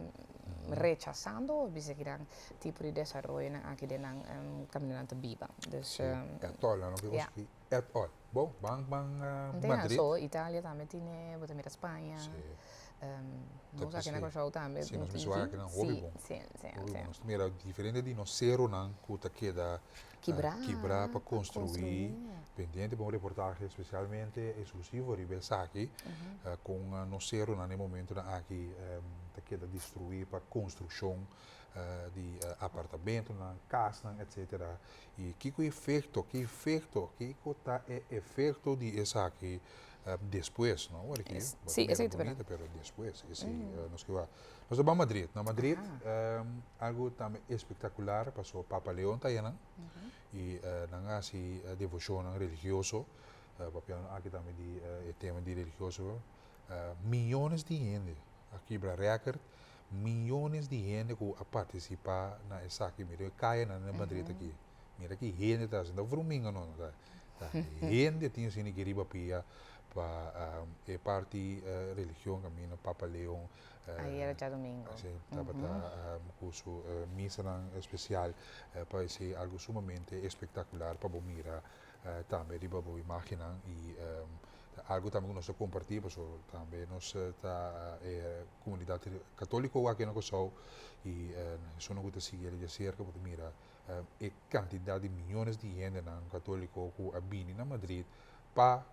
rechasando of bisa kinan tipo di desaroyonan aki den nan kaminda nan ta biba. Dus, Sí, at all, nan no ke ya. konsegui at all. Bon, ban ban Ente Madrid. so, Italia tambe tine, bo ta mira Spaña. Sí. Nos aki na Kòrsou tambe. Sí, nos mester wak aki nan hopi bon. Sí, sí, Hopi sí. bon. Nos ta mira diferente di nos seronan ku ta keda Kibrá. Kibrá pa konstruí. Pendiente pa un reportahe spesialmente eksklusivo riba esaki, kon nos seronan na e momentonan aki ta keda destruí pa konstrukshon di apartamentonan, kasnan, etsetera. I kiko efekto, ki efekto, kiko ta e efekto di esaki despues, no? Awor aki bo ta mira bunita, pero despues, esei nos ke wak. Nos ta bai Madrid. Na Madrid algo tambe espektakular paso Papa Leon ta ayanan i nan a hasi devoshonnan religioso, papiando aki tambe di e tema di religioso, miyones di hende a kibra rèkert, miyones di hende ku a partisipá na esaki. Mira e kayanan na Madrid aki, mira ki hende ta hasi, no ta vruminga no, ta hende tin asina ki riba pia pa e parti religion kaminda Papa Leon Ayera djadomingo. Si, tabata ku su misanan espesial pa esei algu sumamente espektakular pa bo mira tambe riba bo imagennan i ta algu tambe ku nos ta kompartí pasobra tambe nos ta e komunidat katóliko aki na Kòrsou i esunnan ku ta sigui di aserka bo ta mira e kantidat di miyones di hendenan katóliko ku a bini na Madrid pa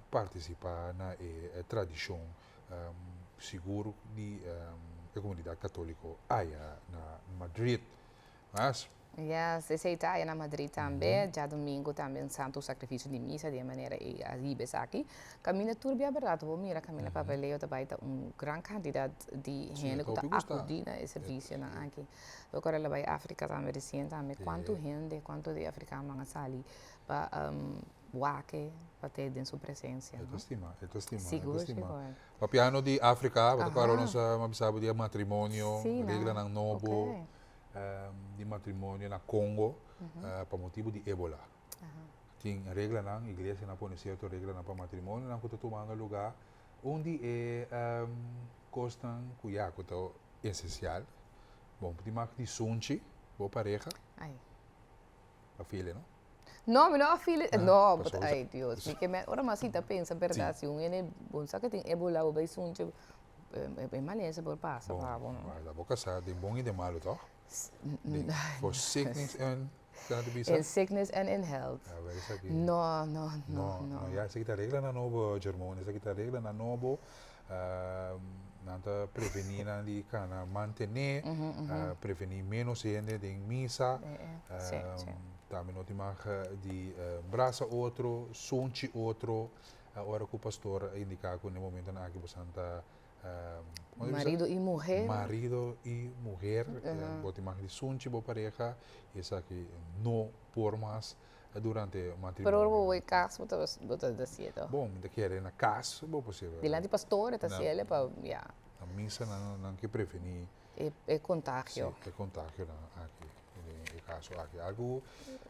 partisipá na e tradishon sigur di e comunidad catolico aya na Madrid. Mas. Yes, esey ta aya na Madrid tambe. Djadomingo tambe un santo sacrificio di misa di e manera ey a hiba esaki. Caminda tur bia berdad bo mira caminda Papa Leo ta bay ta un gran cantidad di hende cu ta acudi na e servicionan aki. Bo acorda el a bay Africa tambe recien tambe cuanto hende, cuanto di africanonan a sali pa Wak pa te den su presencia. E ta stima, e ta stima, Sigur, e ta stima. sigur. Papiando di Africa, bo ta kòrda nos a bisa bo di e matrimonio, reglanan nobo di matrimonio na Congo pa motibu di Ebola. Tin reglanan, iglesianan a pone sierto reglanan pa matrimonionan ku ta tumando lugá. Un di e kosnan ku ya ku ta esensial, bon, bo tin mag di sunchi bo pareha. Ai. A feel it, no? No, mi no a feel it. No, but ay Dios, mi ke men ora mas si ta pensa berdad, si un hende bon sa ke tin ebola bo bay sunchi, e malesa por pasa pa bo. Bon, la bo kasa den bon y den malo toch? For sickness and, ta bisa? In sickness and in health. No, no, no, no. No, ya esaki ta reglanan nobo, Jermon, esaki ta reglanan nobo. Nan ta prevení nan di kana mantené, prevení ménos hende den misa. Tambe no tin mag di brasa otro, sunchi otro, ora ku pastor a indiká ku na e momentonan aki bosan ta Marido i muher. Marido i muher, bo tin mag di sunchi bo pareha, esaki no por mas. Durante matrimonio. Pero ora bo bai cas bo ta bo ta hacié to. Bon, mi ta kere na cas bo por hacié. Dilanti pastor e ta hacié pa ya. Na misa nan nan ke preveni. E e contagio. Si, e contagio nan aki, den e caso aki. Algo,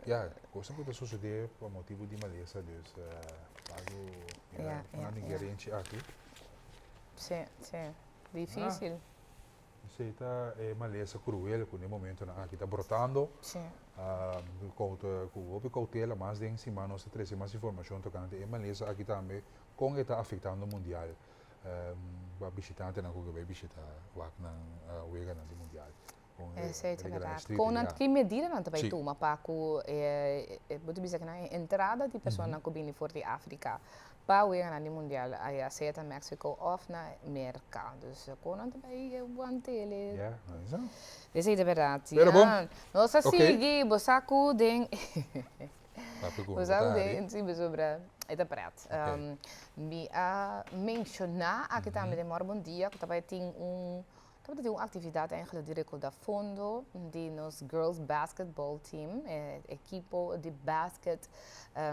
ya, cosnan cu ta sucede pa motibo di malesa, dus algo, ya, nan tin gerenchi aki. Si, si, dificil. Esei ta e malesa cruel cu den momentonan aki ta brotando. Cu hopi cautela, mas den siman nos ta trece mas informacion tocante e malesa aki tambe, con e ta afectando mundial pa bishitantenan cu ke bay bishita wak nan weganan di mundial. Esei ta berdad. Con nan, ki medidanan ta bay tuma pa cu e, bo ta bisa cu nan e entrada di personanan cu bini for di Africa pa weganan di mundial aya sea ta Mexico of na Merca. Dus con nan ta bay wantele. Ya, nan sa. Esei ta berdad. Pero bon. Nos a sigui, bo sa cu den Papia cu bo sa cu den, si pasobra e ta pret. Mi a menciona aki tambe den Mor Bon Dia cu ta bay tin un Tabata tin un actividad eigenlijk di recauda fondo di nos girls basketball team, e ekipo di basket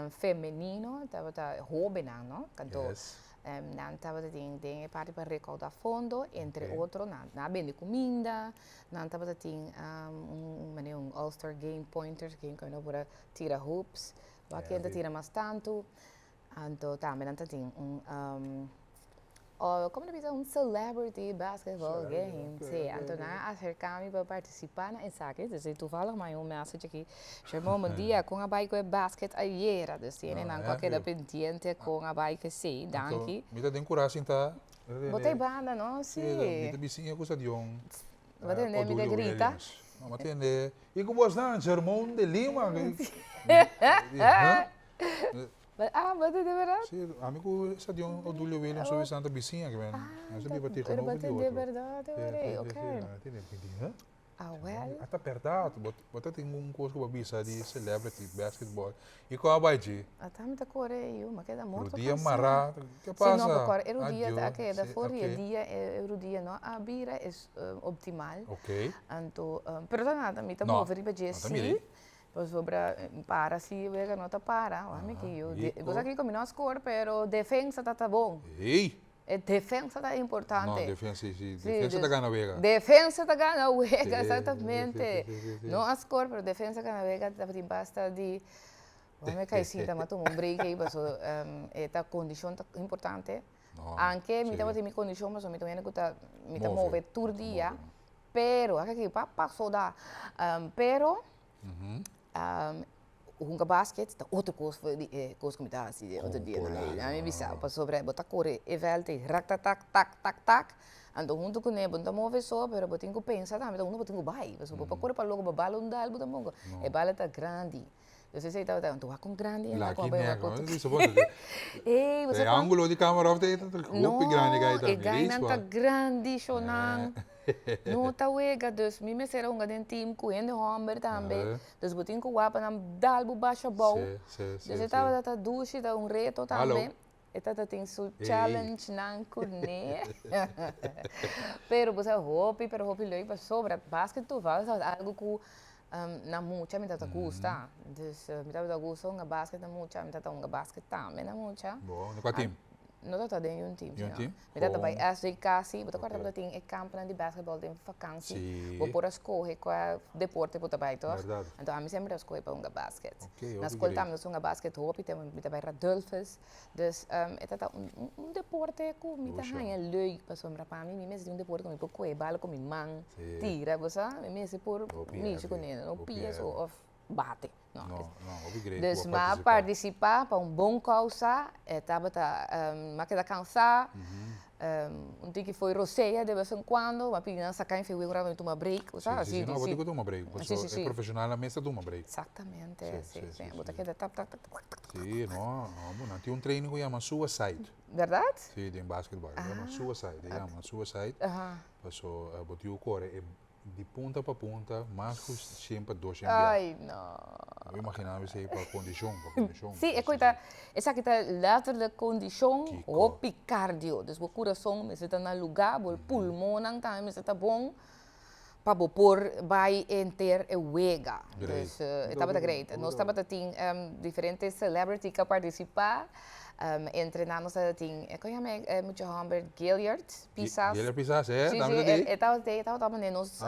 femenino, tabata hobennan no, kanto nan tabata tin den e parti pa recauda fondo, entre otro nan a bende cuminda, nan tabata tin un manera un all star game, pointers game, cu nan por a tira hoops, wak ken ta tira mas tanto. Anto tambe nan ta tin un, como ta bisa, un celebrity basketball game. Si, anto nan a acerca mi pa participa na esaki. Dus toevallig mi a un message aki, Shermon, bon dia, con a bay cu e basket ayera? Dus tiene nan cu a keda pendiente con a bay cu esey. Danki. Mi ta den cura sinta. Bo ta e banda, no? Si. Mi ta bisiña cu stadion. Bo ta tende mi ta grita? No, mi a tende, y cu bos nan, Shermon de Lima. Ah, bo ta di berdad? Si, ami ku Stadion Odulio Williams so Santa bisiña ke men. Nos a biba tegenover di otro. Pero bo ta di berdad ora, ok. Ah, wel. Ata berdad, bo ta tin un kos ku bo a bisa di celebrity basketball. I kon a bai dje? Ata mi ta kore yu, mi a keda morto kansa. Rudia mará, ke pasa? Si, no, bo kore e rudia ta keda for di e dia, e rudia no a bira es optimal. Ok. Anto, pero ta nada, mi ta move riba dje si. Pasobra para si wega no ta para. Wak mi ki yu. Bo sa kiko mi no a score pero defensa ta ta bon. Ey! E defensa ta importante. No, defensa si, si. Defensa ta gana wega. Defensa ta gana wega, exactamente. No a score pero defensa gana wega tabatin basta di wak mi kai sinta mi a tuma un break ey paso e ta condicion ta importante. Anke mi tabatin mi condicion paso mi ta un hende ku ta mi ta move tur dia. Pero, wak aki pa paso da. Pero, hunga basket ta otro kos for di e kos ku mi ta hasi den otro dianan. Mi bisa bo pasobra bo ta kore e vèlt ei raktatak tak tak tak, anto huntu kuné bo no ta move so, pero bo tin ku pensa tambe ta unda bo tin ku bai, pasobra bo por kore pa loko bo bala un dal bo tampoko, e bala ta grandi. Dus esei tabata, anto wak kon grandi e Laki nek, no? Bisa bo, e angulo di camera of ta hopi grandi gai tambe. No, e gainan ta grandi, shownan. No ta wega, dus mi mester a hunga den team ku hende homber tambe. Dus bo tin ku wak pa nan dal bo basha bou. Dus e tabata ta dushi, ta un reto tambe. E tata tin su challenge nan kuné. Pero bo sa hopi, pero hopi leuk pasobra basket toevallig tabata algo ku na mucha mi tabata gusta. Dus mi tabata gusta hunga basket na mucha, mi tabata hunga basket tambe na mucha. Bo, na kua team? No tabata den un team, Yun team? Mi tabata bai SJ Kasi, bo ta kòrda bo ta tin e kamponan di basketball den vakansi. Bo por a skohe kua deporte bo ta bai tòg? Anto ami semper a skohe pa hunga basket. Na skol tambe nos hunga basket hopi, mi ta bai Radulphus. Dus e ta un deporte ku mi ta haña leuk pasobra pa mi, mi mester tin un deporte ku mi por kohe bala ku mi man, tira, bo sa? Mi mester por mishi kuné, no pia so òf. bate. No, no, hopi great Dus ku a m'a partisipá. partisipá pa un bon kousa, e tabata, m'a keda kansá, un tiki foi rosea de bes en kuando, m'a pidi nan saka mi un rato mi tuma break, bo sa, Sí, sí, sí, no, bo si. tin ku tuma break, Sí, paso sí, e sí. profeshonalnan mes ta tuma break. Exactamente, Sí, sí, sí, sí, sí, bo ta sí. keda tap, tap, tap, tap, tap, tap. Sí, no, no, bo nan tin un training ku yama suicide. Bèrdat? Sí, den basketbal, e yama suicide, e yama suicide, paso bo tin ku kore e Di punta pa punta, mas ku shen pa dos shen bia. Ai, no. Bo imagina bo esei pa kondishon, pa kondishon. Sí, e koi ta, esaki ta letterlijk kondishon, Kiko? hopi cardio. Dus bo kurason mester ta na lugá, bo pulmonnan tambe mester ta bon pa bo por bai henter e wega. Great. Dus e tabata great. Nos tabata tin diferente celebrity ku a partisipá. Entre nan nos tabata tin, kon yama e mucha hòmber? Gilliard. Pisas. Gilliard Pisas, eh? Sí, sí, e tabata e tabata mane nos,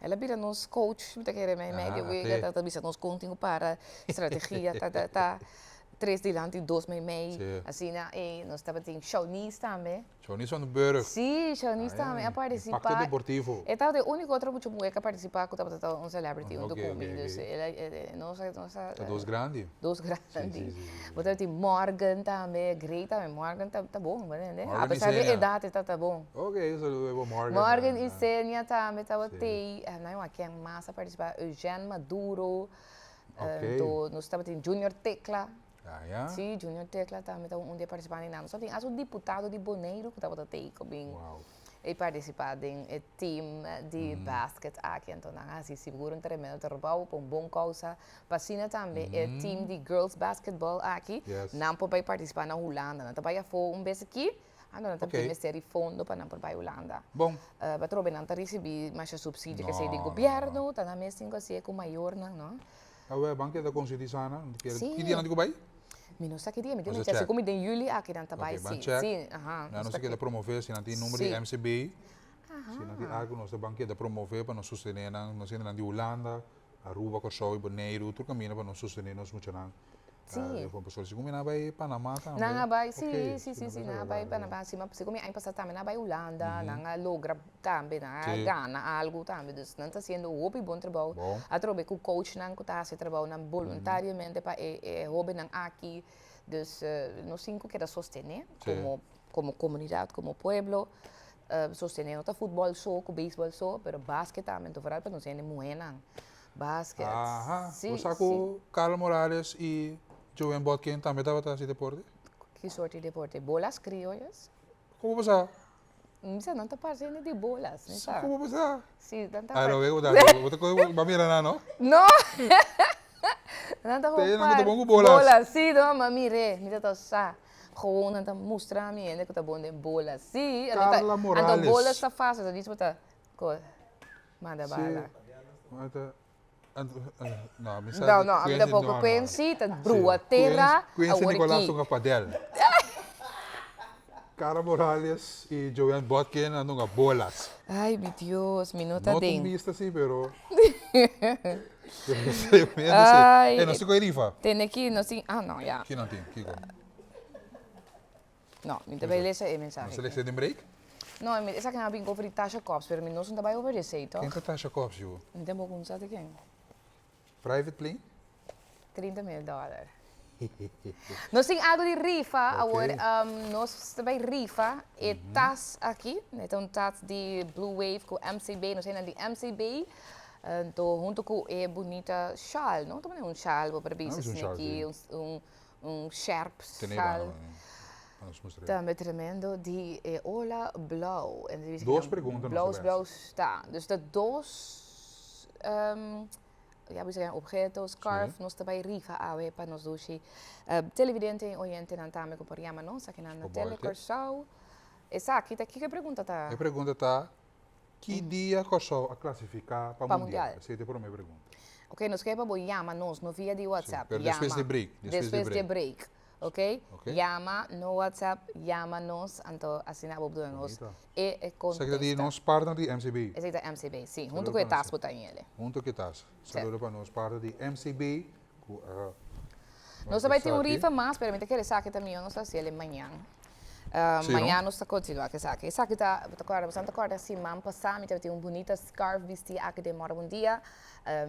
el a bira nos coach, mi ta kere mei mei di wega, tabata bisa nos kon tin ku para, strategia, ta ta ta, tres dilanti, dos mei mei, asina, e nos tabatin Shawnice tambe. Shawnice van den Burg. Sí, Shawnice tambe a participa. Impacto Deportivo. E tabata e unico otro mucha muhe ku a participa ku tabata un celebrity hunto ku mi, dus el a, nos a, nos a. Ta dos grandi. Dos grandi. Bo tabatin Morgan tambe, Grey tambe. Morgan ta ta bon, bo tende? Morgan A pesar di Isenia. edat e ta ta bon. Ok, un saludo pa Morgan. Morgan Isenia tambe tabatin. Nan wak ken mas a partisipá, Eugène Maduro. Ok. Anto nos tabatin Junior Tecla. Ah ya. Sí, Junior Tecla tambe ta un di e partisipantenan. Nos tabatin hasta un diputado di Boneiru ku tabata tei ku bin. Wow. E partisipá den e team di basket aki. Anto nan a hasi sigur un tremendo trabou pa un bon kousa. Pa asina tambe e team di girls basketball aki, nan por bai partisipá na Hulanda. Nan ta bai afó un bes aki, anto nan ta pidi mester di fondo pa nan por bai Hulanda. Patrobe nan ta risibí masha supsidio kesei di gobièrnu, ta nan mes tin ku hasié ku mayornan, no? Awe, ban keda konsientisá nan? Ki dia nan tin ku bai? Mi no sa ki dia, mi tin ku chèk. Si ku mi den yüli aki nan ta bai, si. Ok, ban chèk. Si, aha. Nan nos ta keda promové si nan tin number di MCB, si nan tin algu nos ta ban keda promové pa nos sostené nan, nos hendenan di Hulanda, Aruba, Kòrsou i Boneiru, tur kaminda pa nos sostené nos muchanan. Sí. Pasobra si ku mi nan a bai Panamá tambe. Nan a bai, sí, sí, sí, sí, nan a bai Panamá. Si si ku mi aña pasá tambe nan a bai Hulanda, nan a logra tambe, nan a gana algu tambe. Dus nan ta hasiendo hopi bon trabou. Atrobe ku coachnan ku ta hasi e trabounan boluntariamente pa e e hóbennan aki. Dus nos tin ku keda sostené komo komo komunidat, komo pueblo. Sostené no ta futbòl so ku beisbòl so, pero basket tambe. Anto foral pa nos hende muhénan. Basket. Aha. Sí, Bo sa sí. ku Carla Morales i Joanne Botkin tambe tabata hasi deporte? Ki sorti deporte? Bolas criollas? Komo bo sa? Mi sa, nan ta parse hende di bolas, mi sa. Komo bo sa? Sí, nan ta Ay, no, parse. bo ta, bo ta kohe, bo a mira nan, no? No! Nan ta Te gewoon nan ku ta par. bon ku bolas. Bolas, sí, no, ma mir'é, mi ta ta sa. Gewoon nan ta mustra mi hende ku ta bon den bolas. Sí, anto ta, Carla anto Morales. bolas ta fácil, ta djis bo ta ko manda bala. Sí, ma ta, anto, no, mi sa No, di no, ami Quincy, tampoco. no, no. Quincy ta Sí, brua tera Quincy awor Nicolas aki. toca padel. Carla Morales y Joanne Botkin a nunga bolas. Ay, mi Dios, mi no ta No ta un den. bista si, pero tremendo si. Ay, Eh, nos tin cu e rifa. Tene aki, nos tin, ah no, ya. Ki nan tin? Kiko? No, mi ta bai lesa e mensahe. Nos ta lesa den break? No, mi esaki nan a bin over di Tasha Cobbs, pero mi no sun ta bai over di esei, toch? Ken ta Tasha Cobbs, yu? Mi tampoco no sa ta ken. Private plane? 30 mil dollar. Nos tin algo di rifa, awor nos ta bai rifa e tas aki. E ta un tas di Blue Wave ku MCB, nos hende di MCB. Anto hunto ku e bunita shaal, no? Ta manera un shaal bo por bisa asina aki, un Un sjerp sjaal. Tambe tremendo di e ola blauw. En di Dos pregunta nos ta Blauw sta. Dus ta dos ja bisa gen objeto, scarf, nos ta bai rifa awe pa nos dushi televidente en oyentenan tambe ku por yama nos akinan na Tele Kòrsou. Esaki ta kiko e pregunta ta? E pregunta ta Ki dia Kòrsou a klasifiká pa Mundial? Esei ta e promé pregunta. Ok, nos ke pa bo yama nos, no via di WhatsApp. Pero despues di break. Despues di break, ok? Yama, no WhatsApp, yama nos, anto asina bo duna nos e kontesta. Esaki ta di nos partner di MCB. Esaki ta MCB, si. Hunto ku e tas bo ta hende. Hunto ku e tas. Saludo pa nos partner di MCB ku a Nos ta bai tin un rifa mas, pero mi ta kere sa ke ta mihó nos ta hasiel e mañan. Sí, no? Mañan nos ta continua ku esaki. Esaki ta, bo ta corda, boso ta corda siman pasa mi tabatin un bunita scarf bisti aki den Mora Bon Dia.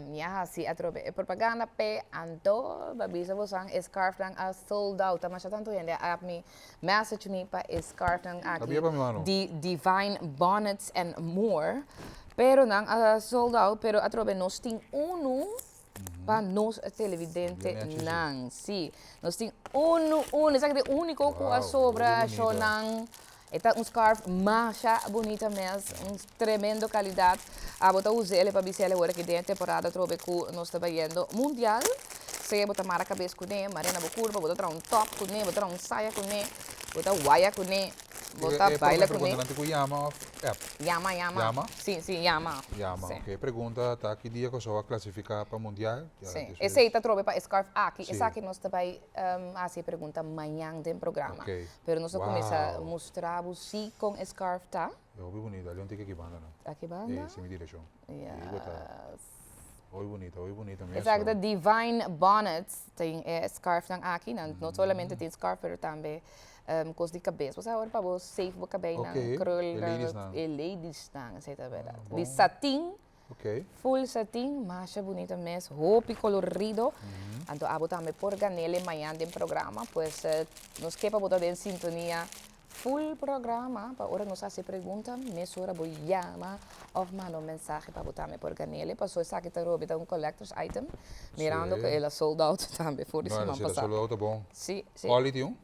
Mi a hasi atrobe e propaganda p'e, anto bo a bisa boso e scarfnan a sold out. Ta masha tantu hende a app mi, message mi pa e scarfnan aki Sabia pa mi mano. di Divine Bonnets and More. Pero nan a sold out, pero atrobe nos tin unu pa nos televidentenan. Sí, nos tin unu, unu. Esaki ta e úniko ku a sobra shownan. E ta un scarf masha bunita mes, un tremendo kalidat. Abo ta usa el pa bisa el awor aki den e temporada atrobe ku nos ta bayendo mundial. Sea bo ta mara kabes kuné, mara na bo kurpa, bo ta traha un top kuné, bo ta traha un saya kuné, bo ta waya kuné. Bo ta E baila prome kuné. pregunta nan tin ku yama òf app? Yama, yama. Yama? Sí, sí, yama. Yama, Sí. ok. E pregunta ta ki dia Kòrsou a klasifiká pa mundial? Ya, Sí. despues. Esei ta trobe pa e scarf aki. Sí. Esaki nos ta bai hasi e pregunta mañan den programa. Ok. Pero nos ta kuminsá Wow. mustra bo sí kon e scarf ta. E hopi bunita. Leon tin ki aki banda no. Aki banda? E, si mi direkshon. Ei bo ta. Yes. Hopi bunita, hopi bunita mes. Esaki ta Divine Bonnets. Tin e scarfnan aki. Nan no solamente tin scarf pero tambe Kos di kabes. Bo sa ora pa bo safe bo kabeinan, Ok, krul, e ladiesnan. E ladiesnan, esei ta bèrdat. Bon. Di satin, Ok. full satin, masha bunita mes, hopi kolorido. Anto abo tambe por gan'el mañan den programa, pues nos ke pa bo ta den sintonia full programa, pa ora nos hasi pregunta, mesora bo yama òf manda un mensahe pa bo tambe por gan'el. Paso esaki ta robi ta un collector's item, mirando ku el a sold out tambe for di Bueno, siman si el a pasá. sold out ta bon. Sí, sí. Quality un?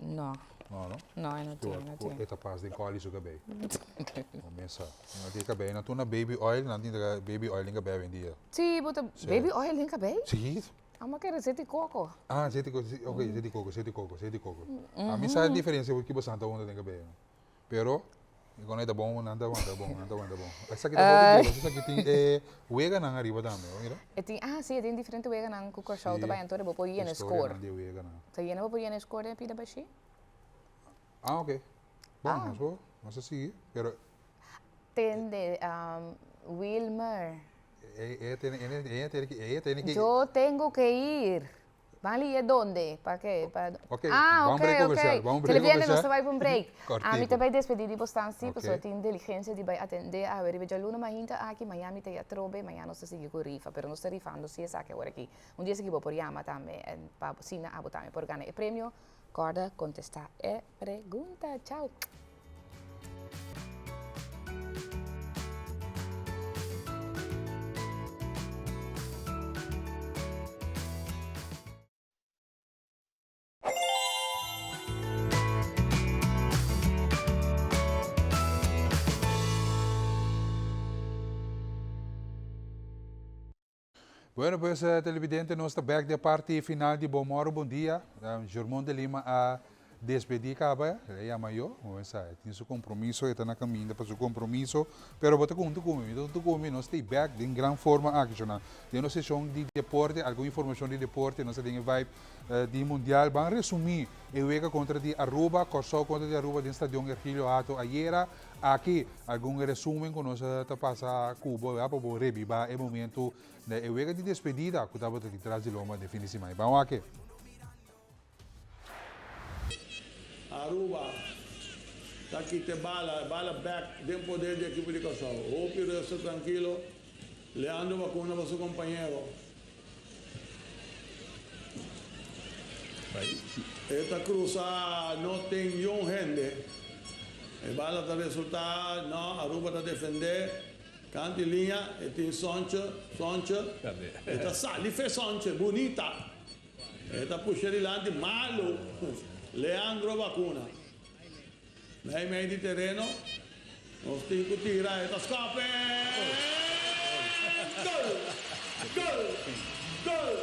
No. No, no? No, e no tin, no tin. E ta pas den koli su kabei. Bo mesa. No tin kabei. Nan tuna baby oil, nan tin baby oil den kabei awendia. Sí, bo ta baby oil den kabei? Sí. Amo kere zeti koko. Ah, zeti koko, ok, zeti koko, zeti koko, zeti koko. Ami sa e diferencia ki bo santa unda den kabei. Pero, e con e ta bon, nan ta wanta bon, nan ta wanta bon. Esaki ta hopi duro, esaki tin e weganan ariba tambe, bo mira. E tin, ah si, e tin diferente weganan ku Kòrsou ta bai anto bo por yena score. Historianan di e weganan. Ta yena bo por yena score den e pida bashí? Ah, ok. Bon, nos por, nos a sigui, pero. Tende, Wilmer. E, e tene, e tene ki, e tene ki. Yo tengo que ir. Ban liye donde? Pa ke? Pa... Ok, ah, ban ok, break ok. comercial, ban break Televidente, nos comercial. ta bai pa un break. Cortico. Ami ta bai despedi di bosnan si, Ok. pasobra tin diligencia di bai atende awe riba djaluna mainta aki, mañan mi ta ya trobe, mañan nos ta sigui cu rifa, pero nos ta rifando si esaki awor aki. Un dia esaki bo por yama tambe en pa bo sina abo tambe por gana e premio. Corda contesta e pregunta. Chao. Bueno pues televidente nos ta bek den parti final di Bon Moro Bon Dia. Germon de Lima a despedi caba, el a yama yo, bo mester sa, e tin su compromiso, e ta na caminda pa su compromiso, pero bo ta hunto cu mi, mi ta hunto cu mi, nos ta bek den gran forma aki shona. Den nos sesion di deporte, algun informacion di deporte, nos ta den e vibe di mundial. Ban resumi e wega contra di Aruba, Corsou contra di Aruba den Stadion Ergilio Hato ayera. Aki algun resumen ku nos ta pasa ku bo pa bo rebiba e momento na e wega di despedida ku tabata di tras di lomba den fin di siman. Ban wak. Aruba ta kita e bala, e bala bek den poder di ekipo di Kòrsou. Hopi rustig trankilo, Leandro Bacuna pa su kompañero. E ta cruza no tin yun hende. E bala ta resulta no Aruba ta defende kanti liña e tin Sontje Sontje e ta sali fe Sontje bunita e ta pusha dilanti malo Leandro Bacuna mei mei di tereno nos tin cu tira e ta scope gol gol gol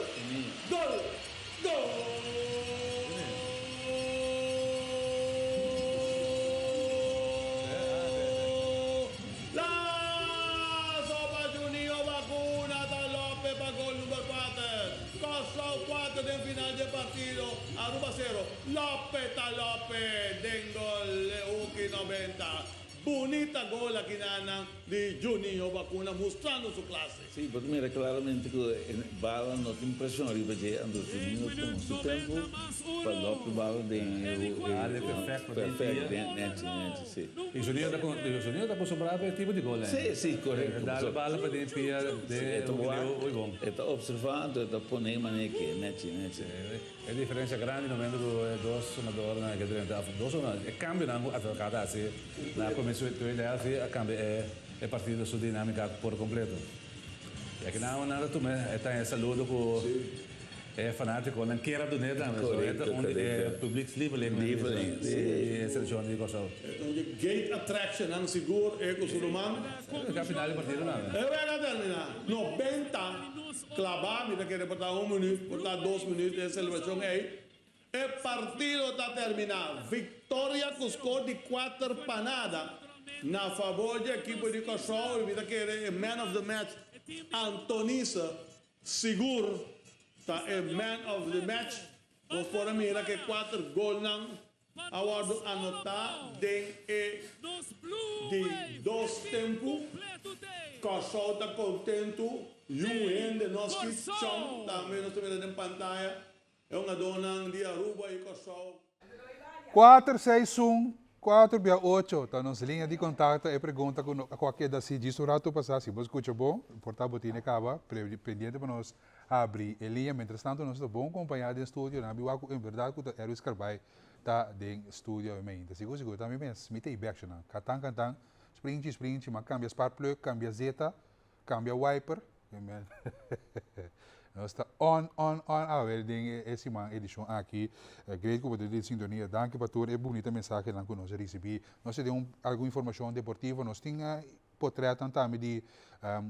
gol gol. Lazo pa Juninho Bacuna ta Lope pa gol number kuater. Kòrsou kuater den final dje partido, Aruba sero. Lope ta Lope den gol e uki nobenta. Bunita gol aki nan. di Juninho Bacuna mustrando su clase. Sí, bo ta mira claramente cu e bala no tin presion riba dje, anto Juninho tuma su tempo pa lop e bala den e Dale perfecto den perfect den nechi nechi sí. Y Juninho ta Juninho ta acostumbrado pa e tipo di gol Sí, sí, correcto. Dale bala pa den pia den E hopi leu hopi bon. E ta observa anto e ta pone manera ke nechi nechi. E diferencia grandi na momento cu e dos hungadornan ke drenta of dos hungador e cambionan cu Advocaat a haci na comienzo di tweede helft a cambia e e partido su dinamica por completo. Y aki nan nan ta tuma e ta e saludo cu e fanaticonan kier a dune tambe. So e ta un di e publiekslievelingnan di e seleccion di Corsou. E ta un di e gate attractionnan sigur e cu su ruman. E final di partido nan. E wega a termina 90. Klabá, mi ta kere por ta un minuut, por ta dos minuut e selebrashon ei. E partido ta terminá. Viktoria ku skor di kuater pa nada na fabor dje ekipo di Kòrsou i mi ta kere e man of the match Antonisse sigur ta e man of the match. Nos por a mira ku e kuater golnan a wòrdu anotá den e di dos tempu. Kòrsou ta kontentu, yu hende nos ki chòn tambe nos ta mira den pantaya e hungadónan di Aruba i Kòrsou. Kuater seis un kuater bia ocho ta nos liña di kontakto e pregunta ku ku a keda si djis un ratu pasá si bo skucha bon por ta bo tine kaba pendiente pa nos Habri e liña. Mientras tanto nos ta bon compaña den studio. Nan a biwa cu en verdad cu ta Erwin Scarbay ta den studio awe mainta. Sigur sigur ta mi mes. Mi ta e bek nan. Katan kantan, sprinchi sprinchi, m'a cambia sparkplug, cambia zeta, cambia wiper. Nos ta on on on awe den e siman edicion aki. Great cu bo ta den sintonia. Danki pa tur e bunita mensahenan cu nos a ricibi. Nos a den algun informacion deportivo. Nos tin Potretnan tambe di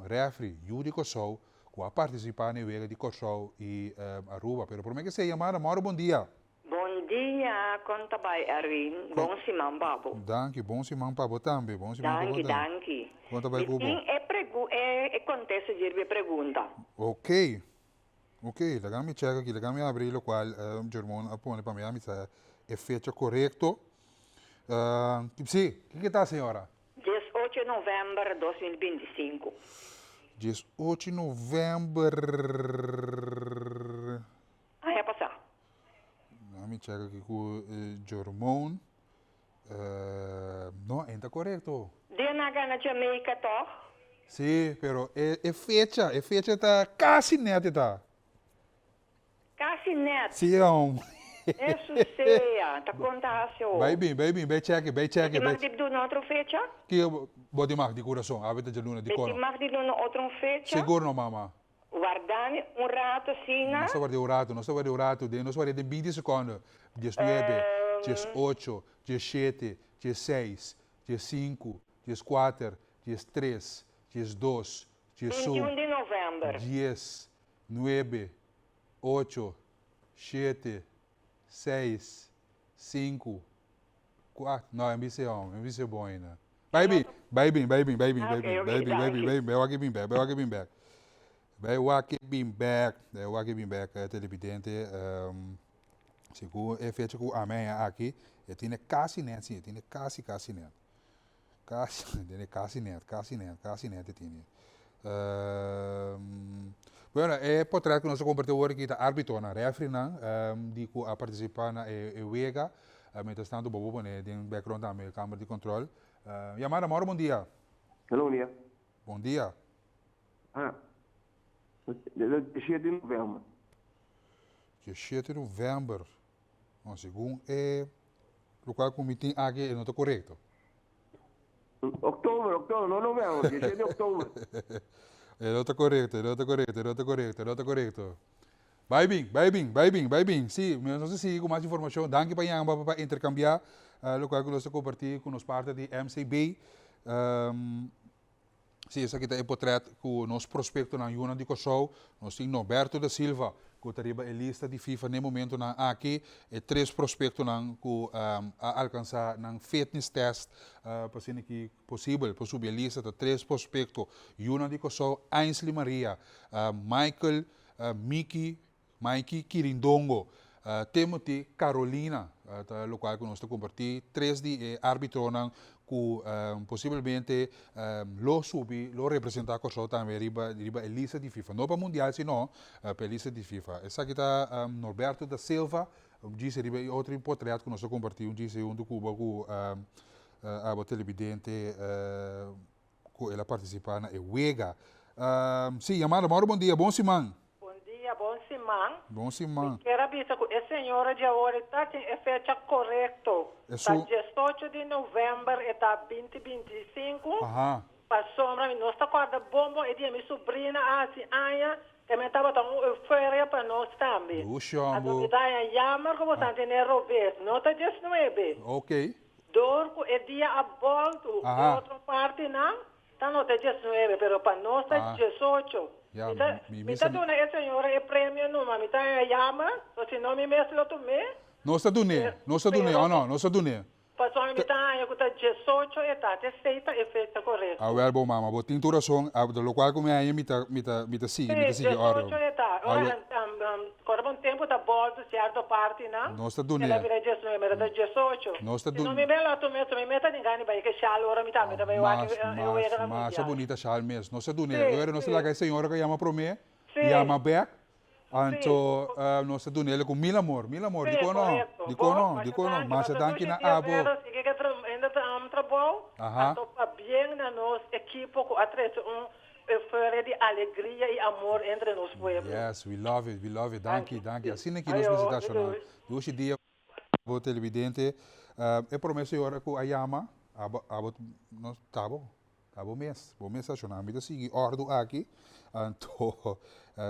refri yu di Kòrsou ku a partisipá na e wega di Kòrsou i Aruba. Pero promé ke esei yamada, Mauro bon dia. Bon dia, kon ta bai Erwin? Bon siman pa bo. Danki, bon siman pa bo tambe, bon siman pa bo Danki, tambe. danki. Kon ta bai Mi ku bo? tin e pregu e e kontesta dje riba e pregunta. Ok, ok, laga mi chèk aki, laga mi abri lokual Jermon a pone pa mi, a mi sa e fecha korekto. Si, kiko ta señora? 18 novèmber 2025. 18 novèmber. Aña pasá. Laat mi check aki ku Jormon. No, e ta korekto. Den a gana Jamaica tòg? Sí, pero e fecha, e fecha ta kasi nèt e ta. Casi net. Sí, hom. Eso sea, ta conta haci ho. Bay bin, bay bin, bay cheque, bay cheque, Bo bay. tin mag di duna otro fecha? Kico bo tin mag di curason? Awe ta djaluna, di Bo cono. tin mag di duna otro fecha? Sigur no, mama. Warda mi un rato asina. Nos ta warda un rato, nos ta warda un rato, den nos warda den binti secondo. Diesnuebe, diesocho, dieshete, diesseis, diescinco, diescuater, diestres, diesdos, diesun, 21 di november. dies, nuebe, ocho, shete, seis, sinku, kuater, no, e bisa hom, e bisa bon ainda. Bai bin, bai bin, bai bin, bai bin, bai bin, bai bin, bai bin, bai bin, bai wak e bin bek, bai wak e bin bek. Bai wak e bin bek, bai wak e bin bek, televidente, segun e fecha ku ami a haña aki, e tene kasi net, si, e tene kasi, kasi net. Kasi, tene kasi net, kasi net, kasi net e tene. Bueno, e potret ku nos a kompartí awor aki ta árbitonan, rèfrinan di ku a partisipá na e wega. Mientras tanto bo por pone den background tambe e kámara di kòntròl. Yamada, Mauro, bon dia. Hello, bon dia. Bon dia. Ah, 17 di novèmber. 17 novèmber. No, segun e lokual ku mi tin aki e no ta korekto. Oktober, oktober, no novèmber, 17 di oktober. E no ta korekto, e no ta korekto, e no ta korekto, e no ta korekto. Bai bin, bai bin, bai bin, bai bin. Si, nos ta sigui ku mas informashon. Danki pa yama pa interkambiá lokual ku nos ta kompartí ku nos parter di MCB. Sí, esaki ta e potret ku nos prospektonan yunan di Kòrsou. Nos tin Norberto da Silva ku ta riba e lista di FIFA n'e momentonan aki. E tres prospektonan ku a alkansá nan fitness test pa asina ki posibel pa subi e lista ta tres prospekto yunan di Kòrsou, Ainsley Maria, Michael Miki Mikey Kirindongo, Timothy Carolina ta lokual ku nos ta kompartí tres di e arbitronan. ku posiblemente lo subi, lo representá Kòrsou tambe riba riba e lista di FIFA. No pa mundial sino pa e lista di FIFA. Esaki ta Norberto da Silva, un djise riba e otro potrèt ku nos a kompartí un djise huntu ku bo ku abo telebidente ku el a partisipá na e wega. Sí, yamada, mòrdu bon dia, bon siman. Bon dia, bon siman. Bon siman. Mi kier a bisa cu e señora di awor e ta tin e fecha corecto. Esun. Ta diesocho di november e ta binti 25. Aha. Pasobra mi nos ta corda bon bon e dia mi sobrina a haci aña te men tabata un euforia pa nos tambe. Dushi Anto hombo. mi ta haña jammer cu bo ta tene robes. No ta diesnuebe. Ok. Door cu e dia a bolto Aha. e otro partinan Ta no ta 19, pero pa nos ta 18. Ya, Mi ta, mi mi mester. ta duna e señora e premio numa, mi ta yama, so si no mi mes lo tum'é. Nos ta dun'é, nos ta dun'é, Pero oh no, nos ta dun'é. pasobra mi ta haña ku ta 18 e ta, t'esei ta e fecha korekto. Awel bo mama, bo tin tur rason, a lokual ku mi haña mi ta, mi ta, mi ta sigui, mi ta Sí, sigui òrdu. 18 e ta. Ora, Awel. Kòrda pa un tempu ta bòltu sierto partinan, Nos ta el a dun'é. bira 19, pero ta 18. Nos ta Si no dun. mi mel a tum'é, mi meta tin gana di bai ke shal ora mi tambe ta bai wak Mas, e mas, wega masha mundial. bunita shal mes. Nos ta dun'é. Sí, Ora nos ta sí. laga e señora ku a yama promé, Sí. yama bèk. Sí. Anto nos ta dun'é ku mil amor, mil amor. Sí, Dikon no? korekto. Dikon Bo, no? masha Dikon no? danki. Masha Pasobra danki dushi na dia abo. verder sigui ke hende ta trabou, Aha. anto pabien na nos ekipo ku a trese un Euforia di alegria y amor entre nos pueblo. Yes, we love it, we love it. Danki, danki. Asina ki nos Ayo, mester ta shona. doei. Dushi dia bo televidente. E prome señora cu a yama, abo, abo, no, ta bo, ta bo mes, bo mes ta shona. Mi ta sigui ordu aki, anto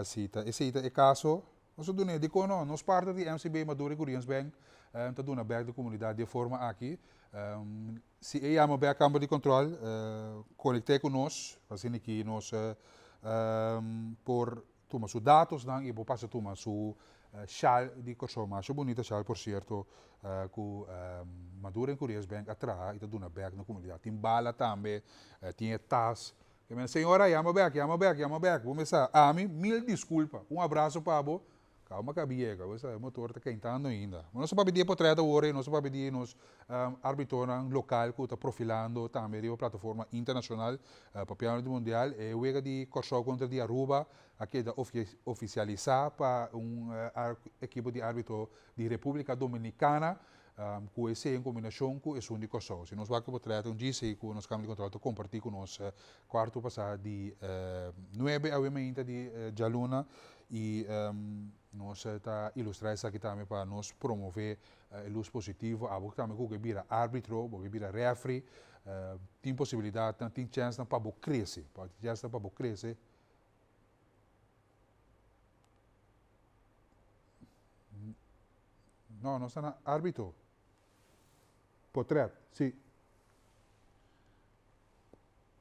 si ta esey ta e caso, nos ta dun'e. Dicon no? Nos parte di MCB Maduro y Curiens Bank ta duna bek di comunidad di e forma aki. Si e yama bek kamber di control, conect'é cu nos, asina ki nos por tuma su datosnan y bo pasa tuma su shal di Kòrsou. Masha bunita shal por cierto cu Maduro en Curias Bank a traha y ta duna bek na comunidad. Tin bala tambe, tin e tas. Señora yama bek, yama bek, yama bek. Bo mester sa, ami mil disculpa. Un abrazo pa bo. Kalma ka biega, bo sa e motor ta kentando ainda. Ma nos ta papia di e potret awor ei, nos ta papia di nos arbitronan lokal ku ta profilando tambe riba plataforma internashonal papiando di mundial. E wega di Kòrsou kontra di Aruba a keda ofisialisá pa un ekipo di arbitro di Repúblika Dominikana ku esei en kombinashon ku esun di Kòrsou. Si nos wak e potret un djis ei ku nos Kamer di Kontrol ta kompartí ku nos kuarto pasá di nuebe awe mainta di djaluna I nos ta ilustrá esaki tambe pa nos promové e lus positivo. Abo tambe ku ke bira árbitro, bo ke bira rèfri, tin posibilidatnan, tin chènsnan pa bo krese, pa tin chènsnan pa bo krese. No, nos ta na árbitro. Potrèt, si.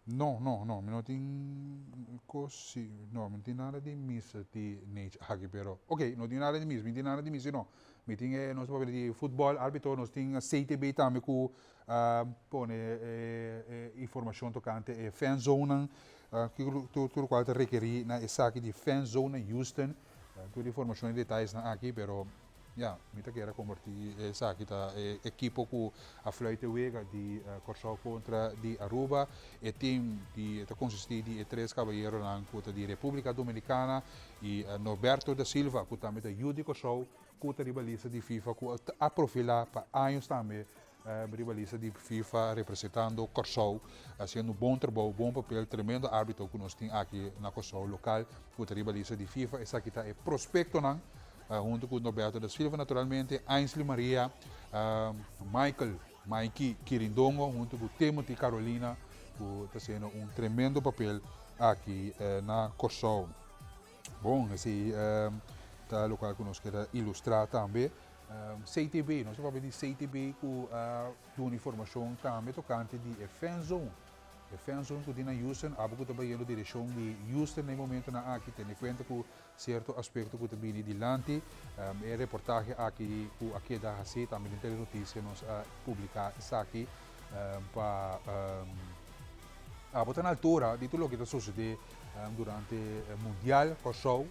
No, no, no, mi no tin cos si, no, mi no tin nada di misa di Nage aki, pero, ok, no tin nada di misa, mi tin nada di misa no. Mi tin e, nos ta papia di futbol, arbitro, nos tin CTB tambe cu a pone e e informacion tocante e fan zonenan, kico tur tur cual ta rekeri na esaki di fan zone na Houston, tur informacion y detayesnan aki, pero. Ya, mi ta kere kompartí esaki ta e ekipo ku a fluit e wega di Kòrsou kontra di Aruba. E tim di ta konsistí di e tres kabayeronan ku ta di Repúblika Dominikana i Norberto da Silva ku tambe ta yu di Kòrsou ku ta riba lista di FIFA ku a profilá pa años tambe riba lista di FIFA representando Kòrsou hasiendo un bon trabou, bon papel, tremendo árbitro ku nos tin aki na Kòrsou lokal ku ta riba lista di FIFA. Esaki ta e prospektonan. Hunto cu Norberto da Silva naturalmente, Ainsley Maria, Michael, Mikey Kirindongo hunto cu Timothy Carolina cu ta haciendo un tremendo papel aki na Corsou. Bon, esey ta locual cu nos kier ilustra tambe. CTB, nos ta papia di CTB cu a duna informacion tambe tocante di e fan zone. E fan zone cu tin na Houston, abo cu ta bayendo direccion di Houston na e momentonan aki, tene cuenta cu Sierto aspekto ku ta bini dilanti. E reportahe aki ku a keda hasí tambe den Telenotisia nos a publiká esaki pa abo ta na altura di tur loke ta sosodé durante Mundial Kòrsou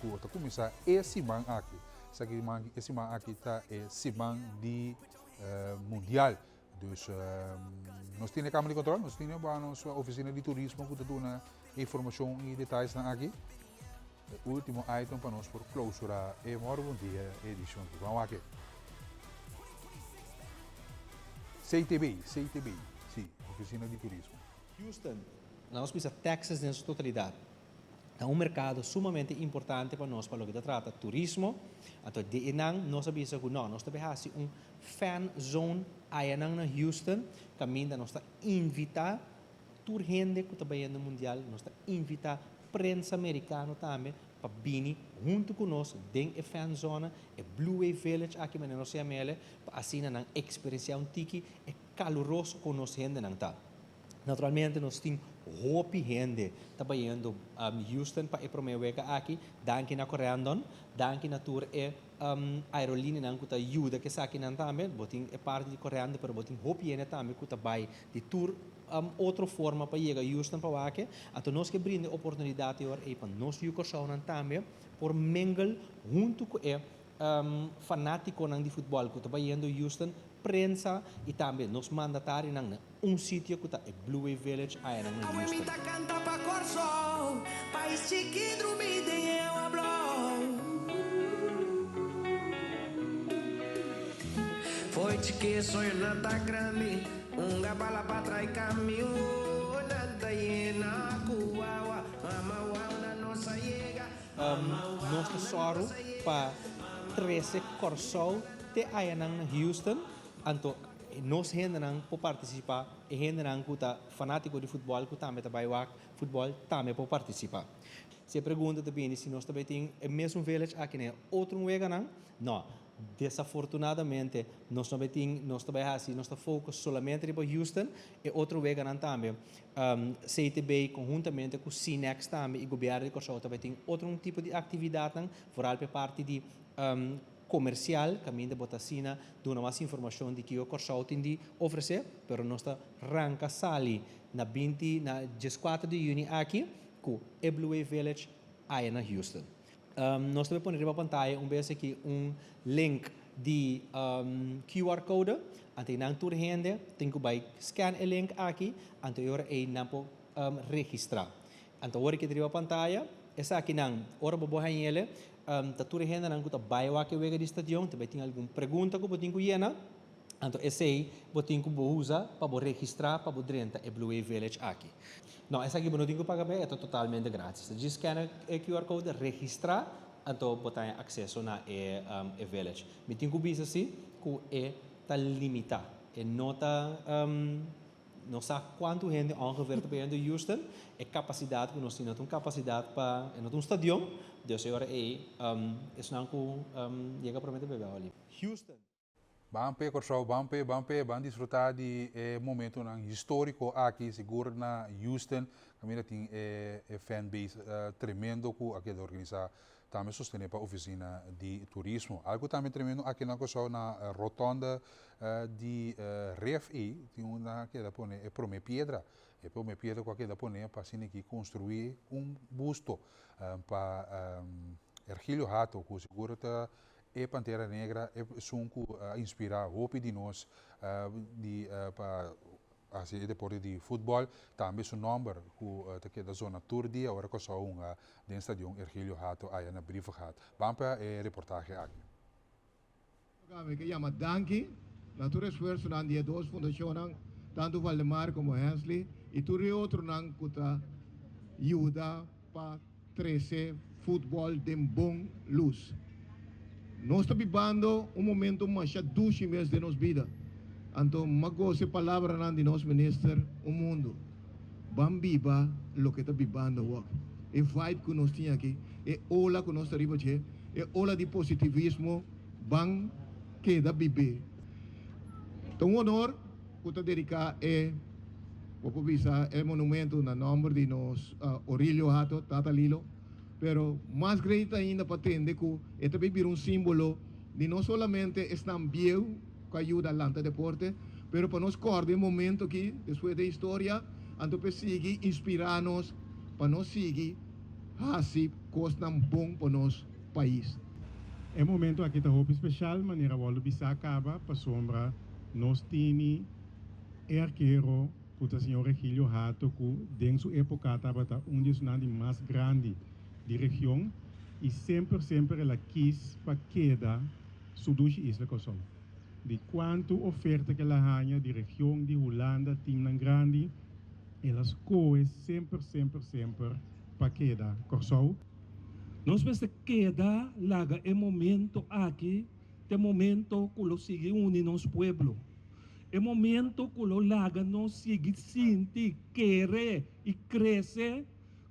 ku ta kuminsá e siman aki. Esaki e siman aki ta e siman di Mundial. Dus nos tin e Kamer di Control, nos tin ba nos oficina di turismo ku ta duna informashon i detaysnan aki. E ultimo item pa nos por clausura e Moro Bon Dia edicion aki. Ban wak e. CTB, CTB, si, Oficina di Turismo. Houston, laga nos bisa Texas den su totalidat, ta un merkado sumamente importante pa nos pa loke ta trata turismo. Anto di einan nos a bisa ku no, nos ta bay hasi un fan zone ayanan na Houston kaminda nos ta invita Tur hende ku ta bayendo mundial nos ta invitá prensa merikano tambe pa bini huntu ku nos den e fan zona, e Blue Wave Village aki manera nos yam'ele, pa asina nan eksperensiá un tiki e kaluroso ku nos hendenan ta. Naturalmente nos tin hopi hende ta bayendo Houston pa e promé wega aki, danki na Corendon, danki na tur e aerolineanan ku ta yuda ku esakinan tambe. Bo tin e parti di Corendon pero bo tin hopi hende tambe ku ta bai di tur otro forma pa yega Houston pa wak. Anto nos ke brinda e oportunidat e ora ei pa nos yu Kòrsounan tambe por mengel huntu ku e fanátikonan di futbòl ku ta bayendo Houston, prensa i tambe nos mandatarionan na un sitio ku ta e Blue Wave Village ayanan na Houston. Unga bala pa trai caminho Nan ta yena ku awa Mama wou na nos a yega Nos ta sòru pa trese Kòrsou te ayanan na Houston, anto nos hendenan por partisipá, e hendenan ku ta fanátiko di futbòl ku tambe ta bai wak futbòl tambe por partisipá. Si e pregunta ta bini si nos ta bai tin e mesun village aki na e otro weganan, nò. Desafortunadamente nos no bai tin, nos ta bai hasi, nos ta focus solamente riba Houston, e otro weganan tambe. CTB conhuntamente cu CNEX tambe y Gobierno di Corsou ta bai tin otro un tipo di actividadnan, vooral pa e parti di comercial, caminda bo ta asina duna mas informacion di kico Corsou tin di ofrece, pero nos ta ranca sali na binti, na dieskuater di juni aki cu e Blue Wave Village aya na Houston. Nos ta bay pone riba pantaya un bes aki un link di QR code, anto nan tur hende tin cu bay scan e link aki, anto e ora ey nan por registra. Anto ora ki ta riba pantaya, esakinan ora bo bo hañele, ta tur e hendenan cu ta bay wak e wega di stadion, ta bay tin algun pregunta cu bo tin cu yena, Anto esei bo tin ku bo usa pa bo registrá pa bo drenta e Blue Wave Village aki. No, esaki bo no tin ku paga p'e, e ta totalmente gratis. Ta djis scan e QR code, registrá, anto bo ta haña akseso na e e village. Mi tin ku bisa si ku e ta limitá. E no ta, no sa kuantu hende ongeveer ta bayendo Houston. E kapasidat ku nos tin no ta un kapasidat pa, e no ta un stadion, dus e ora ei esnan ku yega promé ta bebe awa limpio. Houston. Ban p'e Kòrsou, ban p'e, ban p'e, ban disfrutá di e momentonan históriko aki, sigur na Houston, kaminda tin e e fan base tremendo ku a keda organisá, tambe sostené pa Ofisina di Turismo. Algu tambe tremendo aki na Kòrsou na rotònde di Ref ei, tin un a keda pone e promé piedra, e promé piedra ku a keda pone pa asina aki konstruí un busto pa Ergilio Hato ku sigur ta E Pantera Negra e esun ku a inspirá hopi di nos di pa hasi e deporte di futbòl. Tambe su nòmber ku ta keda zona tur dia ora Kòrsou hunga den Stadion Ergilio Hato aya na Brievengat. Ban pa e reportahe aki. Mi ke yama danki na tur esfuersonan di e dos fundashonnan, tantu Valdemar komo Hensley i tur e otronan ku ta yuda pa trese futbòl den bon lus. Nos ta bibando un momento masha dushi mes den nos bida. Anto m'a gosa e palabranan di nos minister un mundu. Ban biba loke ta bibando awor. E vibe ku nos tin aki, e ola ku nos ta riba dje, e ola di positivismo, ban keda bib'é. Ta un honor ku ta dediká e. Bo por bisa e monumento na nomber di nos Orilio Hato, Tata Lilo, pero mas great ainda pa tende cu e ta bay bira un simbolo di no solamente esnan bieu cu a yuda lanta deporte, pero pa nos corda e momento aki despues den historia, anto pa e sigui inspira nos pa nos sigui haci cosnan bon pa nos pais. E momento aki ta hopi special, manera a wordo bisa caba, pasobra nos tini. E arkero ku ta señor Regilio Hato ku den su époka tabata un di esunnan di mas grandi di region i semper semper el a kis pa keda su dushi isla Kòrsou. Di kuantu oferta ku el a haña di region di Hulanda timnan grandi el a skohe semper semper semper pa keda Kòrsou. Nos mester keda laga e momento aki t'e momento ku lo sigui uni nos pueblo. E momento ku lo laga nos sigui sinti, kere i krese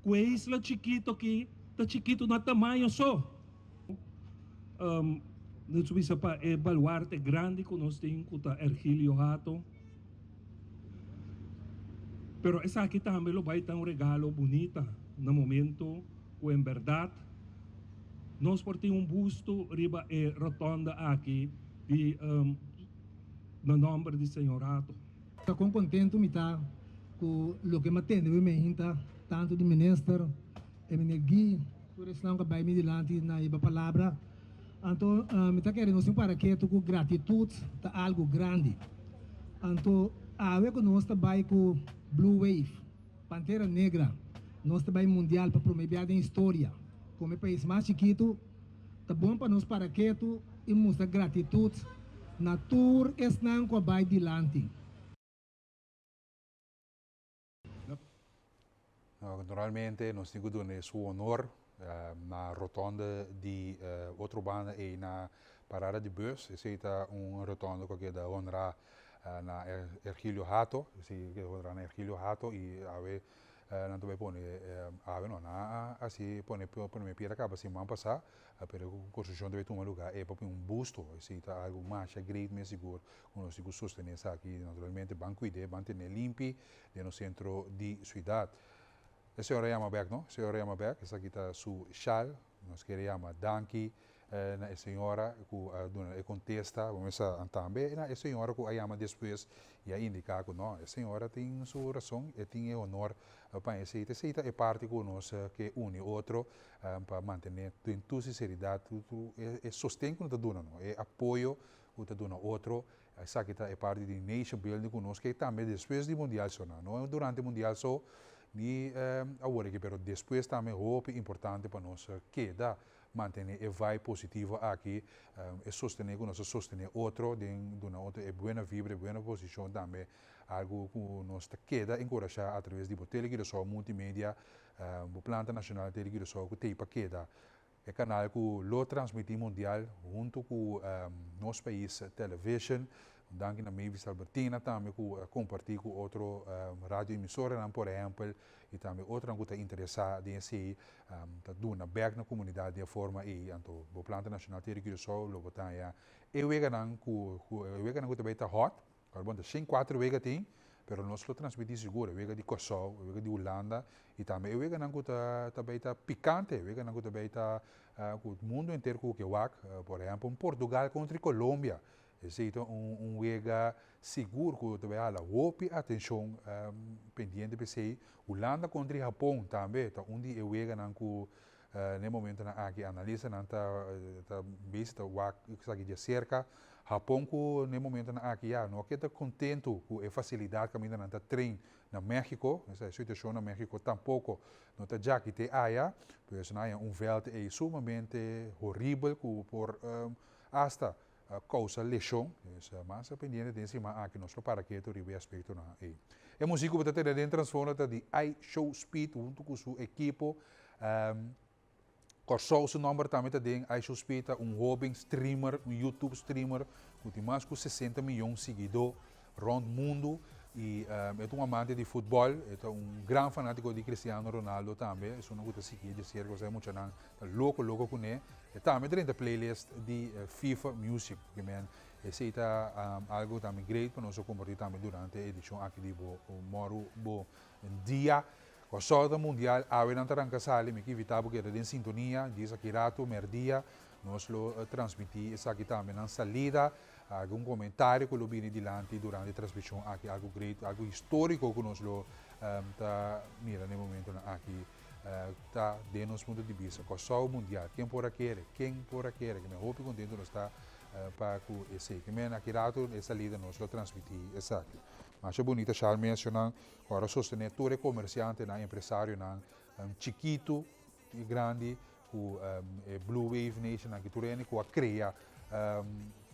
ku e isla chikito aki ta chikito na tamaño so. Nos bisa pa e baluarte grandi ku nos tin ku ta Ergilio Hato. Pero esaki tambe lo bai ta un regalo bunita na momento ku en bèrdat nos por tin un busto riba e rotonda aki di na nòmber di Señor Hato. Ta kon kontentu mi ta ku loke mi a tende mi hinta tantu di minister e meneer Guy tur esnan ku a bai mi dilanti na hiba palabra. Anto mi ta kere nos tin para ketu ku gratitut ta algu grandi. Anto awe ku nos ta bai ku Blue Wave, Pantera Negra, nos ta bai mundial pa prome bia den historia. Komo e pais mas chikitu, ta bon pa nos para ketu i mustra gratitut na tur esnan ku a bai dilanti. Naturalmente nos tin ku duna su honor na rotonde di otro banda ei na parada di bus. Esei ta un rotonde ku a keda honrá na Ergilio Hato. Esei a keda honrá na Ergilio Hato i awe nan ta bai pone, awe no, nan a hasi pone prome piedra kaba siman pasá, pero ku konstrukshon ta bai tuma lugá ei pa pone un busto. Esei ta algu masha great mes sigur ku nos tin ku sostené esaki. Naturalmente ban kuid'é, ban ten'é limpi. Den nos sentro di suidat. E señora yama bek no, e señora yama bek, esaki ta su shal, nos kere yama danki na e señora ku a duna e kontesta, bo mester sa tambe na e señora ku a yama despues i a indiká ku no, e señora tin su rason, e tin e honor pa esei, ta esei ta e parti ku nos ke uni otro pa mantené den tur sinseridat, tur e sosten ku nos ta duna no, e apoyo ku ta duna otro Esaki ta e parti di nation building ku nos ke tambe despues di mundial so na. No durante mundial so ni awor aki pero despues tambe hopi importante pa nos keda mantene e vibe positivo aki, e sostene ku nos ta sostene otro den duna otro e buena vibra, e buena posishon tambe algu ku nos ta keda enkurashá atraves di bo Tele Curaçao Multimedia, bo planta nashonal Tele Curaçao ku t'ei pa keda. E kanal ku lo transmití mundial huntu ku Nos Pais Television. Un danki na Mavis Albertina tambe ku a kompartí ku otro radio emisoranan por ehèmpel i tambe otronan ku ta interesá den esei ta duna bèk na komunidat di e forma ei. Anto bo Planta Nashonal Tierra Curaçao lo bo ta haña e weganan ku e weganan ku ta bai ta hòt. Ora bon ta shen kuater wega tin, pero nos lo transmití sigur e wega di Kòrsou, e wega di Hulanda i tambe e weganan ku ta ta bai ta pikante, e weganan ku ta bai ta ku mundu henter ku ke wak, por ehèmpel un Portugal kontra di Colombia, esei ta un un wega sigur ku ta bai hala hopi atenshon pendiente p'esei. Hulanda kontra di Hapon tambe ta un di e weganan ku Na e momentonan aki analistanan ta ta bezig ta wak esaki djaserka. Hapon ku na e momentonan aki ya no a keda kontentu ku e fasilidat kaminda nan ta train na Mexico. Esa e situashon na Mexico tampoko no ta djaki te aya. Pues nan haña un vèlt ei sumamente horibel ku por asta kousa leshon. Pues mas pendiente den siman aki nos lo para ketu riba e aspektonan ei. E musik ku bo ta tene den trasfondo ta di IShowSpeed huntu ku su ekipo. Kòrsou su nòmber tambe ta den IShowSpeed ta un hóben streamer, un YouTube streamer ku tin mas ku 60 miyon siguidó rònt mundu i e ta un amante di futbòl, e ta un gran fanátiko di Cristiano Ronaldo tambe, esunnan ku ta siguié dje serka osea muchanan ta loko loko kuné. E tambe drenta playlist di FIFA Music, ke men esei ta algu tambe great pa nos a kompartí tambe durante e edishon aki di bo Mòru Bo Dia. Kòrsou ta mundial, awe nan ta ranka sali, mi ke invitá bo keda den sintonia, djis aki ratu, mèrdia, nos lo transmití esaki tambe nan salida, algun komentario ku lo bini dilanti durante e transmishon aki, algu great, algu históriko ku nos lo ta mira na e momentonan aki. Ta den nos punto di bista Kòrsou mundial ken por a kere ken por a kere ke men hopi kontentu nos ta pa ku esei ke men aki ratu e salida nos lo transmití esaki. Masha bunita shal mes, shonnan, ku a sostené tur e komersiantenan, empresarionan, chikitu i grandi, ku e Blue Wave Nation aki tur hende ku a krea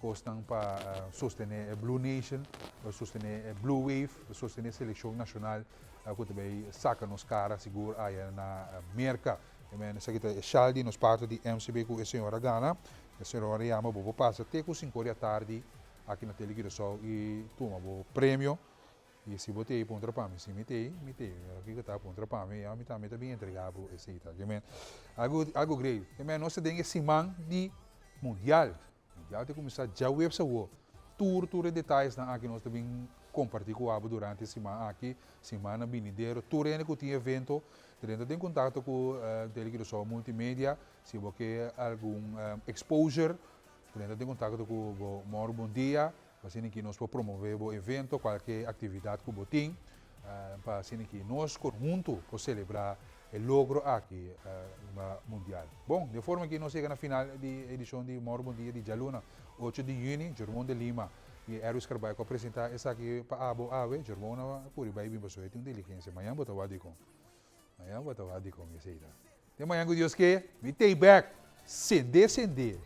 kosnan pa sostené e Blue Nation, pa sostené e Blue Wave, pa sostené selekshon nashonal ku ta bai saka nos kara sigur aya na Merka. Esaki ta e shal di nos parti di MCB ku e señor a gana. E señor a yama bo por pasa te ku sinku or di atardi aki na Tele Curaçao i tuma bo premio. I si bo t'ei puntra pa mi, si mi t'ei, mi t'ei. Pero kiko ta puntra pa mi, ya mi tambe ta bin entrega bo esei ta. Ke men, algu, algu great. Ke men, nos ta den e siman di Mundial. Mundial ta kuminsá djaweps awor. Tur, tur e detayesnan aki nos ta bin kompartí ku abo durante e siman aki, simannan binidero. Tur hende ku tin evento, drenta den kontakto ku Tele Curaçao Multimedia. Si bo ke algun exposure, drenta den kontakto ku bo Mòru Bon Dia. Pa asina ki nos por promove bo evento, kualke aktividat ku bo tin, pa asina ki nos konhunto por selebrá e logro aki riba mundial. Bon, di e forma aki nos yega na final di e edishon di Mòru Bon Dia di djaluna, ocho di yüni. Jermon de Lima i Erwis Carballo ku a presentá esaki pa abo awe. Jermon a kuri bai bin pasobra e tin un diligensia. Mañan bo ta wak dikon. Mañan bo ta wak dikon esei ta. Te mañan ku Dios ke, mi tei bèk. Sendé, sendé.